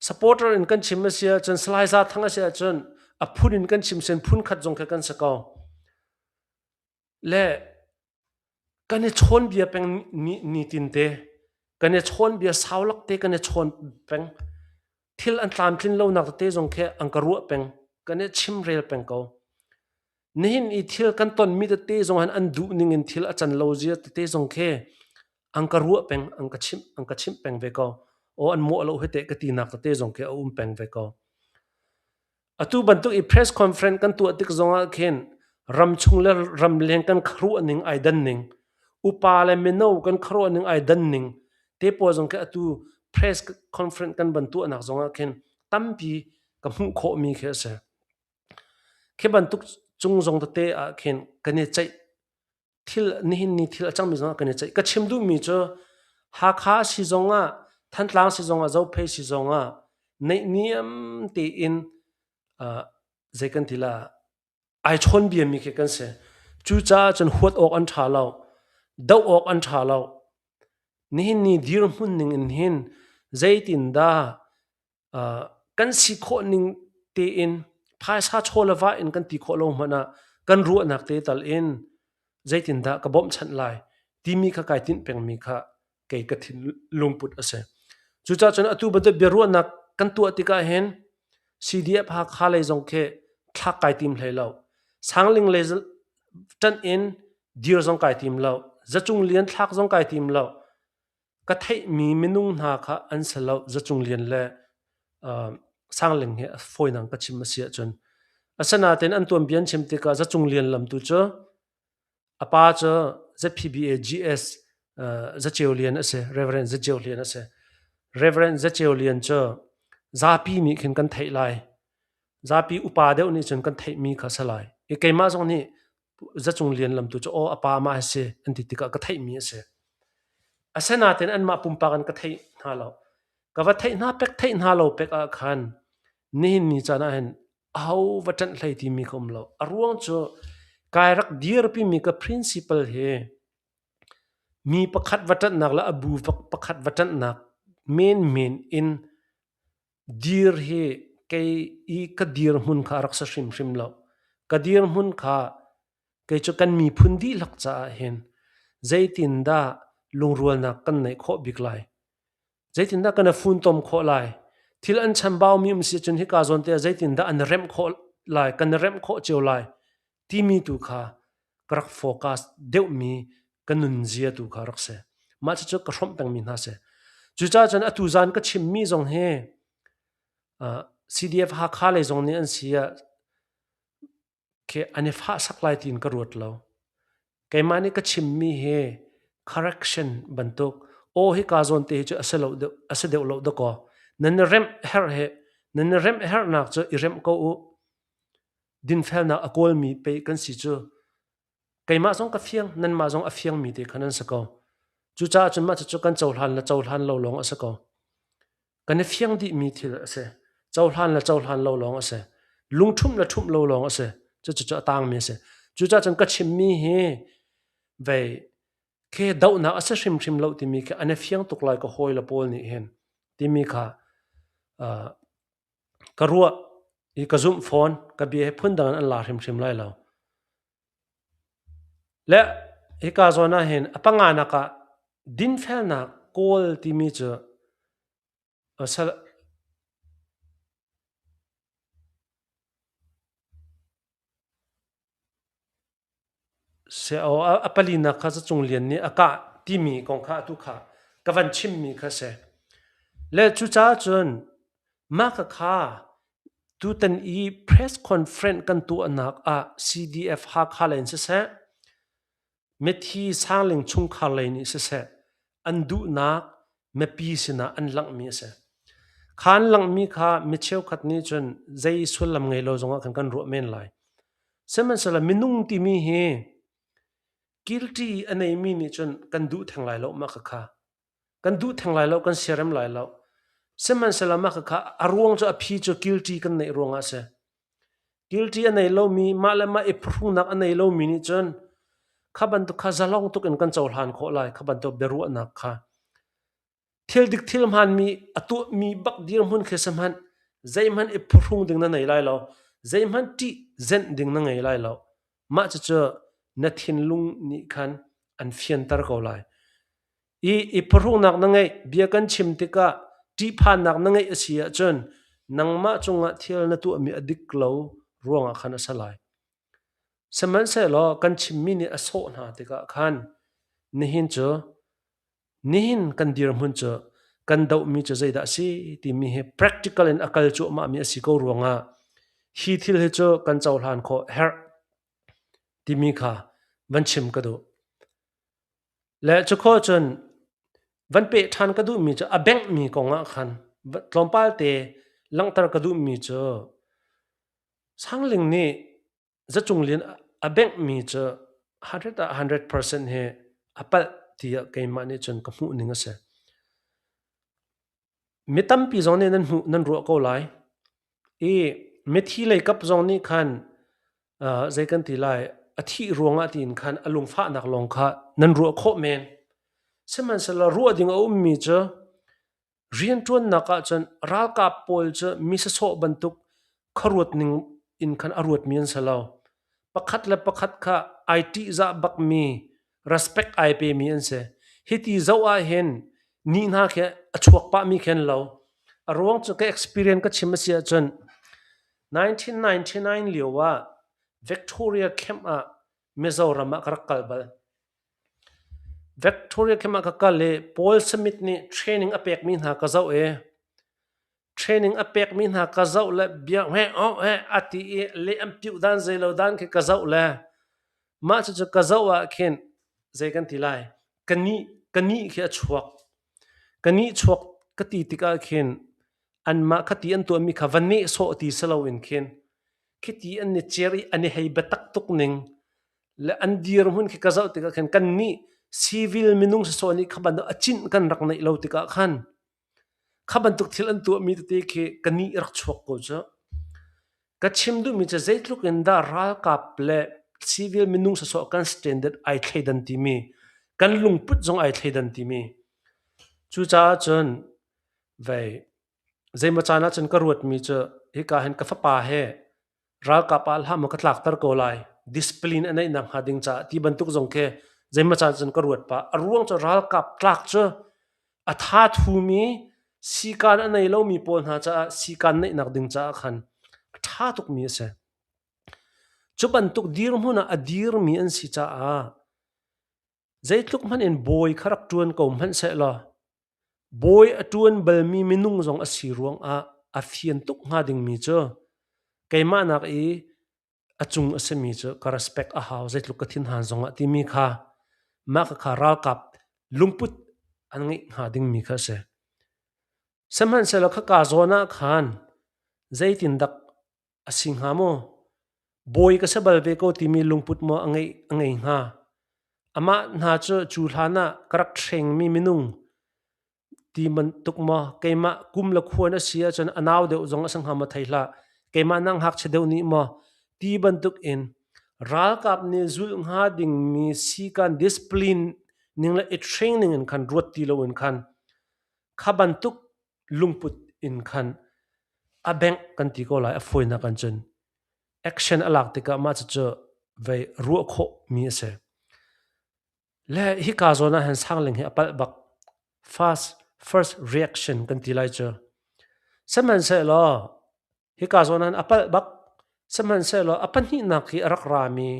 Supporter in kan chim a si ahcun Salai Za Thang a si ahcun a phun in kan chim sen phun khat zong kha kan si ko. Le kan i chawn bia peng ni, ni tin te kan i chawn bia saulak te kan i chawn peng thil an tlamtlin lonak tete zong khi an ka ruah peng kan i chimrel peng ko. Nihin i thil kan tonmi tete zong han an duh ning in thil a can lo zia tete zong khi an ka ruah peng an ka chimh an ka chimh peng ve ko. Aw an mawh lo hi teh ka tinak tete zong khi a um peng ve ko. Atu bantuk i press conference kan tuah tik zong ah khin ramchung le ramleng kan kharuah ning ai dan ning upa le mino kan kharuah ning ai dan ning te pawl zong khi atu press conference kan van tuahnak zong ah khin tampi ka hmuh khawhmi khi a si. Khi bantuk cung zong tete ah khin kan i ceih thil nihin ni thil a cangmi zong ah kan i ceih. Ka chim duhmi cu Hakha si zong ah Thantlang si zong ah Zophei si zong ah neihniam tein zei kan ti la ai chawn biami khi kan si. Cucaah cun huat awk an ṭha lo, doh awk an ṭha lo. Nihin ni dirhmun ning in hin zeitindah kan si khawh ning tein Phaisa chaw le va in kan ti khawh lo hmanh ah kan ruahnak te tal in zeitindah ka bawmhchanh lai timi kha kai tinh pengmi kha kei ka thin lungput a si. Cucaah cun atu bantuk biaruahnak kan tuah tikah hin CDF Hakha lei zong khi thlak kai tim hlei lo. Sangling lei ṭanh in dir zong kai tim lo. Zacung lian thlak zong kai tim lo. Ka theihmi minung hna kha an si lo. Zacung lian le uh, Sangling hi a fawinak ka chim a si ahcun. Asinain an tuanbia an chim tikah Zacung lian lam tu cu A pa cu ZPBA GS Zaceu Lian a si, Reverend Zaceu Lian a si. Reverend Zaceu Lian cu zapi nih khin kan theih lai. Zapi upa deuh nih cun kan theihmi kha a si lai. I keimah zong nih Zacung Lian lam tu cu aw a pa mah a si an ti tikah ka theihmi a si. Asinain anmah pumpak in ka theih hna lo. Ka va theih hna pek theih hna lo pek ah khan nihin ni caan ah hin aho va ṭanh hlei timi ka um lo. A ruang cu kai rak dirpimi ka principle hi mi pakhat va ṭanhnak le a bu pakhat va ṭanhnak menmen in dir hi kei i ka dirhmun kha a rak si hrimhrim lo. Ka dirhmun kha kei cu kan miphun dihlak caah hin zeitindah lungrualnak kan neih khawh bik lai? Zeitindah kan i funtom khawh lai? Thil an chambaumi um si cun hika zawn te ah zeitindah an i remh khawh lai, kan i remh khawh cio lai timi tu kha ka rak focus deuhmi ka nunzia tu kha rak si. Mah cucu ka hrawmh pengmi hna si. Cucaah cun atu zan ka chimmi zong hi CDF Hakha lei zong nih an si ah khi an i fahsak lai tiin ka ruat lo. Keimah nih ka chimmi hi correction bantuk aw hika zawn te hi cu a si lo deuh a si deuh lo dakaw. Nan i remh herh hi nan i remh herhnak cu i remh ko u. Dinfelnak a kawlmi pei kan si cu. Keimah zong ka fiang, nanmah zong a fiangmi te kha nan si ko. Cucaah cun mah cucu kan cohlan le cohlan lo lawng a si ko. Kan i fiang dihmi thil a si. Cohlan le cohlan lo lawng a si. Lungṭhumh le ṭhumh lo lawng a si. Cucu a tangmi a si. Cucaah cun ka chimmi hi vei khi dohnak a si hrimhrim lo timi khi an i fiang tuk lai ka hawi le pawl nih hin timi kha uh, ka ruah i ka zumh fawn ka bia hi phundang in an la hrimhrim lai lo. Le hika zawn ah hin a panganak ah dinfelnak kawl timi cu a palinak kha Zacung Lian nih a kah timi kong kha atu kha ka van chimmi kha si. Le cucaah cun mah khakha tutan i press conference kan tuahnak ah CDF Hakha lei in siseh, mithi Sangling chungkhar lei nih siseh, an duhnak mipi sinah an langhmi a si. Kha an langhmi kha mi cheukhat nih cun zei sullam ngei lo zongah khan kan ruah men lai. Sihmanhsehlaw minung timi hi guilty a neimi nih cun kan duh theng lai lo mah khakha. Kan duh theng lai lo, kan siarem lai lo. Sihmanhsehlaw mah khakha a ruang cu a phi cu guilty kan neih ruangah a si. Guilty a nei lomi, mah le mah i phuhrungnak a nei lomi nih cun kha bantuk kha zalong tuk in kan cohlan khawh lai, kha bantuk biaruahnak kha. Thil dik thil hmaanmi a tuahmi bak dirhmun khi si hmanh zeihmanh i phuhrung ding na nei lai lo, zeihmanh ṭih zenh ding na ngei lai lo. Mah cucu na thinlung nih khan an fianter ko lai. I i phuhrungnak na ngeih, bia kan chim tikah ṭihphannak na ngeih a si ahcun nangmah cungah thil na tuahmi a dik lo ruangah khan a si lai. Sihmanhsehlaw kan chimmi nih a sawh hna tikah khan nihin cu nihin kan dirhmun cu kan dohmi cu zeidah a si timi hi practical in a kal cuahmahmi a si ko ruangah hi thil hi cu kan cohlan khawh herh timi kha van chim ka duh. Le cukhawh cun van peh ṭhan ka duhmi cu a benghmi kong ah khan tlawmpal te langhter ka duhmi cu Sangling nih Zacung Lian a benghmi cu 100 ah 100% hi a palh tiah keimah nih cun ka hmuh ning a si. Mi tampi zong nih nan hmuh nan ruah ko lai. I mithi lei kap zong nih khan uh, zei kan ti lai a thih ruangah tiin khan a lungfahnak lawng kha nan ruah khawh men. Sihmanhsehlaw ruah ding a ummi cu rianṭuannak ahcun ralkap pawl cu mi sasawh bantuk khuaruat ning in khan a ruatmi an si lo. Pakhat le pakhat kha ai ṭihzah bakmi, respect ai pemi an si. Hiti zoh ahhin ni hna khi a chuak pahmi khi an lo. A ruang cu ka experience ka chim a si ahcun 1999 lio ah Victoria Camp ah Mizoram ah ka rak kal bal. Victoria Camp ah ka kal i Paul Smith nih training a pekmi hna ka zoh i training a pekmi hna ka zoh le bia he oh he a ti i leh an piuh dan zei lo dan khi ka zoh le mah cucu ka zoh ah khin zei kan ti lai ka nih ka nih khi a chuak ka nih chuak ka ti tikah khin anmah khati an tuahmi kha va nehsawh ti si loin khin khiti an i cer i an i hei biatak tuk ning le an dirhmun khi ka zoh tikah khin kannih civil minung sawsawh nih kha bantuk a cinh kan rak neih lo tikah khan kha bantuk thil an tuahmi tete khi ka nih rak chuak ko cu. Ka chim duhmi cu zeitluk in dah ralkap le civil minung sawsawh kan standard ai thleidan timi, kan lungput zong ai thleidan timi. Cucaah cun vei zeimaw caan ahcun ka ruatmi cu hika hin ka fapa he ralkap ah hlah maw ka tlakter ko lai discipline a neih nak hnga ding caah ti bantuk zong khi zeimaw caan cun ka ruat pah. A ruang cu ralkap tlak cu a tha thumi sikaan a nei lomi pawl hna caah sikaan neihnak ding caah khan a ṭha tukmi a si. Cu bantuk dirhmun ah a dirmi an si caah zeitluk hmanh in bawi kha rak ṭuan ko hmanh sehlaw bawi a ṭuan balmi minung zong a si ruangah a fian tuk hnga dingmi cu keimah nak i a cung a simi cu ka respect a hau zeitluk ka thinhan zongah timi kha mah kha ralkap lungput an ngeih hnga dingmi kha a si. Sihmanhsehlaw khaka zawn ah khan zeitindak a si hnga maw? Bawi ka si bal ve ko timi lungput maw a ngeih a ngei hnga? Amah hna cu cu hlan ah ka rak hrengmi minung ti bantuk maw keimah kum le khuan a si ahcun a nau deuh zong a si hnga maw thei hlah keimah nak ngakchia deuh nih maw ti bantuk in ralkap nih zulh hnga dingmi sikan discipline ning le i training in khan ruat ti loin khan kha bantuk lungput in khan a bengh kan ti ko lai a fawinak an cun action a lak tikah mah cucu vei ruah khawh mi a si. Le hika zawn ah hin sangling hi a palh bak. Fast first reaction kan ti lai cu. Sihmanhsehlaw hika zawn ah hin a palh bak. Sihmanhsehlaw a pahnihnak hi a rak rami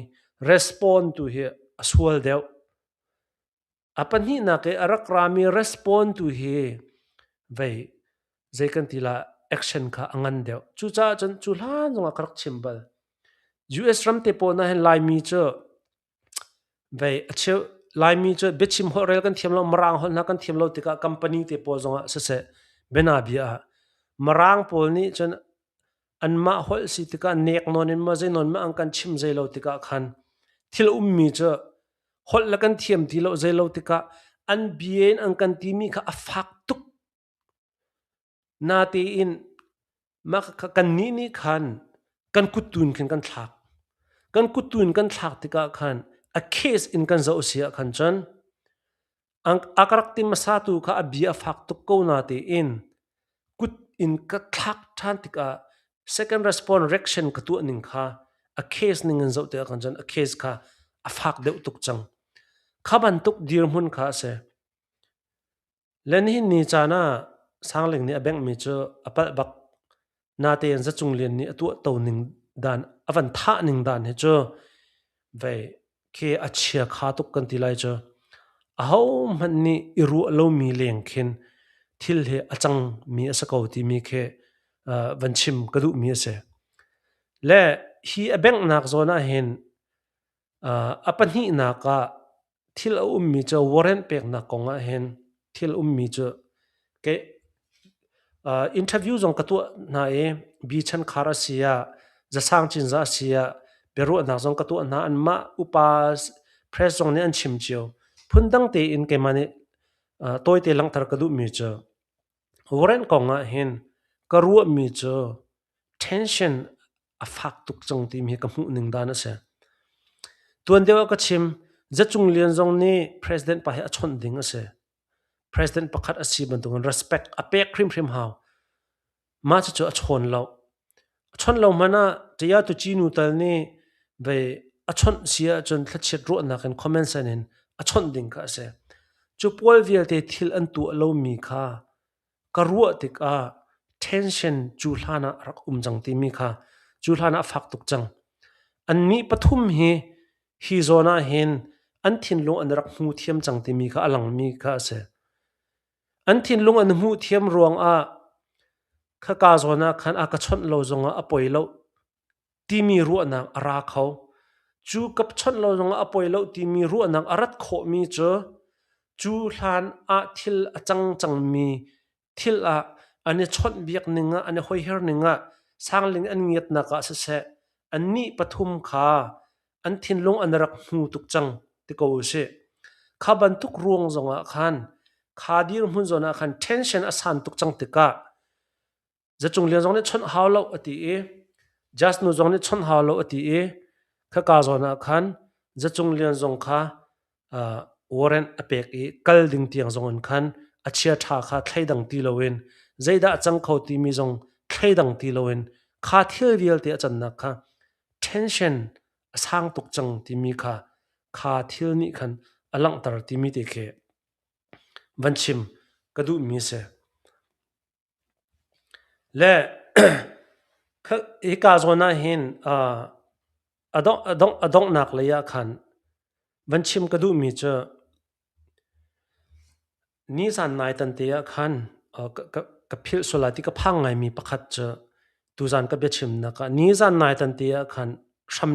respond tu hi a sual deuh. A pahnihnak i a rak rami respond tu hi vei zei kan ti la action kha a ngan deuh. Cucaah cun cu hlan zongah ka rak chim bal. US ram te pawl na hin Laimi cu vei a cheu Laimi cu biachim holhrel kan thiam lo, Mirang holh hna kan thiam lo tikah company te pawl zongah siseh bianabia ah Mirang pawl nih cun anmah holh si tikah nek nawn in maw zei nawn ma an kan chim zei lo tikah khan thil ummi cu holh le kan thiam ti lo zei lo tikah an bia in an kan timi kha a fak tuk natein mah kha kannih nih khan kan kuttun khin kan thlak kan kuttun kan thlak tikah khan a case in kan zoh si ah khan cun a ka rak ti hmasa tu kha a bia a fak tuk ko natein kut in ka thlak ṭhan tikah second response reaction ka tuah ning kha a case ning in zoh tikah khan cun a case kha a fak deuh tuk cang. Kha bantuk dirhmun kha a si. Le nihin ni caan ah Sangling nih a benghmi cu a palh bak. Natein Za Cung Lian nih a tuahto ning dan a van thah ning dan hi cu vei khi a chia kha tuk kan ti lai cu. Ahohmanh nih i ruah lomi leng khin thil hi a cangmi a si ko timi khi van chim ka duhmi a si. Le hi a benghnak zawn ah hin A pahnihnak ah thil a ummi cu warrant peknak kong ah hin thil ummi cu ke interview zong ka tuah hna i bi chankhar a si ah Zasang Cinzah a si ah biaruahnak zong ka tuah hna. Anmah upa press zong nih an chim cio. Phundang tein keimah nih tawite langhter ka duhmi cu warrant kong ah hin ka ruahmi cu tension a fak tuk cang timi hi ka hmuh ning dan a si. Tuan deuh ah ka chim, Zacung Lian zong nih president pa hi a chawnh ding a si. President pakhat a si bantukin respect a pek hrimhrim hau. Mah cucu a chawn lo. A chawnh lo hmanh ah ṭaya tuci nu tal nih vei a chawnh si ahcun thlachiat ruahnak in comment sen in a chawnh ding kha a si. Cu pawl vialte thil an tuah lomi kha ka ruah tikah tension cu hlan ah a rak um cang timi kha cu hlan ah a fak tuk cang. Annih pathum hi hi zawn ah hin an thinlung an rak hmu thiam cang timi kha a langmi kha a si. An thinlung an hmuh thiam ruangah khaka zawn ah khan a ka chawnh lo zongah a poi lo timi ruahnak a ra kho. Cu ka chawnh lo zongah a poi lo timi ruahnak a rat khawhmi cu cu hlan ah thil a cang cangmi thil ah an i chawnhbiak ning ah an i hoiher ning ah sangling an ngiatnak ah siseh annih pathum kha an thinlung an rak hmu tuk cang ti ko usih. Kha bantuk ruang zongah khan kha dirhmun zawn ah khan tension a san tuk cang tikah Zacung Lian zong nih chawnh hau lo a ti i Jas nu zong nih chawnh hau lo a ti i khaka zawn ah khan Zacung Lian zong kha warrant a pek i kal ding tiang zong in khan a chia ṭha kha thleidang ti loin zeidah a cang kho timi zong thleidang ti loin kha thil vialte a cannak kha tension a sang tuk cang timi kha kha thil nih khan a langhter timi te khi van chim ka duhmi a si. Le hika zawn ah hin a donghnak lei ah khan van chim ka duhmi cu nizan nai tan te ah khan ka philh sual lai ti ka phang ngaimi pakhat cu tuzan ka biachimnak ah nizan nai tan te ah khan hram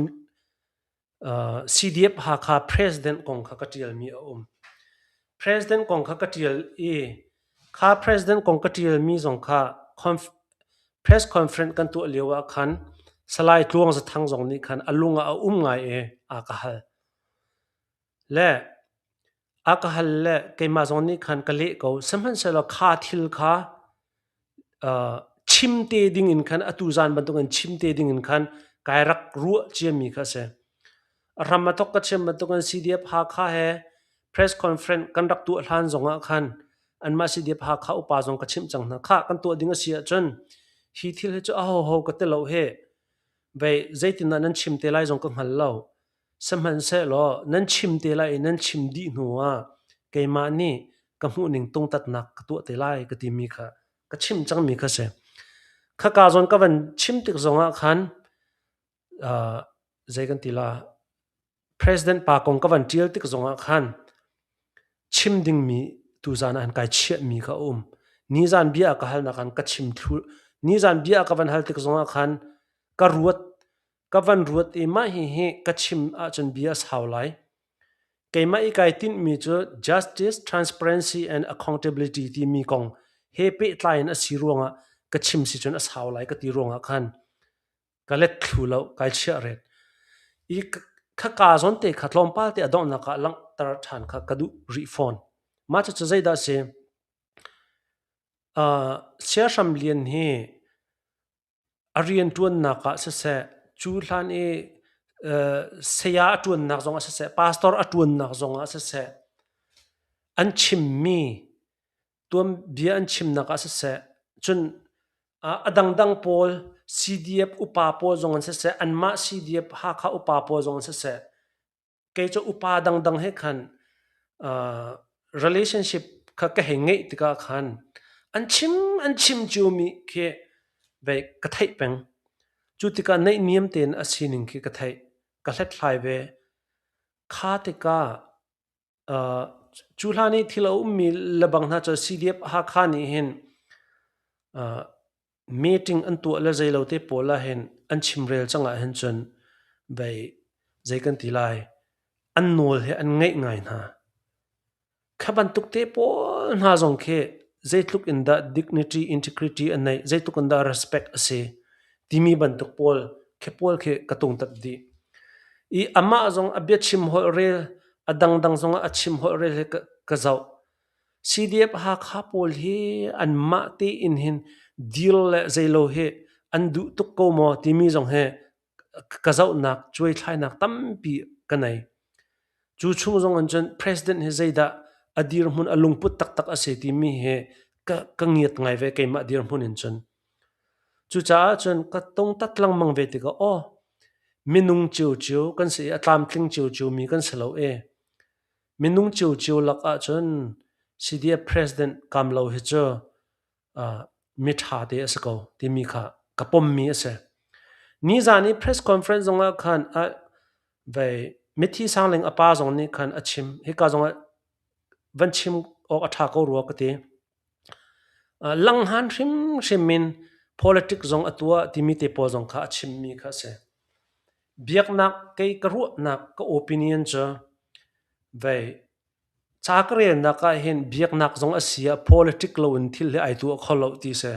CDF Hakha President kong kha ka ṭialmi a um. President kong kha ka ṭial i kha President kong ka ṭialmi zong kha press conference kan tuah lio ah khan Salai Tluang Za Thang zong nih khan a lung ah a um ngai i a ka hal. Le a ka hal le keimah zong nih khan ka leh ko. Sihmanhsehlaw kha thil kha chim te ding in khan atu zan bantukin chim te ding in khan kai rak ruah ciami kha a si. A hram a thok ka chim bantukin CDF Hakha he press conference kan rak tuah hlan zongah khan anmah CDF Hakha upa zong ka chimh cang hna. Khah kan tuah ding a si ahcun hi thil hi cu ahoho ka ti lo hi vei zeitindah nan chim te lai zong ka hngal lo. Sihmanhsehlaw nan chim te lai i nan chim dih hnuah keimah nih ka hmuhning tungtatnak ka tuah te lai ka timi kha ka chim cangmi kha si. Khaka zawn ka van chim tik zongah khan uh, zei kan ti la President pa kong ka van ṭial tik zongah khan chim dingmi tuzan ah kai chiahmi kha a um. Nizan bia ka halnak khan ka chim thlu nizan bia ka van hal tik zongah khan ka ruat Ka van ruat i mah hihi ka chim ahcun bia a sau lai. Keimah i kai tinhmi cu justice, transparency and accountability timi kong he pehtlai in a si ruangah ka chim si cun a sau lai ka ti ruangah khan ka let thlu lo, kai chiah ret. I khaka zawn te kha tlawmpal te a donghnak ah langhter ṭhan kha ka duh rih fawn. Mah cucu zeidah a si? Uh, Siahram Lian hi A rianṭuannak ah siseh, cu hlan i saya a ṭuannak zongah siseh, pastor a ṭuannak zongah siseh, an chimmi tuanbia an chimnak ah siseh, cun a dangdang pawl CDF upa pawl zong an siseh, anmah CDF Hakha upa pawl zong an siseh, kei cu upa dangdang he khan uh, relationship kha ka hei ngeih tikah khan an chim an chim ciomi khi ve ka theih peng. Cu tikah naihniam tein a sining khi ka theih. Ka hlathlai ve. Kha tikah uh, cu hlan i thil a ummi lebang hna cu CDF Hakha nih hin uh, meeting an tuah le zeilo te pawl ah hin an chimrel cang ah hin cun vei zei kan ti lai an nawl hi an ngaih ngai hna. Kha bantuk te pawl hna zong khi zeitluk in dah dignity, integrity an neih, zeitluk in dah respect a si timi bantuk pawl khi pawl khi ka tungtat dih. I amah zong a biachim holh rel a dangdang zong ah a chim holh rel hi ka, ka zoh. CDF Hakha pawl hi anmah tein hin deal le zeilo hi an duh tuk ko maw timi zong hi ka zohnak cuaithlainak tampi ka nei. Cu chung zong in cun president hi zeidah a dirhmun a lungput taktak a si timi hi ka, ka ngiat ngai ve keimah dirhmun in cun. Cucaah cun ka tungtat lengmang ve tikah aw minung ciocio kan si i a tlamtling ciocio mi kan si lo i minung ciocio lak ahcun CDF President Kamlo hi cu mi ṭha te a si ko timi kha ka pommi a si. Nizan i press conference zong ah khan vei mithi Sangling a pa zong nih khan a chim. Hika zong ah van chim awk a ṭha ko rua ka ti. Langhan hrimhrim in politics zong a tuah timi te pawl zong kha a chimmi kha a si. Biaknak kei ka ruahnak ka opinion cu vei ca ka relnak ah hin biaknak zong a si ah politic loin thil hi ai tuah kho lo ti si.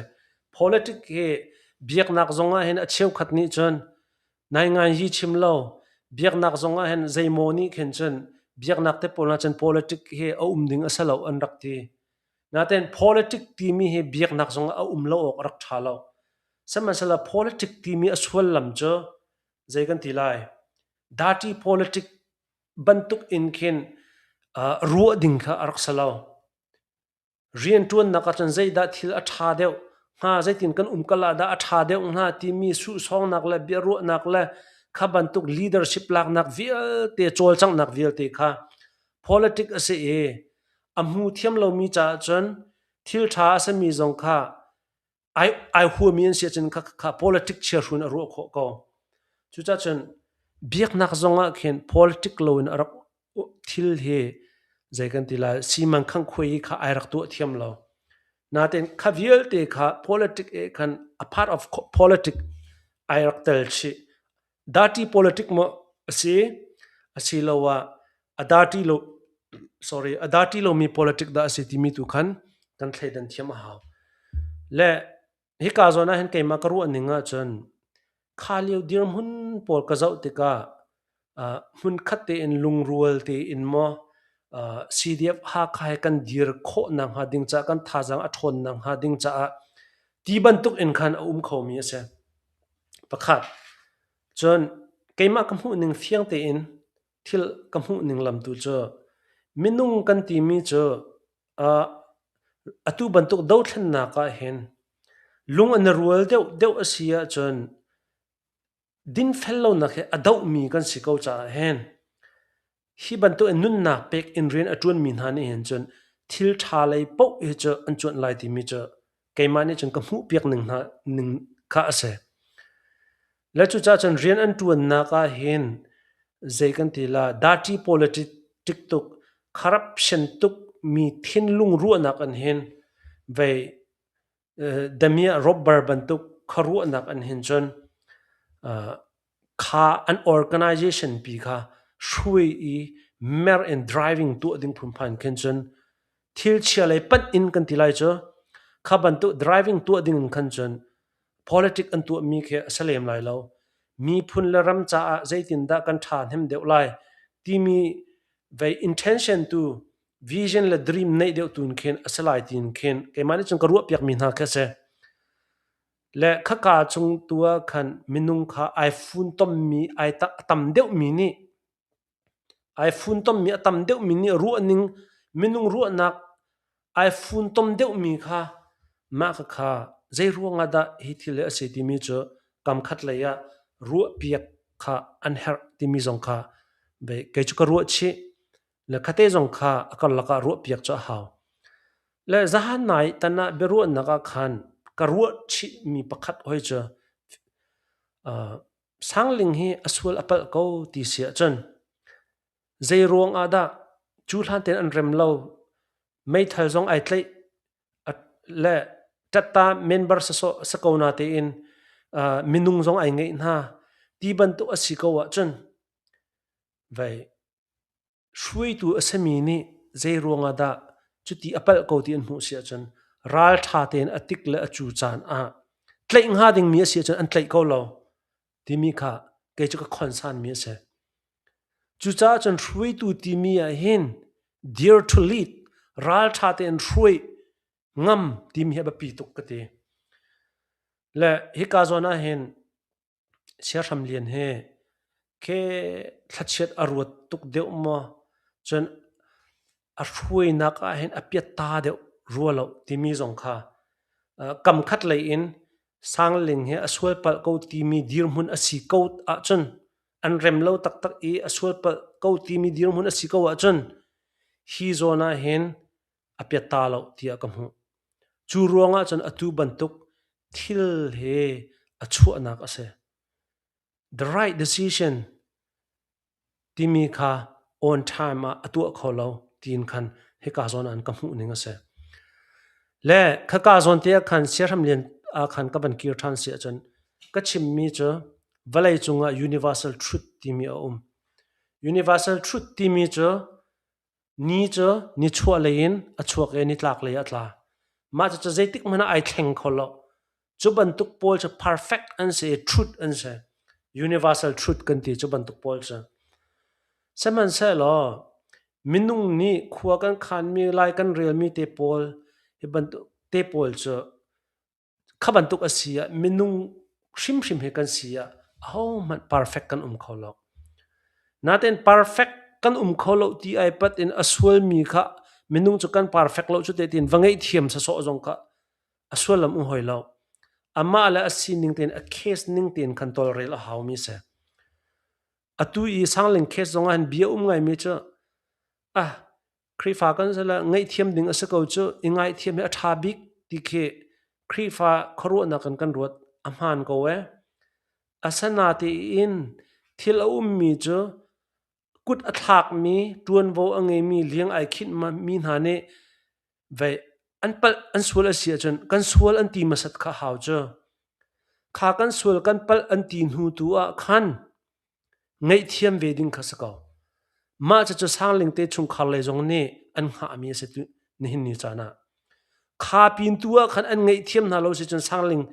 Politic hi biaknak zong ah hin a cheukhat nih cun Nainganyi hi chim lo, biaknak zong ah hin zeimaw nih khin cun biaknak te pawl ah cun politic hi a um ding a si lo an rak ti. Natein politic timi hi biaknak zong ah a um lo awk a rak ṭha lo. Sihmanhsehlaw politic timi a suallam cu zei kan ti lai? Dirty politic bantuk in khin ruah ding kha a rak si lo. Rianṭuannak ahcun zeidah thil a ṭha deuh hnga, zeitin kan umkal ah dah a ṭha deuh hnga timi suhsawngnak le biaruahnak le kha bantuk leadership laknak vialte, cawlcanghnak vialte kha politic a si i a hmu thiam lomi caah cun thil ṭha a simi zong kha ai huami an si ahcun kha kha politic chiahru in a ruah khawh ko. Cucaah cun biaknak zong ah khin politic loin a rak thil hi zei kan ti lai siman khangkhuai hi kha ai rak tuah thiam lo. Natein kha vialte kha politic eh khan a part of politic ai rak tel chih. Dirty politic maw a si asiloah a dirty lo sorry a dirty lomi politic dah a si timi tu khan kan thleidan thiam a hau. Le hika zawn ah hin keimah ka ruah ning ahcun kha lio dirhmun pawl ka zoh tikah hmunkhat tein lungrual tein maw CDF Hakha he kan dir khawh nakhnga ding caah kan thazaang a ṭhawn nakhnga ding caah ti bantuk in khan a um khomi a si. Pakhat, cun keimah ka hmuhning fiang tein thil ka hmuhning lam tu cu minung kan timi cu atu bantuk dothlennak ah hin lung an i rual deuhdeuh a si ahcun dinfel lonak hi a dohmi kan si ko caah hin Hi bantuk in nunnak pek in rian a ṭuanmi hna nih hin cun thil ṭha lei paoh hi cu an cuanh lai timi cu keimah nih cun ka hmuhpiak ning hna ning kha a si. Le cucaah cun rian an ṭuannak ah hin zei kan ti la dirty politic tuk, corruption tuk mi thinlung ruahnak an hin vei damiah robber bantuk khuaruahnak an hin cun kha an organization pi kha hruai i mer in driving tuah ding phunphan khin cun thil chia lei panh in kan ti lai cu kha bantuk driving tuah ding in khan cun politic an tuahmi khi a si lem lai lo. Miphun le ram caah zeitindah kan ṭha hnem deuh lai timi vei intention tu vision le dream neih deuh tu in khin a si lai tiin khin keimah nih cun ka ruahpiak mi hna khi a si. Le khaka chung tu ah khan minung kha ai funtommi ai a tam deuhmi nih ai funtommi a tam deuhmi nih ruahning minung ruahnak ai funtom deuhmi kha mah khakha zei ruangah dah hi thil hi a si timi cu kam khat lei ah ruahpiak kha an herh timi zong kha kei cu ka ruah chih. Le khate zong kha a karlak ah ruahpiak cu a hau. Le zahan nai tan ah biaruahnak ah khan ka ruah chihmi pakhat hoi cu Sangling hi a sual a palh ko ti si ahcun zei ruang ah dah cu hlan tein an rem lo meithal zong ai tlaih le ṭatta member si ko na tein minung zong ai ngeih hna ti bantuk a si ko ahcun vei Hruaitu a simi nih zei ruangah dah cuti a palh ko ti an hmuh si ahcun ralṭha tein a tik le a cu caan ah tlaih hnga dingmi a si ahcun an tlaih ko lo timi kha kei cu ka khonsanmi a si. Cucaah cun hruaitu timi ah hin dare to lead ralṭha tein hruai ngam timi hi a biapi tuk ka ti. Le hika zawn ah hin Siahram Lian hi khi thlachiat a ruat tuk deuh maw cun a hruainak ahhin a piatta deuh rua lo timi zong kha kam khat lei in Sangling hi a sualpalh ko timi dirhmun a si ko ahcun an rem lo taktak i a sualpalh ko timi dirhmun a si ko ahcun hi zawn ah hin a piatta lo tiah ka hmuh. Cu ruangah cun atu bantuk thil he a chuahnak a si. The right decision timi kha on time ah a tuah kho lo tiin khan hika zawn ah ka hmuh ning a si. Le khaka zawn te ah khan Siahram Lian ah khan ka van kir ṭhan si ahcun ka chimmi cu vawlei cungah universal truth timi a um. Universal truth timi cu Ni cu nichuahlei in a chuak i nitlaklei ah a tla. Mah cucu zeitik hmanh ah ai thleng kho lo. Cu bantuk pawl cu perfect an si i truth an si. Universal truth kan ti cu bantuk pawl cu. Sihmanhsehlaw minung nih khua kan khanmi lai kan relmi te pawl hi bantuk te pawl cu Kha bantuk a si ah minung hrimhrim hi kan si ah ahohmanh perfect kan um kho lo. Natein perfect kan um kho lo ti ai pat in a sualmi kha minung cu kan perfect lo cu te tiin va ngaihthiam sasawh zong kha a suallam um hoi lo. Amah le a sining tein a case ning tein khan tawlrel a haumi si. Atu i Sangling case zong ah hin bia um ngaimi cu ah Khrihfa kan si le ngaihthiam ding a si ko cu i ngaihthiam hi a ṭha bik ti khi Khrihfa khuaruahnak in kan ruat a hmaan ko ee. Asinain thil a ummi cu kut a thlakmi, ṭuanvo a ngeimi, liang ai khinhmi hna nih vei an palh an sual a si ahcun kan sual an ti hmasat kha a hau cu. Kha kan sual kan palh an ti hnu tu ah khan ngaihthiam ve ding kha si ko. Mah cucu Sangling te chungkhar lei zong nih an hngahmi a si tu nihin ni caan ah. Kha pin tu ah khan an ngaihthiam hna lo si cun Sangling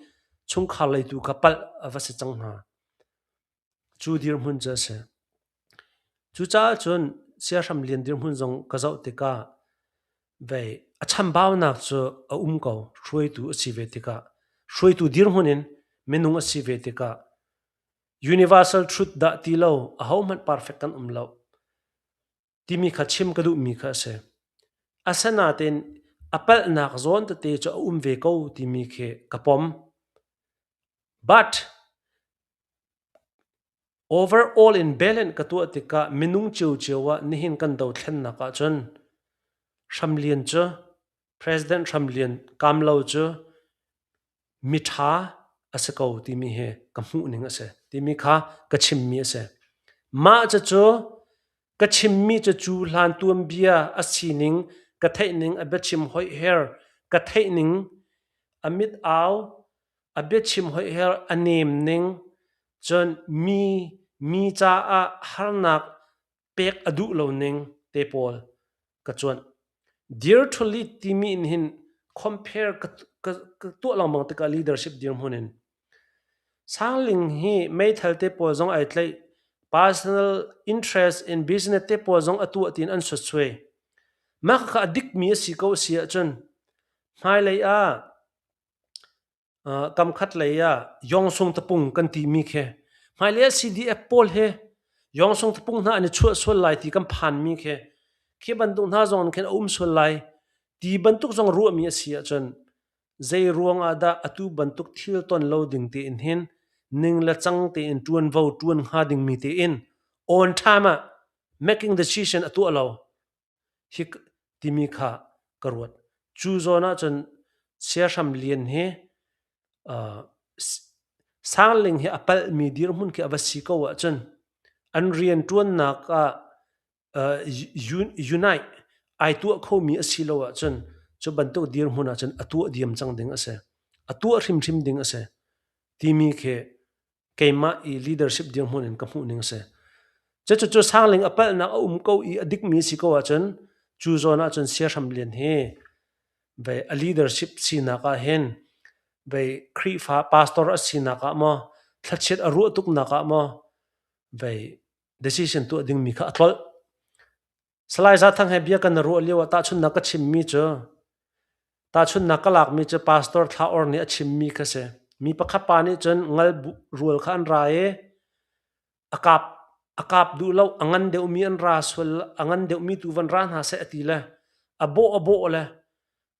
chungkhar lei tu kha palh a va si cang hna. Cu dirhmun cu a si. Cucaah cun Siahram Lian dirhmun zong ka zoh tikah vei a chambaunak cu a um ko. Hruaitu a si ve tikah hruaitu dirhmun in minung a si ve tikah Universal truth dah ti lo ahohmanh perfect kan um lo timi kha chim ka duhmi kha a si. Asinain a palhnak zawn tete cu a um ve ko timi khi ka pom. But overall in balance ka tuah tikah minung ciocio ah nihin kan dothlennak ahcun Hramlian cu President Hramlian Kamlo cu miṭha a si ko timi hi ka hmuhning a si timi kha ka chimmi a si. Mah cucu ka chimmi cu cu hlan tuanbia a sining ka theihning a biachim hoiher ka theihning a mit au a biachim hoiher a nem ning cun mi mi caah harnak pek a duh lo ning te pawl ka cuanh. Dear to lead timi in hin compare ka, ka, ka tuah lengmang tikah leadership dirhmun in Sangling hi meithal te pawl zong ai tlaih personal interest in business te pawl zong a tuah tiin an suatsuai. Mah kha a dikmi a si ko si ahcun hmailei ah Kamkhat lei ah Yawngsung tapung kan timi khi hmailei ah CDF pawl hi Yawngsung tapung hna an i chuah sual lai ti kan phanmi khi khi bantuk hna zong khin a um sual lai ti bantuk zong ruahmi a si ahcun zei ruang ah dah atu bantuk thil ton lo ding tein hin ning le cang tein ṭuanvo ṭuan hnga dingmi tein on time ah making decision a tuah lo hi timi kha ka ruat. Cu zawn ahcun Siahram Lian hi Sangling hi a palhmi dirhmun khi a va si ko ahcun an rianṭuannak ah unite ai tuah khomi a si lo ahcun cu bantuk dirhmun ahcun a tuah diam cang ding a si. A tuah hrimhrim ding a si timi khi keimah i leadership dirhmun in ka hmuh ning a si. Cucu Sangling a palhnak a um ko i a dikmi si ko ahcun cu zawn ahcun Siahram Lian hi vei a leadership sinak ah hin vei Khrihfa pastor a sinak ah maw thlachiat a ruah tuknak ah maw vei decision tuah dingmi kha a tlolh. Salai Zathang he bia kan ruah lio ah tahchunhnak ka chimmi cu tahchunhnak ka lakmi cu Pastor Thla Or nih a chimmi kha si. Mi pakhat pa nih cun ngal rual kha an ra i a kap a kap duh lo a ngan deuhmi an ra sual a ngan deuhmi tu van ra hna seh a ti le a bawh a bawh le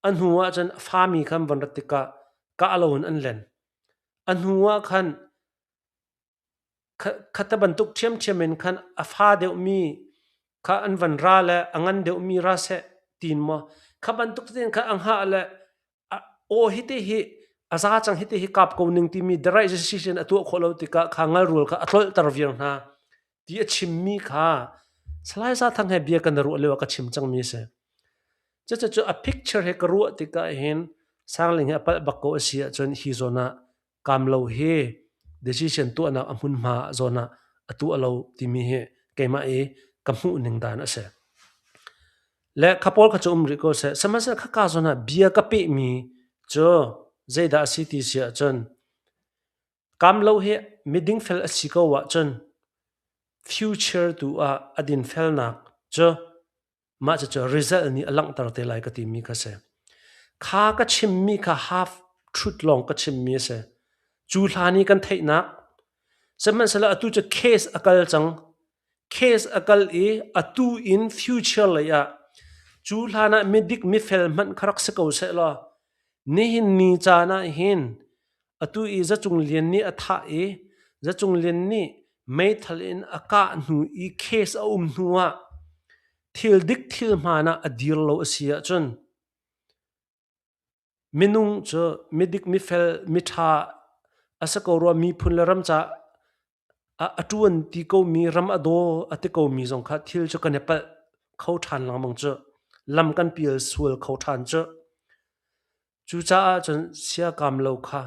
a hnu ah cun a fami kha an van rat tikah kah lo in an len. A hnu ah khan khata bantuk ṭhiamṭhiam in khan a fa deuhmi kha an van ra le a ngan deuhmi ra seh tiin maw kha bantuk tein khan a hngah le aw hi te hi a za cang hi te hi kap ko ning timi the right decision a tuah khawh lo tikah kha ngalrual kha a tlolhter viar hna ti a chimmi kha Salai Za Thang he bia kan ruah lio ah ka chim cangmi a si. Cucu a picture he ka ruah tikah hin Sangling hi a palh bak ko a si ahcun hi zawn ah kaam lo hi decision tuahnak a hmunhma zawn ah a tuah lo timi hi keimah i ka hmuh ning dan a si. Le kha pawl kha cu um rih ko seh. Sihmanhsehlaw khaka zawn ah bia ka pehmi cu zeidah a si ti si ahcun kaam lo hi miding fel a si ko ahcun future tu ah a dinfelnak cu Mah cucu result nih a langhter te lai ka timi kha si. Kha ka chimmi kha half truth lawng ka chimmi a si. Cu hlan i kan theihnak sihmanhsehlaw atu cu case a kal cang. Case a kal i atu in future lei ah cu hlan ah midik mifel hmanh kha rak si ko seh law nihin ni caan ah hin Atu i Za Cung Lian nih a thah i Za Cung Lian nih meithal in a kah hnu i case a um hnu ah thil dik thil hmaan ah a dir lo a si ahcun minung cu midik mifel miṭha a si ko rua miphun le ram ca a ṭuan ti komi ram a daw a ti komi zong kha thil cu kan i palh kho ṭhan lengmang cu lam kan pial sual kho ṭhan cu. Cucaah cun siakam lo kha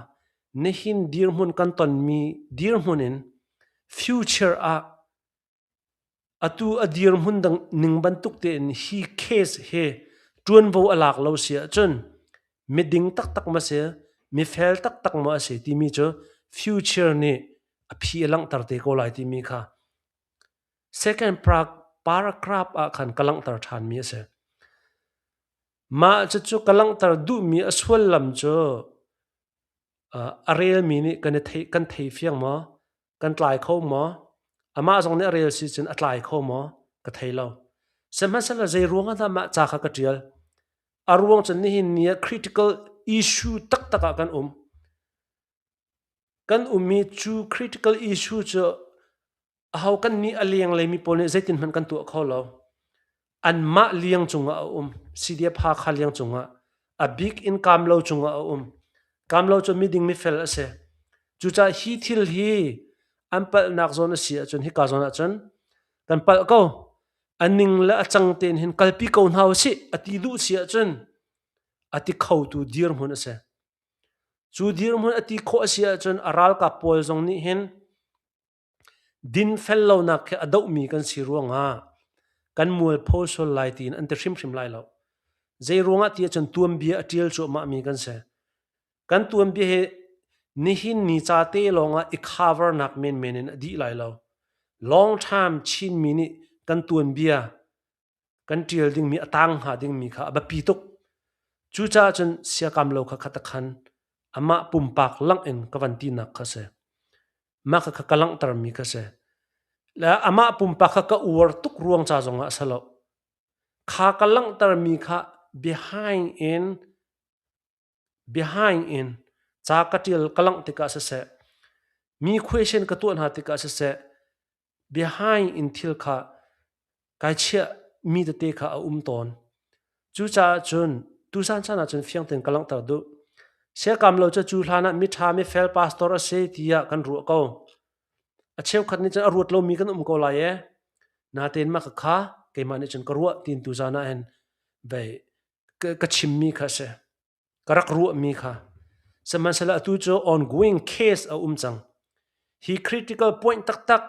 nihin dirhmun kan tonmi dirhmun in future ah atu a dirhmun dang ning bantuk tein hi case hi ṭuanvo a lak lo si ahcun miding taktak ma si, mifel taktak maw a si timi cu future nih a phi a langhter te ko lai timi kha second paragraph ah khan ka langhter ṭhanmi a si. Mah cucu ka langhter duhmi a sullam cu a relmi nih kan i thei, kan thei fiang maw? Kan tlai kho maw? Amah zong nih a rel si cun a tlai kho maw? Ka thei lo. Sihmanhsehlaw zei ruang ah dah mah ca kha ka ṭial? A ruang cu nihin ni ah critical issue taktak ah kan um. Kan ummi cu critical issue cu aho kan nih a lenglei mi pawl nih zeitin hmanh kan tuah kho lo. Anmah liang cungah a um. CDF Hakha liang cungah. A bik in Kamlo cungah a um. Kamlo cu miding mifel a si. Cucaah hi thil hi an palhnak zawn a si ahcun hika zawn ahcun kan palh ko. A ning le a cang tein hin kalpi ko hna usih a ti duh si ahcun a ti khotu dirhmun a si. Cu dirhmun a ti khawh a si ahcun a ralkap pawl zong nih hin Dinfel lonak khi a dohmi kan si ruangah kan mualpho sual lai tiin an ti hrimhrim lai lo. Zei ruangah ti ahcun tuanbia a ṭial cuahmahmi kan si. Kan tuanbia hi nihin ni ca te lawngah i cover nak menmen in a dih lai lo. Long time Chinmi nih kan tuanbia kan ṭial dingmi a tang hnga dingmi kha a biapi tuk. Cucaah cun siakam lo kha khat a khan amah pumpak langh in ka van tinak kha si. Mah kha ka langhtermi kha si. Le amah pumpak kha ka uar tuk ruang ca zongah a si lo. Kha ka langhtermi kha behind in behind in ca ka ṭial ka langh tikah siseh, mi question ka tuah hna tikah siseh, behind in thil kha kai chiah mi tete kha a um tawn. Cucaah cun tusan chan ah cun fiang tein ka langhter duh. Siakam lo cu cu hlan ah miṭha mifel pastor a si tiah kan ruah ko. A cheukhat nih cun a ruat lomi kan um ko lai ee. Natein mah kha keimah nih cun ka ruah tiin tuzan ah hin vei ka chimmi kha a si. Ka rak ruahmi kha. Sihmanhsehlaw atu cu ongoing case a um cang. Hi critical point taktak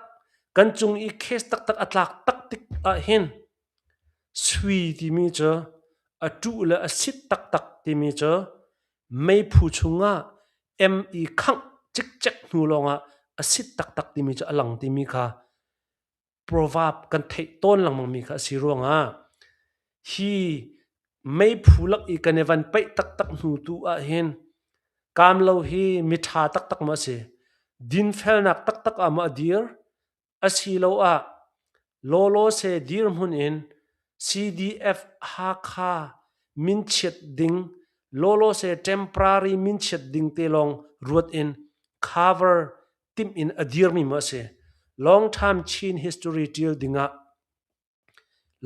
kan cung i case taktak a tlak tak tik ah hin sui timi cu a ṭuh le a sit taktak timi cu meiphu chungah em i khangh cikcek hnu lawngah a sit taktak timi cu a lang timi kha proverb kan theih tawn lengmangmi kha a si ruangah hi meiphu lak i kan i van paih taktak hnu tu ah hin kaamlo hi miṭha taktak maw a si dinfelnak taktak ah maw a dir asiloah lawlawse dirhmun in CDF Hakha minchiat ding lawlawse temporary minchiat ding te lawng ruat in. cover timh in a dirmi maw a si. Long time Chin history ṭial dingah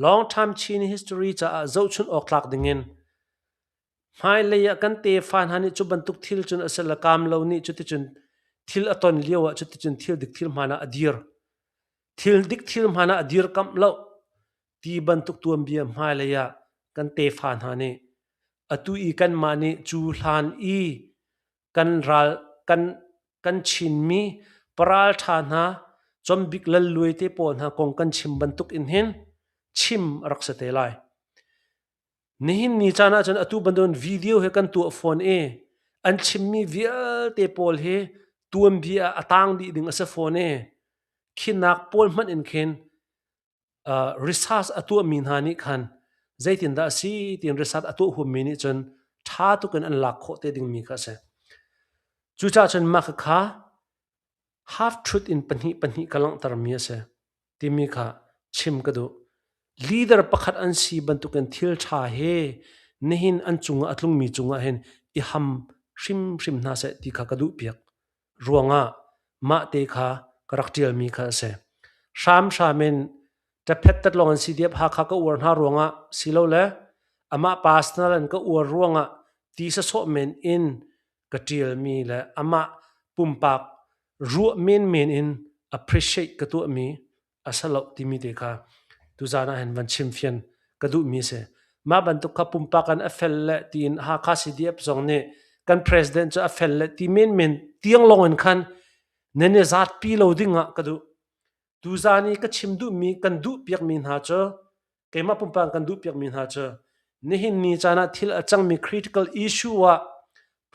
Long time Chin history caah zohchunh awk tlak dingin hmailei ah kan tefa hna nih cu bantuk thil cun a si le kaam lo nih cuticun thil a ton lio ah cuticun thil dik thil hmaan ah a dir. Thil dik thil hmaan ah a dirkamh lo ti bantuk tuanbia hmailei ah kan tefa hna nih atu i kanmah nih cu hlan i kan ral kan kan Chinmi paralṭha hna Conbik Lal Luai te pawl hna kong kan chim bantuk in hin chim a rak si te lai. Nihin ni caan ahcun atu bantukin video he kan tuah fawn i an chimmi vialte pawl hi tuanbia ah a tang dih ding a si fawn i khinak pawl hmanh in khin research a tuahmi hna nih khan zeitindah a si tiin research a tuah huammi nih cun ṭha tuk in an lak khawh te dingmi kha a si. Cucaah cun mah khakha half truth in pahnih pahnih ka langhtermi a si timi kha chim ka duh. Leader pakhat an si bantukin thil ṭha he nihin an cungah a tlungmi cungah hin i ham hrimhrim hna seh ti kha ka duhpiak. Ruangah mah te kha ka rak ṭialmi kha a si. Hramhram in ṭaphet tat lawng an si diap Hakha ka uar hna ruangah silole amah personal in ka uar ruangah ti sasawh men in ka ṭialmi le amah pumpak ruah menmen in appreciate ka tuahmi a si lo timi te kha tuzaan ah hin van chim fian ka duhmi si. Mah bantuk kha pumpak in a fel le tiin Hakha CDF zong nih kan president cu a fel le ti menmen tiang lawng in khan nan i zatpi lo ding ah ka duh. Tuzaan i ka chim duhmi kan duh piakmi hna cu keimah pumpak kan duh piakmi hna cu nihin ni caan ah thil a cangmi critical issue ah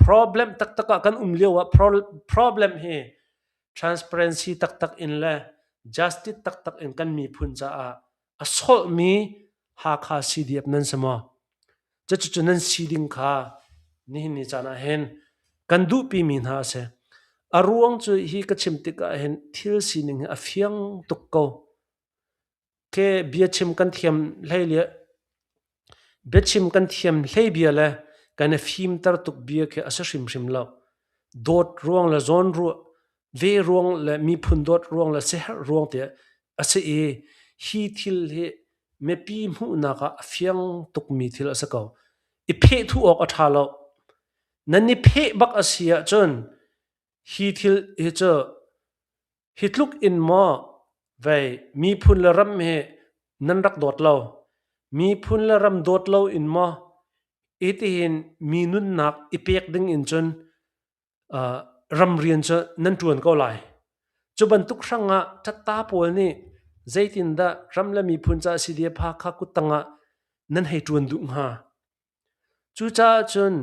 problem taktak ah kan um lio ah problem hi transparency taktak in le justice taktak in kan miphun caah a solhmi Hakha CDF nan si maw? Cucu nan si ding kha nihin ni caan ah hin kan duhpimi hna a si. A ruang cu hi ka chim tikah hin thil sining hi a fiang tuk ko. Ke biachim kan thiam hlei le biachim kan thiam hlei bia le kan i fimter tuk bia khi a si hrimhrim lo. Dawt ruang le zawn ruah ve ruang le miphun dawt ruang le siaherh ruang te a si i hi thil hi mipi hmuhnak ah a fiang tukmi thil a si ko. I pheh thuh awk a ṭha lo. Nan i pheh bak a si ahcun hi thil hi cu Hi tluk in maw vei miphun le ram hi nan rak dawt lo? Miphun le ram dawt lo in maw hitihin mi nunnak i pek ding in cun ramrian cu nan ṭuan ko lai. Cu bantuk hrangah ṭatta pawl nih zeitindah ram le miphun caah CDF Hakha kuttang ah nan hei ṭuan duh hnga? Cucaah cun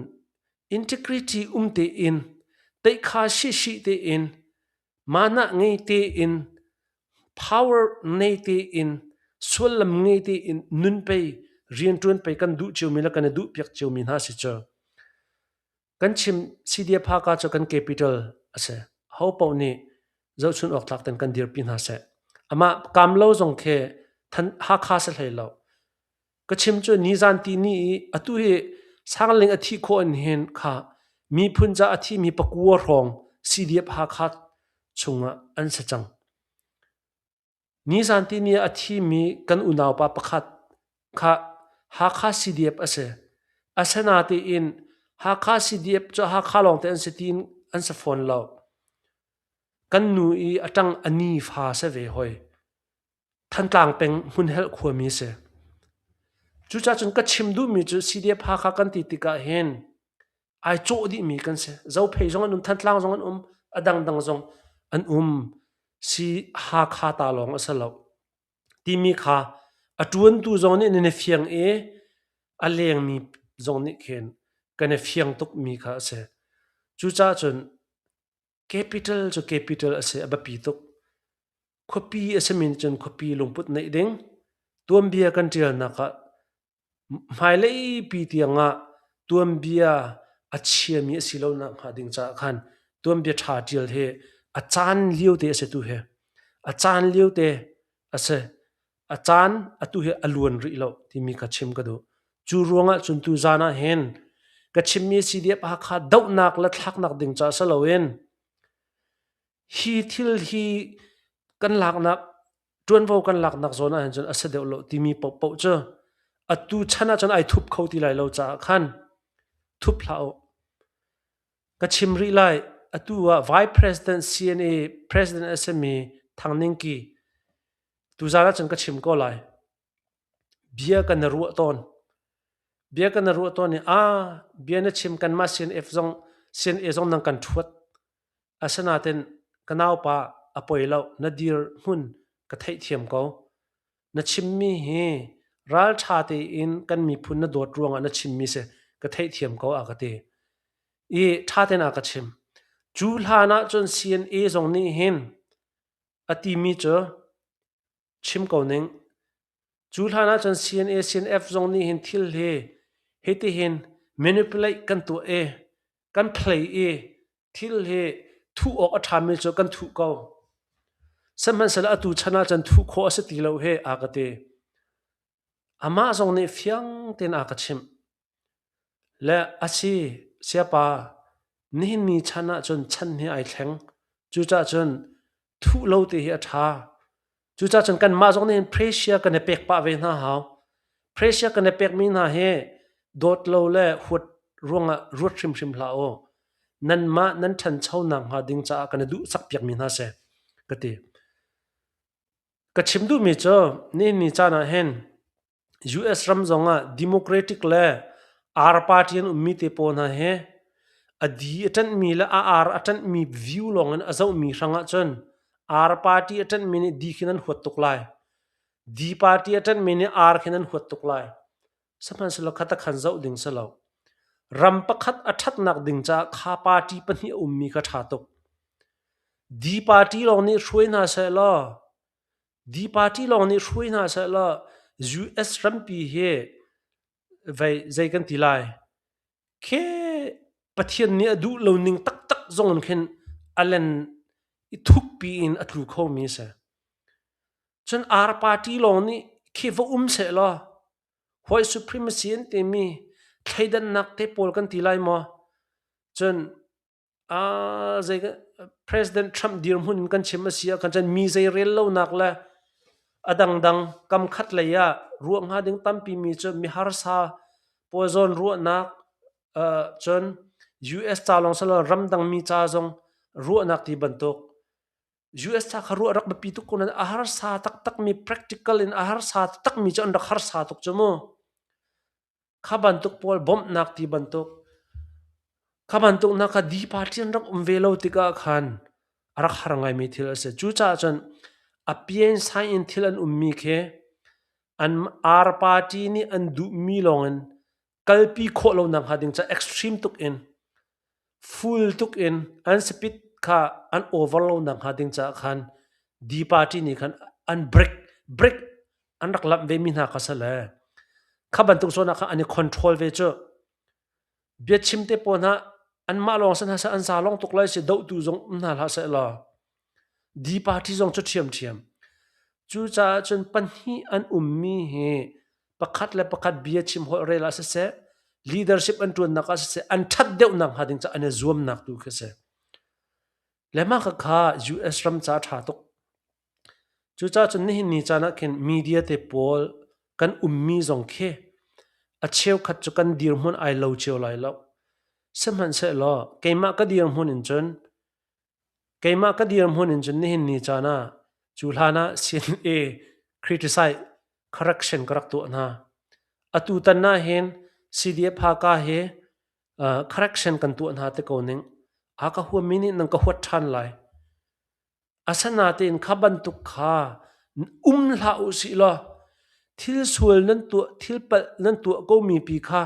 integrity um tein, teihkha sihsih tein, manah ngei tein, power nei tein, sullam ngei tein nun pei rianṭuan pei kan duh ciomi le kan i duhpiak ciomi hna si cu. Kan chim CDF Haka cu kan capital a si. Ho paoh nih zohchun awk tlak ten kan dirpi hna seh. Amah kaam lo zong khi Hakha si hlei lo. Ka chim cu nizan ti ni i atu hi Sangling a thih khawh in hin kha miphun ca a thimi pakua hrawng CDF Hakha chungah an si cang. Nizan ti ni ah a thimi kan unaupa pakhat kha Hakha CDF a si. Asinain Hakha CDF cu Hakha lawngte an si tiin an si fawn lo. Kan nu i a ṭang a ni fa si ve hoi. Thantlang peng Hmunhelh khuami a si. Cucaah cun ka chim duhmi cu CDF Hakha kan ti tikah hin ai cawh dihmi kan si. Zophei zong an um, Thantlang zong an um, a dangdang zong an um. Si Hakha ta lawng a si lo. Timi kha a ṭuantu zong nih nan i fiang i a lengmi zong nih khin kan i fiang tukmi kha a si. Cucaah cun Capital cu capital a si, a biapi tuk. Khuapi a simi nih cun khuapi lungput neih ding. Tuanbia kan ṭialnak ah hmailei pi tiangah tuanbia a chiami a si lo nak hnga ding caah khan tuanbia ṭha ṭial hi a caan lio te a si tu hi. A caan lio te a si. A caan atu hi a luan rih lo timi kha chim ka duh. Cu ruangah cun tu zan ah hin ka chimmi CDF Hakha dohnak le thlaknak ding caah si loin. Hi thil hi kan laknak ṭuanvo kan laknak zawn ahhin cun a si deuh lo timi paohpaoh cu atu chan ahcun ai thup kho ti lai lo caah khan thup hlah u. Ka chim rih lai, atu ah Vice President CNA President a simi Thang Ning Ki tuzaan ahcun ka chim ko lai. Bia kan i ruah tawn. Bia kan i ruah tawn i aa bia na chim kanmah CNF zong CNA zong nan kan ṭhuat. Asinain ka naupa a poi lo, na dirhmun ka theihthiam ko. Na chimmi hi ralṭha tein kan miphun na dawt ruangah na chimmi si ka theihthiam ko a ka ti. I ṭha tein a ka chim. Cu hlan ah cun CNA zong nih hin a timi cu chim ko ning. Cu hlan ah cun CNA, CNF zong nih hin thil hi hitihin manipulate kan tuah i kan play i thil hi thuh awk a ṭhami cu kan thuh ko. Sihmanhsehlaw atu chan ah cun thuh khawh a si ti lo hi a ka ti. Amah zong nih fiang tein a ka chimh. Le a si, sayapa, nihin ni chan ah cun chan hi ai thleng. Cucaah cun thuh lo te hi a ṭha. Cucaah cun kanmah zong nih hin pressure kan i pek pah ve hna hau. Pressure kan i pekmi hna hi dawt lo le huat ruangah ruat hrimhrim hlah u. Nanmah nan ṭhanchonak hnga ding caah kan i duhsak piakmi hna si, ka ti. Ka chim duhmi cu nihin ni caan ah hin US ram zongah Democratic le R party an ummi te pawl hna hi a di a ṭanhmi le a R a ṭanhmi view lawngin a zohmi hrangah cun R party a ṭanhmi nih D khi nan huat tuk lai. D party a ṭanhmi nih R khi nan huat tuk lai. Sihmanhsehlaw kha takhan zoh ding si lo. Ram pakhat a ṭhatnak ding caah kha party pahnih a ummi kha ṭha tuk. D party lawng nih hruai hna seh law D party lawng nih hruai hna sehlaw US rampi hi vei zei kan ti lai khi Pathian nih a duh lo ning taktak zong in khin a len i thukpi in a tlu kho mi si. Cun R party lawng nih khi va um sehlaw white supremacy an timi thleidannak te pawl kan ti lai maw? Cun zei President Trump dirhmun in kan chim a si ah khan cun mi zei rel lonak le a dangdang kam khat lei ah ruah hnga ding tampi mi cu mi harsa pawl zawn ruahnak cun US ca lawng silo ramdang mi ca zong ruahnak ti bantuk US ca kha ruah rak biapi tuk ko nain a harsa taktak mi practical in a harsa taktak mi cu an rak harsa tuk cu mu. Kha bantuk pawl bawmhnak ti bantuk kha bantuk hna kha D party an rak um ve lo tikah khan a rak har ngaimi thil a si. Cucaah cun a pian sign in thil an ummi khi an R party nih an duhmi lawngin kalpi khawh lonak hnga ding ca extreme tuk in full tuk in an speed kha an over lonak hnga ding caah khan D party nih khan an break break an rak lamh ve mi hna kha si le kha bantuk zawn ah khan an i control ve cu. Biachim te pawl hna anmah lawng si hna seh an za lawng tuk lai si dohtu zong um hna hlah seh law D party zong cu ṭhiamṭhiam. Cucaah cun pahnih an ummi hi pakhat le pakhat bia chim holh rel ah siseh leadership an ṭuannak ah siseh an ṭhat deuhnak hnga ding caah an i zuamnak tu khi a si. Le mah khakha US ram ca a ṭha tuk. Cucaah cun nihin ni caan ah khin media te pawl kan ummi zong khi a cheukhat cu kan dirhmun ai lo cio lai lo. Sihmanhsehlaw keimah ka dirhmun in cun keimah ka dirhmun in cun nihin ni caan ah cu hlan ah CNA criticize correction ka rak tuah hna. Atu tan ah hin CDF Haka hi correction kan tuah hna te ko ning. A ka huammi nih nan ka huat ṭhan lai. Asinain kha bantuk kha um hlah u sih law thil sual nan tuah thil palh nan tuah komi pi kha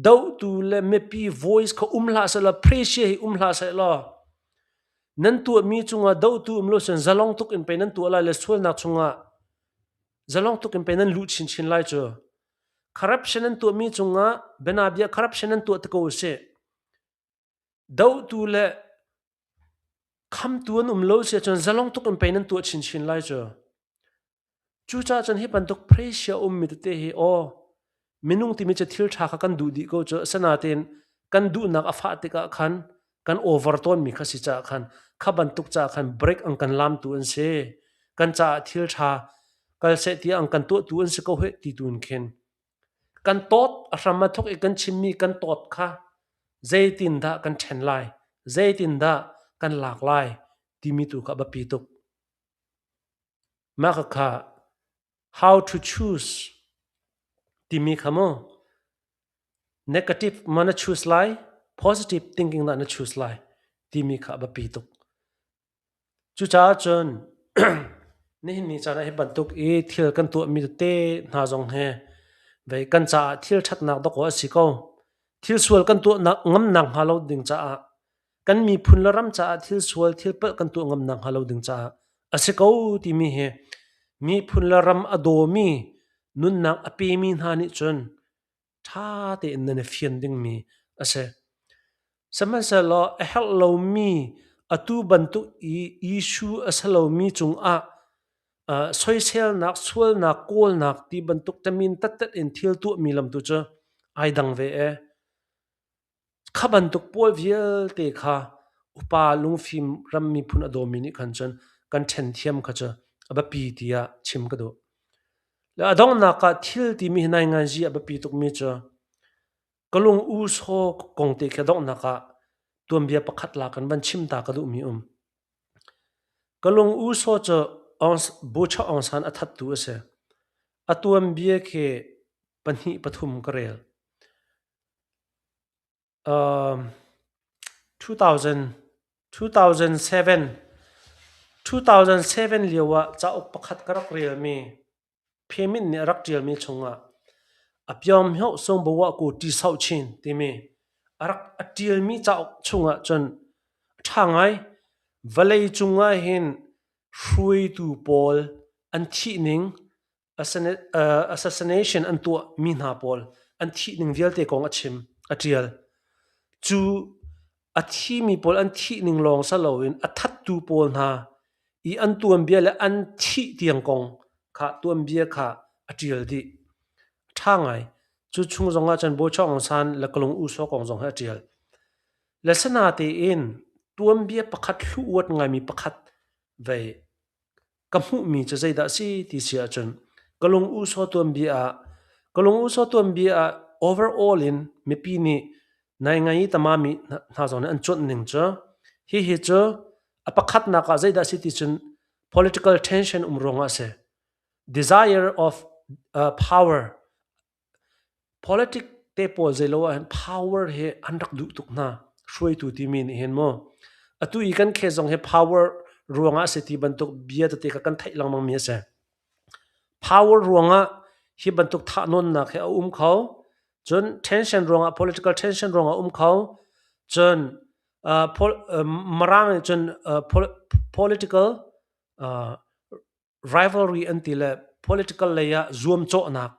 dohtu le mipi voice kha um hlah seh law pressure hi um hlah seh law nan tuahmi cungah dohtu um lo cun zalong tuk in pei nan tuah lai le sualnak chungah zalong tuk in pei nan luh chinchin lai cu. Corruption nan tuahmi cungah bianabia corruption nan tuah te ko usih. Dohtu le khamtu an um lo si ahcun zalong tuk in pei nan tuah chinchin lai cu. Cucaah cun hi bantuk pressure ummi tete hi aw minung timi cu thil ṭha kha kan duh dih ko cu asinain kan duhnak a fah tikah khan Kan over tawnmi kha si caah khan kha bantuk caah khan break an kan lamtu an si. Kan caah thil ṭha kal seh tiah an kan tuahtu an si ko heh ti tu in khin kan tawt a hram a thawk i kan chimmi kan tawt kha zeitindah kan ṭhen lai, zeitindah kan lak lai timi tu kha a biapi tuk. Mah khakha how to choose timi kha mu negative ma na choose lai, positive thinking dah na choose lai timi kha a biapi tuk. Cucaah cun nihin ni caan ah hi bantuk i thil kan tuahmi tete hna zong hi vei kan caah thil ṭhatnak dawkaw a si ko. Thil sual kan tuah ngamnak hnga lo ding caah kan miphun le ram caah thil sual thil palh kan tuah ngamnak hnga lo ding caah a si ko timi hi miphun le ram a dawmi nunnak a pemi hna nih cun ṭha tein nan i fian dingmi a si. Sihmanhsehlaw a herh lomi atu bantuk i issue a si lomi cungah soiselnak, sualnak, kawlnak ti bantuk tamin tattat in thil tuahmi lam tu cu ai dang ve ee. Kha bantuk pawl vialte kha upa lungfim ram miphun a dawmi nih khan cun kan ṭhen thiam kha cu a biapi tiah chim ka duh. Le a donghnak ah thil timi hi nainganzi a biapi tukmi cu ka lung u saw kong te khi a donghnak ah tuanbia pakhat la kan van chim ta ka duhmi um. Ka lung u saw cu Bucha Aung San a thattu a si. A tuanbia khi pahnih pathum ka rel. 2000, 2007, 2007 lio ah cauk pakhat ka rak relmi Phemin nih a rak ṭialmi chungah a pyawmhioh sungbawa ku ṭi chin timi a rak a ṭialmi cauk chungah cun a ṭha ngai. Vawlei cung ah hin hruaitu pawl an thih ning assassination an tuahmi hna pawl an thih ning vialte kong a chim, a ṭial. Cu a thimi pawl an thih ning lawng si loin a thattu pawl hna i an tuanbia le an thih tiang kong kha tuanbia kha a ṭial dih. A ṭha ngai. Cu chung zong ah cun Bawi Aung San le Kalung U Saw kong zong hi a ṭial. Le sinatein tuanbia pakhat hlu uat ngaimi pakhat vei Ka hmuhmi cu zeidah a si ti si ahcun ka lung u saw tuanbia ah ka lung u saw tuanbia ah overall in mipi nih naingai i tamami hna zong nih an cuanh ning cu hihi cu a pakhatnak ah zeidah a si ti cun political tension um ruangah a si. Desire of power Politic te pawl zeilo ahhin power hi an rak duh tuk hna. Hruaitu timi nih hin mu. Atu i kan case zong hi power ruangah a si ti bantuk bia tete kha kan theih lengmang mi a si. Power ruangah hi bantuk thahnawnnak hi a um kho. Cun tension ruangah political tension ruangah a um kho. Cun Mirang nih cun political rivalry an ti le political lei ah zuamcawhnak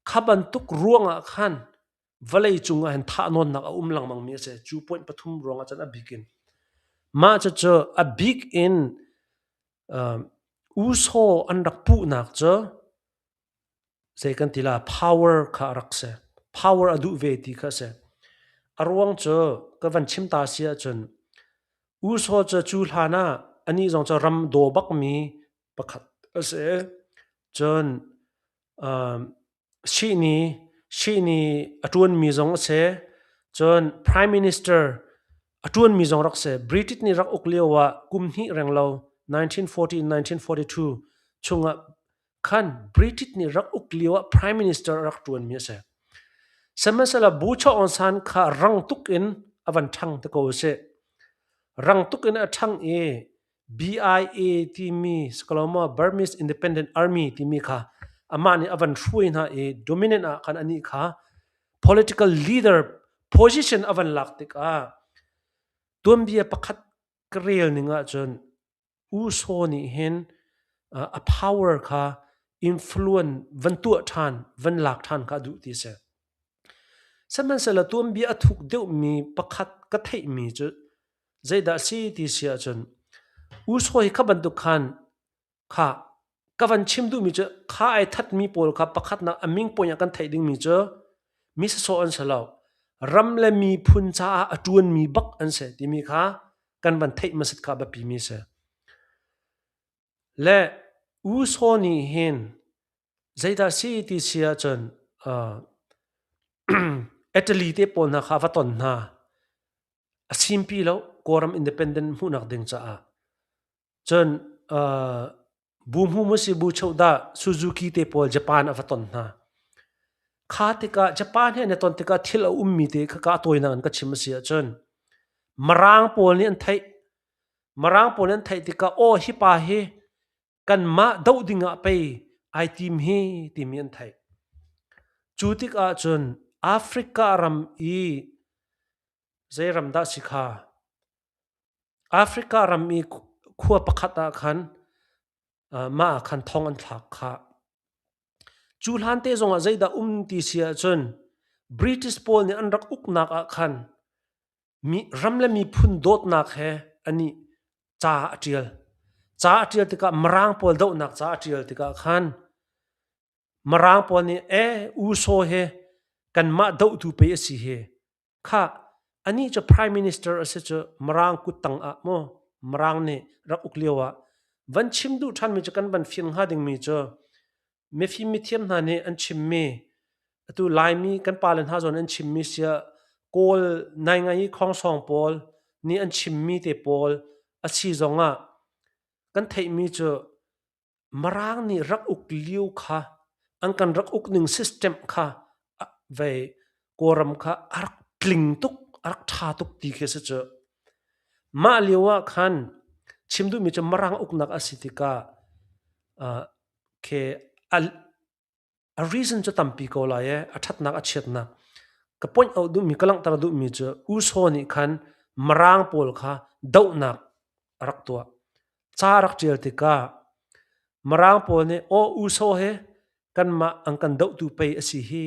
kha bantuk ruangah khan vawlei cung ah hin thahnawnnak a um lengmang mi a si. Cu point pathum ruangah cun a bik in mah cucu a bik in usaw an rak puhnak cu zei kan ti la power kha a rak si. Power a duh ve ti kha a si. A ruang cu ka van chim ta si ahcun usaw cu cu hlan ah anih zong cu ram daw bakmi pakhat a si. Cun shihni shihni a ṭuanmi zong a si. Cun Prime Minister a ṭuanmi zong rak si. British nih rak uk lio ah kum hnih renglo 1940 in 1942 chungah khan British nih rak uk lio ah Prime Minister a rak ṭuanmi a si. Sihmanhsehlaw Bucha Aung San kha rang tuk in a van ṭhang te ko a si. Rang tuk in a ṭhang i BIA timi Sakaloma Burmese Independent Army timi kha amah nih a van hruai hna i dominant ah khan anih kha political leader position a van lak tikah tuanbia pakhat ka rel ning ahcun U Saw nih hin a power kha influence van tuah ṭhan, van lak ṭhan kha a duh ti a si. Sihmanhsehlaw tuanbia a thuk deuhmi pakhat ka theihmi cu zeidah a si ti si ahcun U Saw hi kha bantuk khan kha ka van chim duhmi cu kha ai thatmi pawl kha pakhatnak a ming point ah kan theih dingmi cu mi sawsawh an si lo. Ram le miphun caah a ṭuanmi bak an si timi kha kan van theih hmasat kha a biapimi a si. Le U Saw nih hin zeidah si ti si ahcun Italy te pawl hna kha a va ton hna. A simpi lo Kawlram independent hmuhnak ding caah. Cun bu hmu maw si bu cheu dah Suzuki te pawl Japan a va ton hna. Kha tikah Japan he an i ton tikah thil a ummi te kha ka tawinak in ka chim a si ahcun Mirang pawl nih an theih. Mirang pawl nih an theih tikah aw hi pa hi kanmah doh ding ah pei ai tim hi timi an theih. Cu tikah cun Africa ram i zei ram dah si kha Africa ram i khua pakhat ah khan mah ah khan thong an thlak khah. Cu hlan te zongah zeidah um ti si ahcun British pawl nih an rak uknak ah khan mi ram le miphun dawtnak he anih ca a ṭial. Ca a ṭial tikah Mirang pawl dohnak ca a ṭial tikah khan Mirang pawl nih ee U Saw hi kanmah dohtu pei a si hi. Khah, anih cu Prime Minister a si cu Mirang kuttang ah maw Mirang nih rak uk lio ah van chim duh ṭhanmi cu kan van fian hnga dingmi cu mifim mithiam hna nih an chimmi atu Laimi kan pale hna zawn an chimmi siah Kawl naingai i khongsawng pawl nih an chimmi te pawl a si zongah kan theihmi cu Mirang nih rak uk lio kha an kan rak uk ning system kha vei Kawlram kha a rak tling tuk a rak ṭha tuk ti khi a si cu. Mah lio ah khan chim duhmi cu Mirang uknak a si tikah khi A reason cu tampi ko lai ee, a ṭhatnak a chiatnak. Ka point out duhmi, ka langhter duhmi cu U Saw nih khan Mirang pawl kha dohnak a rak tuah. Ca a rak ṭial tikah Mirang pawl nih aw U Saw hi kanmah an kan dohtu pei a si hi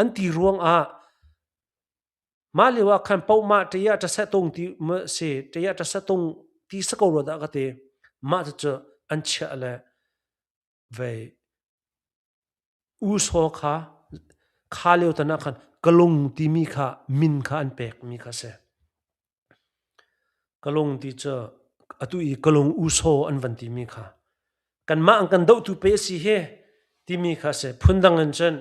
an ti ruangah mah lio ah khan pohmah ṭia ṭasetung ti ma si ṭia ṭasetung ti si ko rua dah ka ti. Mah cucu an chiah le vei U Saw kha kha lio tan ah khan Kalung timi kha min kha an pekmi kha si. Kalung ti cu atu i Kalung U Saw an van timi kha kanmah an kan dohtu pe a si hi timi kha si. Phundang in cun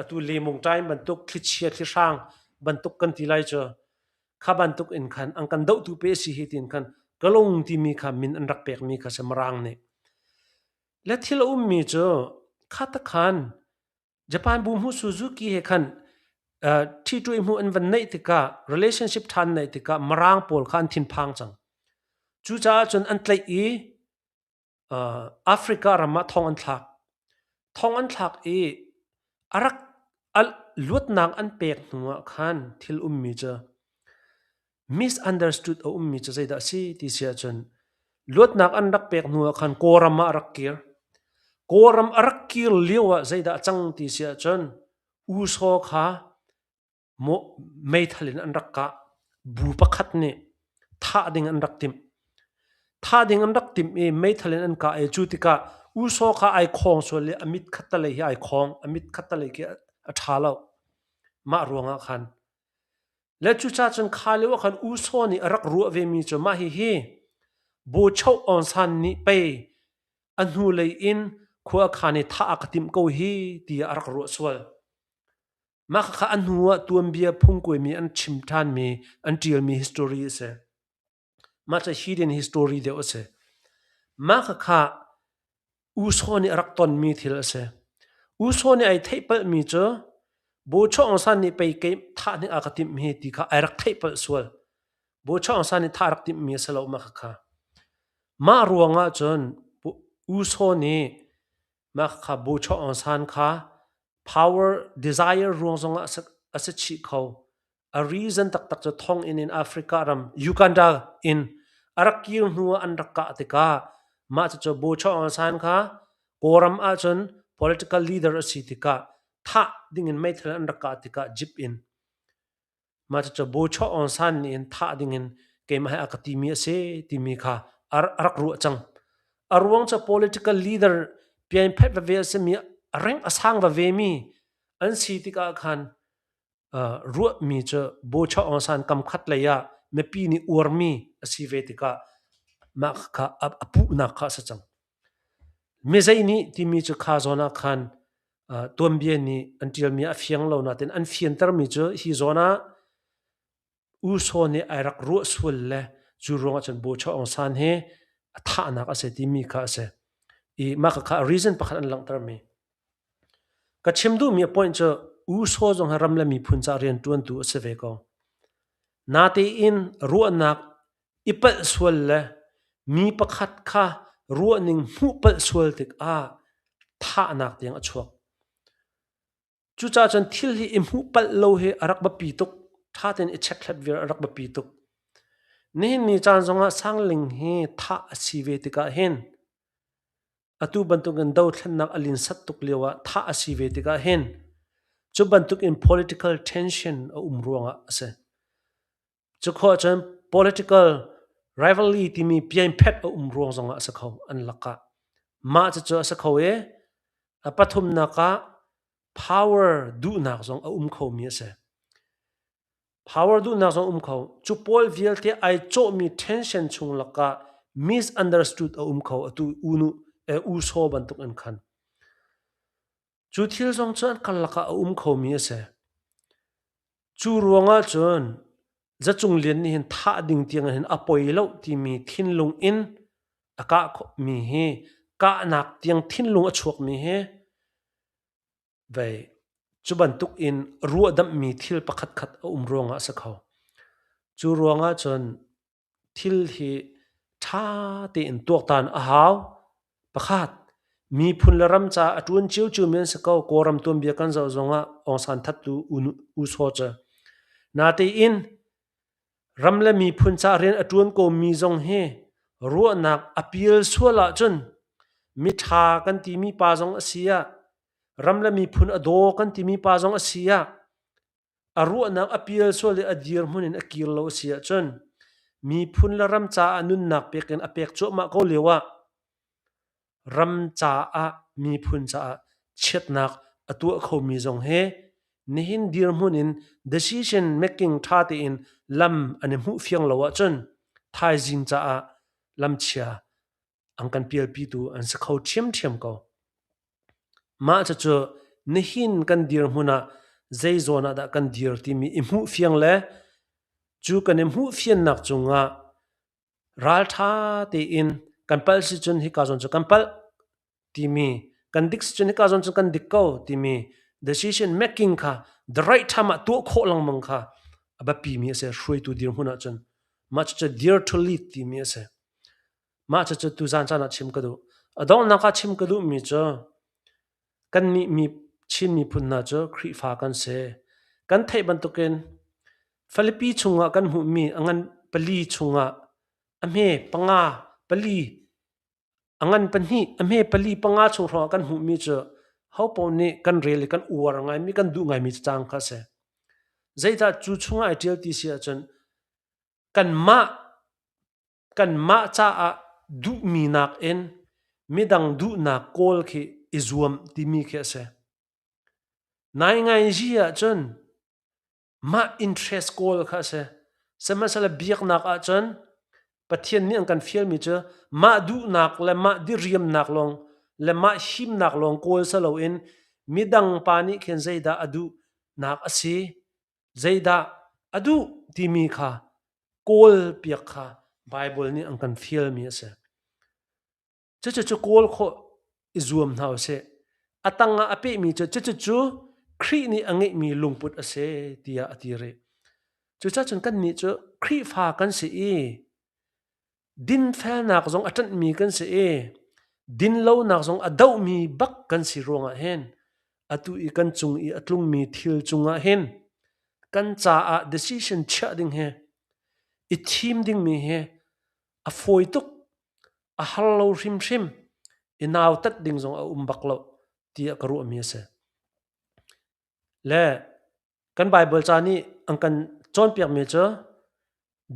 atu lemung time bantuk thlichia thlihrang bantuk kan ti lai cu kha bantuk in khan an kan dohtu pe a si hi tiin khan Kalung timi kha min an rak pekmi kha si Mirang nih. Le thil a ummi cu khatakhan Japan buhmu Suzuki he khan ṭhiṭuai hmu an van neih tikah relationship ṭhan neih tikah Mirang pawl kha an thinphang cang. Cucaah cun an tlaih i Africa ram ah thong an thlak. Thong an thlak i a rak luatnak an pek hnu ah khan thil ummi cu Misunderstood a ummi cu zeidah a si ti si ahcun luatnak an rak pek hnu ah khan Kawlram ah a rak kir. Kawlram a rak kir lio ah zeidah a cang ti si ahcun U Saw kha meithal in an rak kah. Bu pakhat nih thah ding an rak timh. Thah ding an rak timh i meithal in an kah i cu tikah U Saw kha ai khawng sual i a mit khattalei hi ai khawng, a mit khattalei khi a ṭha lo. Mah ruangah khan Le cucaah cun kha lio ah khan U Saw nih a rak ruah vemi cu mah hihi Bochoh Aung San nih pei a hnulei in khua a khan i thah a ka timh ko hi tiah a rak ruah sual. Mah khakha a hnu ah tuanbia phungkuaimi an chim ṭhanmi, an ṭialmi history a si. Mah cu hidden history deuh a si. Mah khakha U Saw nih a rak tonmi thil a si. U Saw nih ai theihpalhmi cu Bo Aung San nih pei kei thah hnik a ka timh hi ti kha ai rak theihpalh sual. Bo Aung San nih thah a rak timhmi a si lo mah khakha. Mah ruangah cun U Saw nih mah khakha Bo Aung San kha power desire ruang zongah a si chih kho. A reason taktak cu thonginn in Africa ram Uganda in a rak kir hnu ah an rak kah tikah mah cucu Bo Aung San kha Kawlram ahcun political leader a si tikah thah dingin meithal an rak kah tikah jeep in mah cucu Bo Aung San nih in thah dingin keimah he a ka timi a si timi kha a rak ruah cang. A ruang cu political leader pianphet veve a simi a rank a sang veve mi an si tikah khan. Ruahmi cu Bocha Aung San kam khat lei ah mipi nih uarmi a si ve tikah mah kha a puhnak kha a si cang. Mizei nih timi cu kha zawn ah khan tuanbia nih an ṭialmi a fiang lo nain an fiantermi cu hi zawn ah U Saw nih ai rak ruah sual le cu ruangah cun Bocha Aung San hi a thahnak a si timi kha a si. I mah kha reason pakhat an langhtermi. Ka chim duhmi a point cu U Saw zong hi ram le miphun caah rianṭuantu a si ve ko. Natein ruahnak i palh sual le mi pakhat kha ruahning hmuh palh sual tikah thahnak tiang a chuak. Cucaah cun thil hi i hmuh palh lo hi a rak biapi tuk. Ṭha tein i chekhlat viar a rak biapi tuk. Nihin ni caan zongah Sangling hi thah a si ve tikah hin atu bantukin dothlennak a linsat tuk lioah thah a si ve tikah hin cu bantukin political tension a um ruangah a si. Cu khawh ahcun political rivalry timi pianphet a um ruang zongah a si kho an lakah. Mah cucu a si kho i a pathumnak ah power duhnak zong a um khomi a si. Power duhnak zong um kho. Cu pawl vialte ai cawhmi tension chung lakah misunderstood a um kho atu unu eh, u saw bantuk in khan. Cu thil zong cu an karlak ah a um khomi a si. Cu ruangah cun Zacung Lian nih hin thah ding tiang hin a poi lo timi thinlung in a kah mi hi kahnak tiang thinlung a chuakmi hi vei cu bantuk in ruahdamhmi thil pakhatkhat a um ruangah a si kho. Cu ruangah cun thil hi ṭha tein tuaktan a hau. Pakhat, miphun le ram caah a ṭuan ciocio mi an si ko. Kawlram tuanbia kan zoh zongah Aung San thattu U Saw cu. Natein ram le miphun caah rian a ṭuan komi zong hi ruahnak a pial sual ahcun miṭha kan timi pa zong a si ah, ram le miphun a daw kan timi pa zong a si ah, a ruahnak a pial sual i a dirhmun in a kir lo a si ahcun miphun le ram caah nunnak pek in a pek cuahmah ko lio ah ram caah miphun caah chiatnak a tuah khomi zong hi nihin dirhmun in decision making ṭha tein lam an i hmuh fiang lo ahcun thaizing caah lamchia an kan pialpitu an si kho ṭhiamṭhiam ko. Mah cucu nihin kan dirhmun ah zei zawn ah dah kan dir timi i hmuh fiang le cu kan i hmuh fiannak cungah ralṭha tein kan palh si cun hika zawn cu kan palh timi kan dik si cun hika zawn cu kan dik ko timi decision making kha the right time ah tuah khawh lengmang kha a biapimi a si hruaitu dirhmun ahcun mah cucu dare to lead timi a si. Mah cucu tuzaan caan ah chim ka duh. A donghnak ah chim ka duhmi cu kannih mi Chin miphun hna cu Khrihfa kan si. Kan theih bantukin Filipi chungah kan hmuhmi a ngan pali chungah a hme panga pali a ngan pahnih a hme pali panga chung hrawngah kan hmuhmi cu hopaoh nih kan rel i kan uar ngaimi kan duh ngaimi cacang kha a si. Zeicah cu chungah ai ṭial ti si ahcun kanmah kanmah caah duhmi nakin midang duhnak kawl khi i zuam timi khi a si. Naingainzi ahcun mah interest kawl kha a si. Sihmanhsehlaw biaknak ahcun Pathian nih an kan fialmi cu mah duhnak le mah diriamnak lawng le mah himnak lawng kawl si loin midang pa nih khin zeidah a duhnak a si, zeidah a duh timi kha kawl piak kha Baibal nih an kan fialmi a si. Cucu kawl khawh i zuam hna usih. A tangah a pehmi cu cucu Khrih nih a ngeihmi lungput a si tiah a ti rih. Cucaah cun kannih cu Khrihfa kan si i dinfelnak zong a ṭanhmi kan si i dinlonak zong a dohmi bak kan si ruangah hin atu i kan cung i a tlungmi thil cungah hin kan caah decision chiah ding hi i thim dingmi hi a fawi tuk a har lo hrimhrim i nautat ding zong a um bak lo tiah ka ruahmi a si. Le kan Baibal ca nih an kan cawnpiakmi cu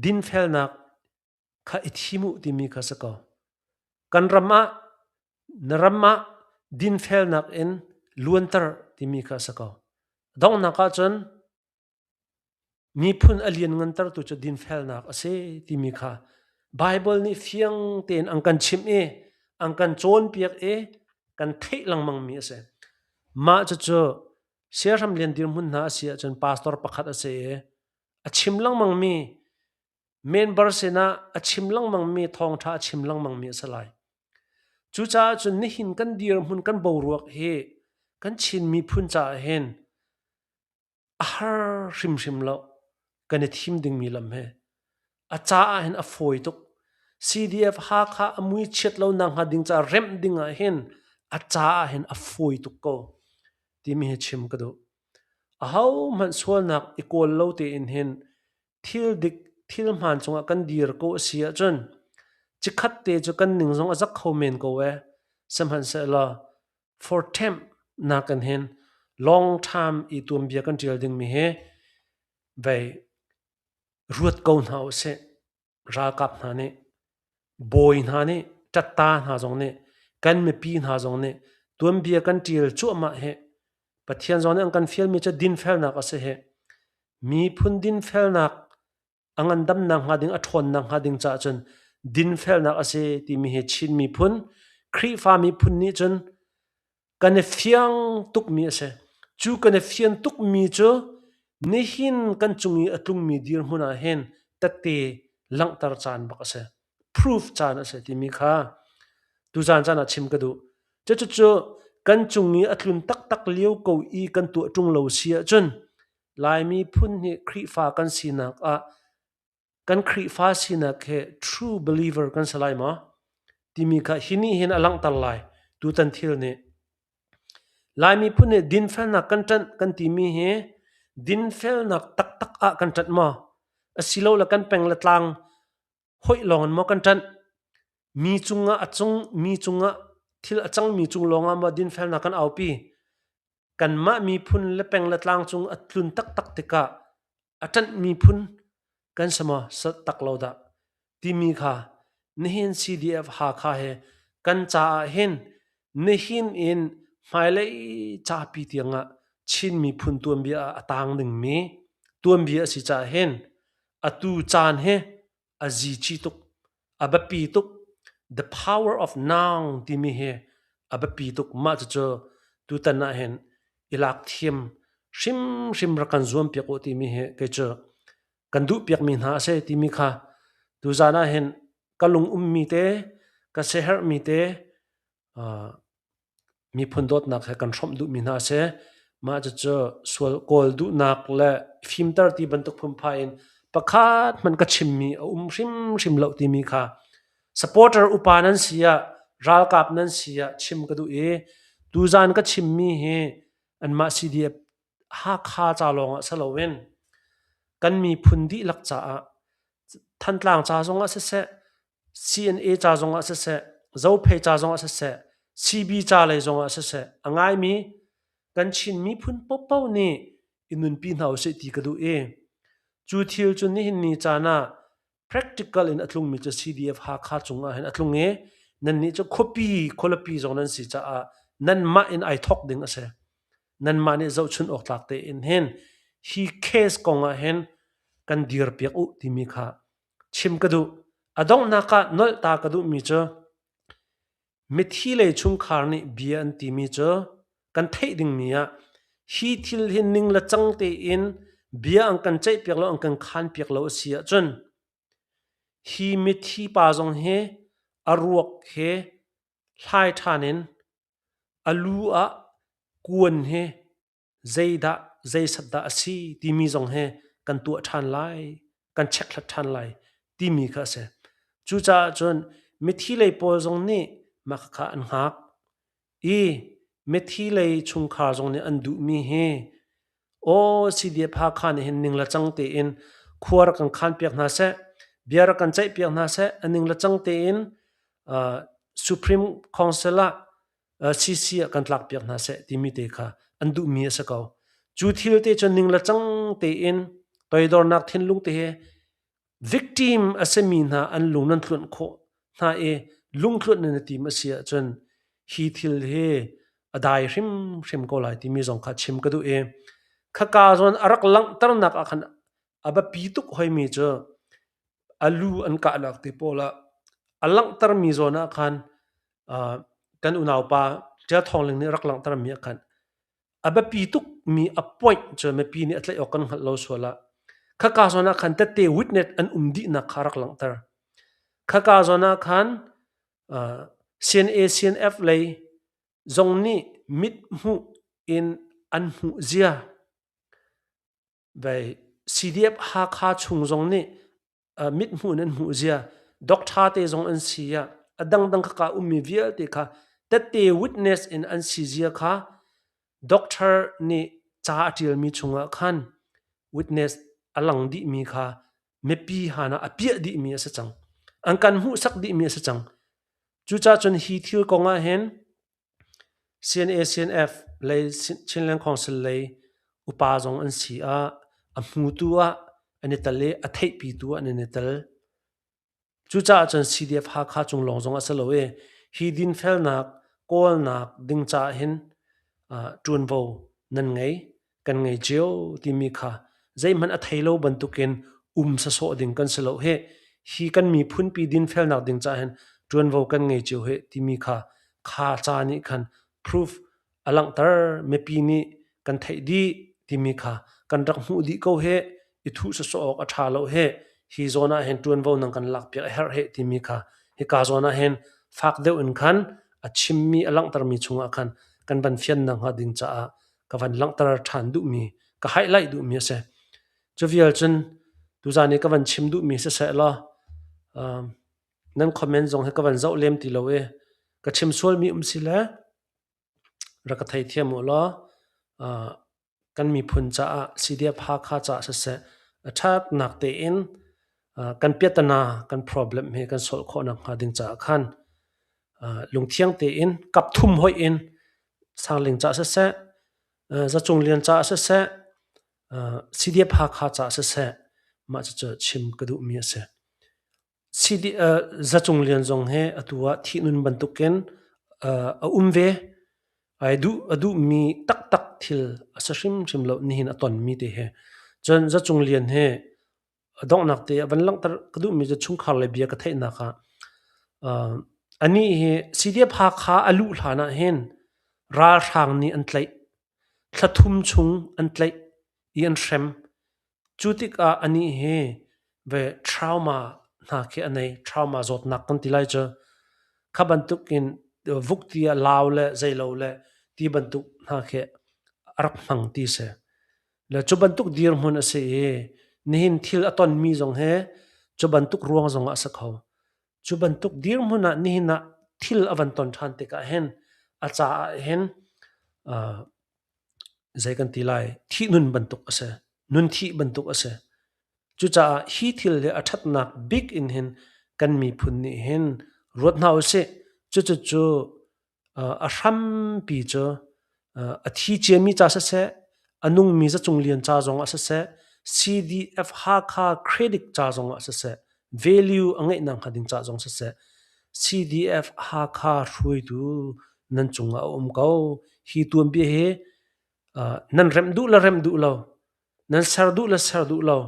dinfelnak kha i thim u timi kha si ko. Kan ram ah na ram ah dinfelnak in luanter timi kha si ko. Donghnak ahcun. Miphun a lianngantertu cu dinfelnak a si timi kha Baibal nih fiang tein an kan chimh i an kan cawnpiak i kan theih lengmangmi a si. Mah cucu siahram lian dirhmun hna a si ahcun pastor pakhat a si i a chim lengmangmi member sinah a chim lengmangmi thawngṭha a chim lengmangmi a si lai. Cucaah cun nihin kan dirhmun kan boruak hi kan Chin miphun caah hin a har hrimhrim lo. Kan i thim dingmi lam hi a caah hin a fawi tuk. CDF Hakha a mui chiat lo nak hnga ding caah remh ding ah hin a caah hin a fawi tuk ko timi hi chim ka duh. Ahohmanh sualnak i kawl lo tein hin thil dik thil hmaan cungah kan dir ko a si ahcun cikhat te cu kan ning zong a zak kho men ko ee. Sihmanhsehlaw for temp nakin hin long time i tuanbia kan ṭial dingmi hi vei ruat ko hna usih. Ralkap hna nih, bawi hna nih, ṭatta hna zong nih, kan mipi hna zong nih tuanbia kan ṭial cuahmah hi Pathian zong nih an kan fialmi cu dinfelnak a si hi. Miphun dinfelnak a ngandamnak hnga ding a ṭhawnnak hnga ding caah cun dinfelnak a si timi hi Chin miphun Khrihfa miphun nih cun kan i fiang tukmi a si. Cu kan i fian tukmi cu nihin kan cung i a tlungmi dirhmun ah hin tette langhter caan bak a si. Proof caan a si timi kha tuzaan caan ah chim ka duh. Cucu kan cung i a tlun taktak lio ko i kan tuah ṭung lo si ahcun Laimi phun hi Khrihfa kan sinak ah kan Khrihfa sinak he true believer kan si lai maw? Timi kha hi nih hin a langhter lai tutan thil nih. Laimi phun nih dinfelnak kan ṭanh kan timi hi dinfelnak taktak ah kan ṭanh maw? Asilole kan peng le tlang hoih lawng in maw kan ṭanh? Mi cungah a cung mi cungah thil a cangmi cung lawngah maw dinfelnak kan aupi? Kanmah miphun le peng le tlang cung a tlun taktak tikah a ṭanh miphun kan si maw tak lo dah timi kha nihin CDF Hakha he kan caah hin nihin in hmailei capi tiangah Chin miphun tuanbia ah a tang dingmi tuanbia a si caah hin atu caan hi a zici tuk, a biapi tuk. The power of now timi hi a biapi tuk. Mah cucu tutan ah hin i lak thiam hrimhrim rak kan zuam piak u timi hi kei cu kan duh piakmi hna a si timi kha tuzaan ah hin ka lung ummi te, ka siaherhmi te, Miphun dawtnak he kan hrawmh duhmi hna a si. Mah cucu sual kawl duhnak le fimter ti bantuk phunphai in pakhat hmanh ka chimmi a um hrimhrim lo timi kha supporter upa nan si ah ralkap nan si ah chim ka duh i tuzaan ka chimmi hi anmah CDF Hakha ca lawng ah si loin kan miphun dihlak caah Thantlang ca zong ah siseh CNA ca zongah siseh, Zophei ca zongah siseh, CB ca lei zongah siseh, a ngaimi kan Chin miphun paohpaoh nih i nunpi hna usih ti ka duh i cu thil cu nihin ni caan ah practical in a tlungmi cu CDF Hakha cungah hin a tlung i nannih cu khuapi khualipi zong nan si caah nanmah in ai thawk ding a si. Nanmah nih zohchun awk tlak tein hin hi case kong ah hin kan dirpiak u timi kha Chim ka duh. A donghnak ah nolh ta ka duhmi cu mithi lei chungkhar nih bia an timi cu kan theih dingmi ah hi thil hi ning le cang tein bia an kan ceihpiak lo an kan khanpiak lo a si ahcun hi mithi pa zong hi a ruak he hlai ṭhan in a lu ah kuan he zeidah zeisat dah a si timi zong he kan tuah ṭhan lai, kan chekhlat ṭhan lai timi kha a si. Cucaah cun mithi lei pawl zong nih mah kha an hngak i mithi lei chungkhar zong nih an duhmi hi aw CDF Hakha nih hin ning le cang tein khua rak kan khanpiak hna seh, bia rak kan ceihpiak hna seh, a ning le cang tein Supreme Council ah CC ah kan tlakpiak hna seh timi te kha an duhmi a si ko. Cu thil te cu ning le cang tein toidornak thinlung te he victim a simi hna an lung nan tluanh khawh hna i lungtluanh nan i tim a si ahcun hi thil hi a dai hrimhrim ko lai timi zong kha chim ka duh i khaka zawn a rak langhternak ah khan. A biapi tuk hoimi cu a lu an kahnak te pawl ah a langhtermi zawn ah khan kan unaupa Ṭial Thawng Ling nih rak langhtermi ah khan a biapi tukmi a point cu mipi nih a tlaih awk kan hngalh lo sual ah khaka zawn ah khan tette witness an um dihnak kha rak langhter. Khaka zawn ah khan CNA CNF lei zong nih mit hmuh in an hmuh zia Vei CDF Hakha chung zong nih mithmuh in an hmuh zia, doctor te zong an si ah a dangdang khaka ummi vialte kha tette witness in an si zia kha doctor nih ca a ṭialmi chungah khan witness a lang dihmi kha mipi hana a piah dihmi a si cang. An kan hmuhsak dihmi a si cang. Cucaah cun hi thil kong ah hin CNA CNF lei Chinland Council lei upa zong an si ah a hmutu ah an i tel i a theihpitu ah an i tel. Cucaah cun CDF Hakha cung lawng zong a si lo i hi dinfelnak kawlnak ding caah hin ṭuanvo nan ngei. Kan ngei cio timi kha zeihmanh a thei lo bantukin um sasawh ding kan si lo hih. Hi kan miphunpi dinfelnak ding caah hin ṭuanvo kan ngei cio hih timi kha kha ca nih khan proof a langhter. Mipi nih kan theih dih timi kha kan rak hmuh dih ko hih. I thuh sasawh awk a ṭha lo hih. Hi zawn ah hin ṭuanvo nang kan lakpiak a herh hih timi kha hika zawn ah hin fak deuh in khan a chimmi a langhtermi chungah khan kan van fiannak hnga ding caah ka van langhter ṭhan duhmi ka highlight duhmi a si. Cu vial cun tuzaan i ka van chim duhmi siseh law nan comment zong hi ka van zoh lem ti lo i ka chim sualmi um si le rak ka theithiam u law kan miphun caah CDF Hakha caah siseh a ṭhatnak tein kan piatana kan problem hi kan solve khawhnak hnga ding caah khan lungthiang tein kap thum hoih in Sangling caah siseh, Zacung Lian caah siseh, CDF Hakha caah siseh, mah cucu chim ka duhmi a si. Zacung Lian zong hi atu ah thihnun bantukin a um ve. Ai duh a duhmi taktak thil a si hrimhrim lo nihin a tonmi te hi. Cun Zacung Lian hi A donghnak te ah van langhter ka duhmi cu chungkhar le bia ka theihnak ah anih hi CDF Hakha a luh hlan ah hin ralhrang nih an tlaih. Thla thum chung an tlaih i an hrem. Cu tikah anih hi ve trauma hna khi a nei. Trauma zawtnak kan ti lai cu. Kha bantuk in vukti ah lau le zeilo le ti bantuk hna khi a rak hmang ti si. Le cu bantuk dirhmun a si i nihin thil a tonmi zong hi cu bantuk ruang zong ah a si kho. Cu bantuk dirhmun ah nihin ah thil a van ton ṭhan tikah hin a caah hin zei kan ti lai thihnun bantuk a si. Nun thih bantuk a si. Cucaah hi thil hi a ṭhatnak bik in hin kan miphun nih hin ruat hna usih. Cucucu A hrampi cu a thi ciami ca siseh, a nungmi zacung lian ca zongah siseh, CDF Hakha credit ca zongah siseh, value a ngeihnak hnga ding ca zong siseh, CDF Hakha hruaitu nan cungah a um ko. Hi tuanbia hi nan remh duh le remh duh lo, nan ser duh le ser duh lo,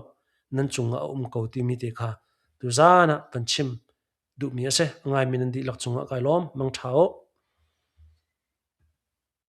nan cungah a um ko timi te kha tuzaan ah kan chim duhmi a si. A ngaimi nan dihlak cungah kai lawm. Mangṭha u.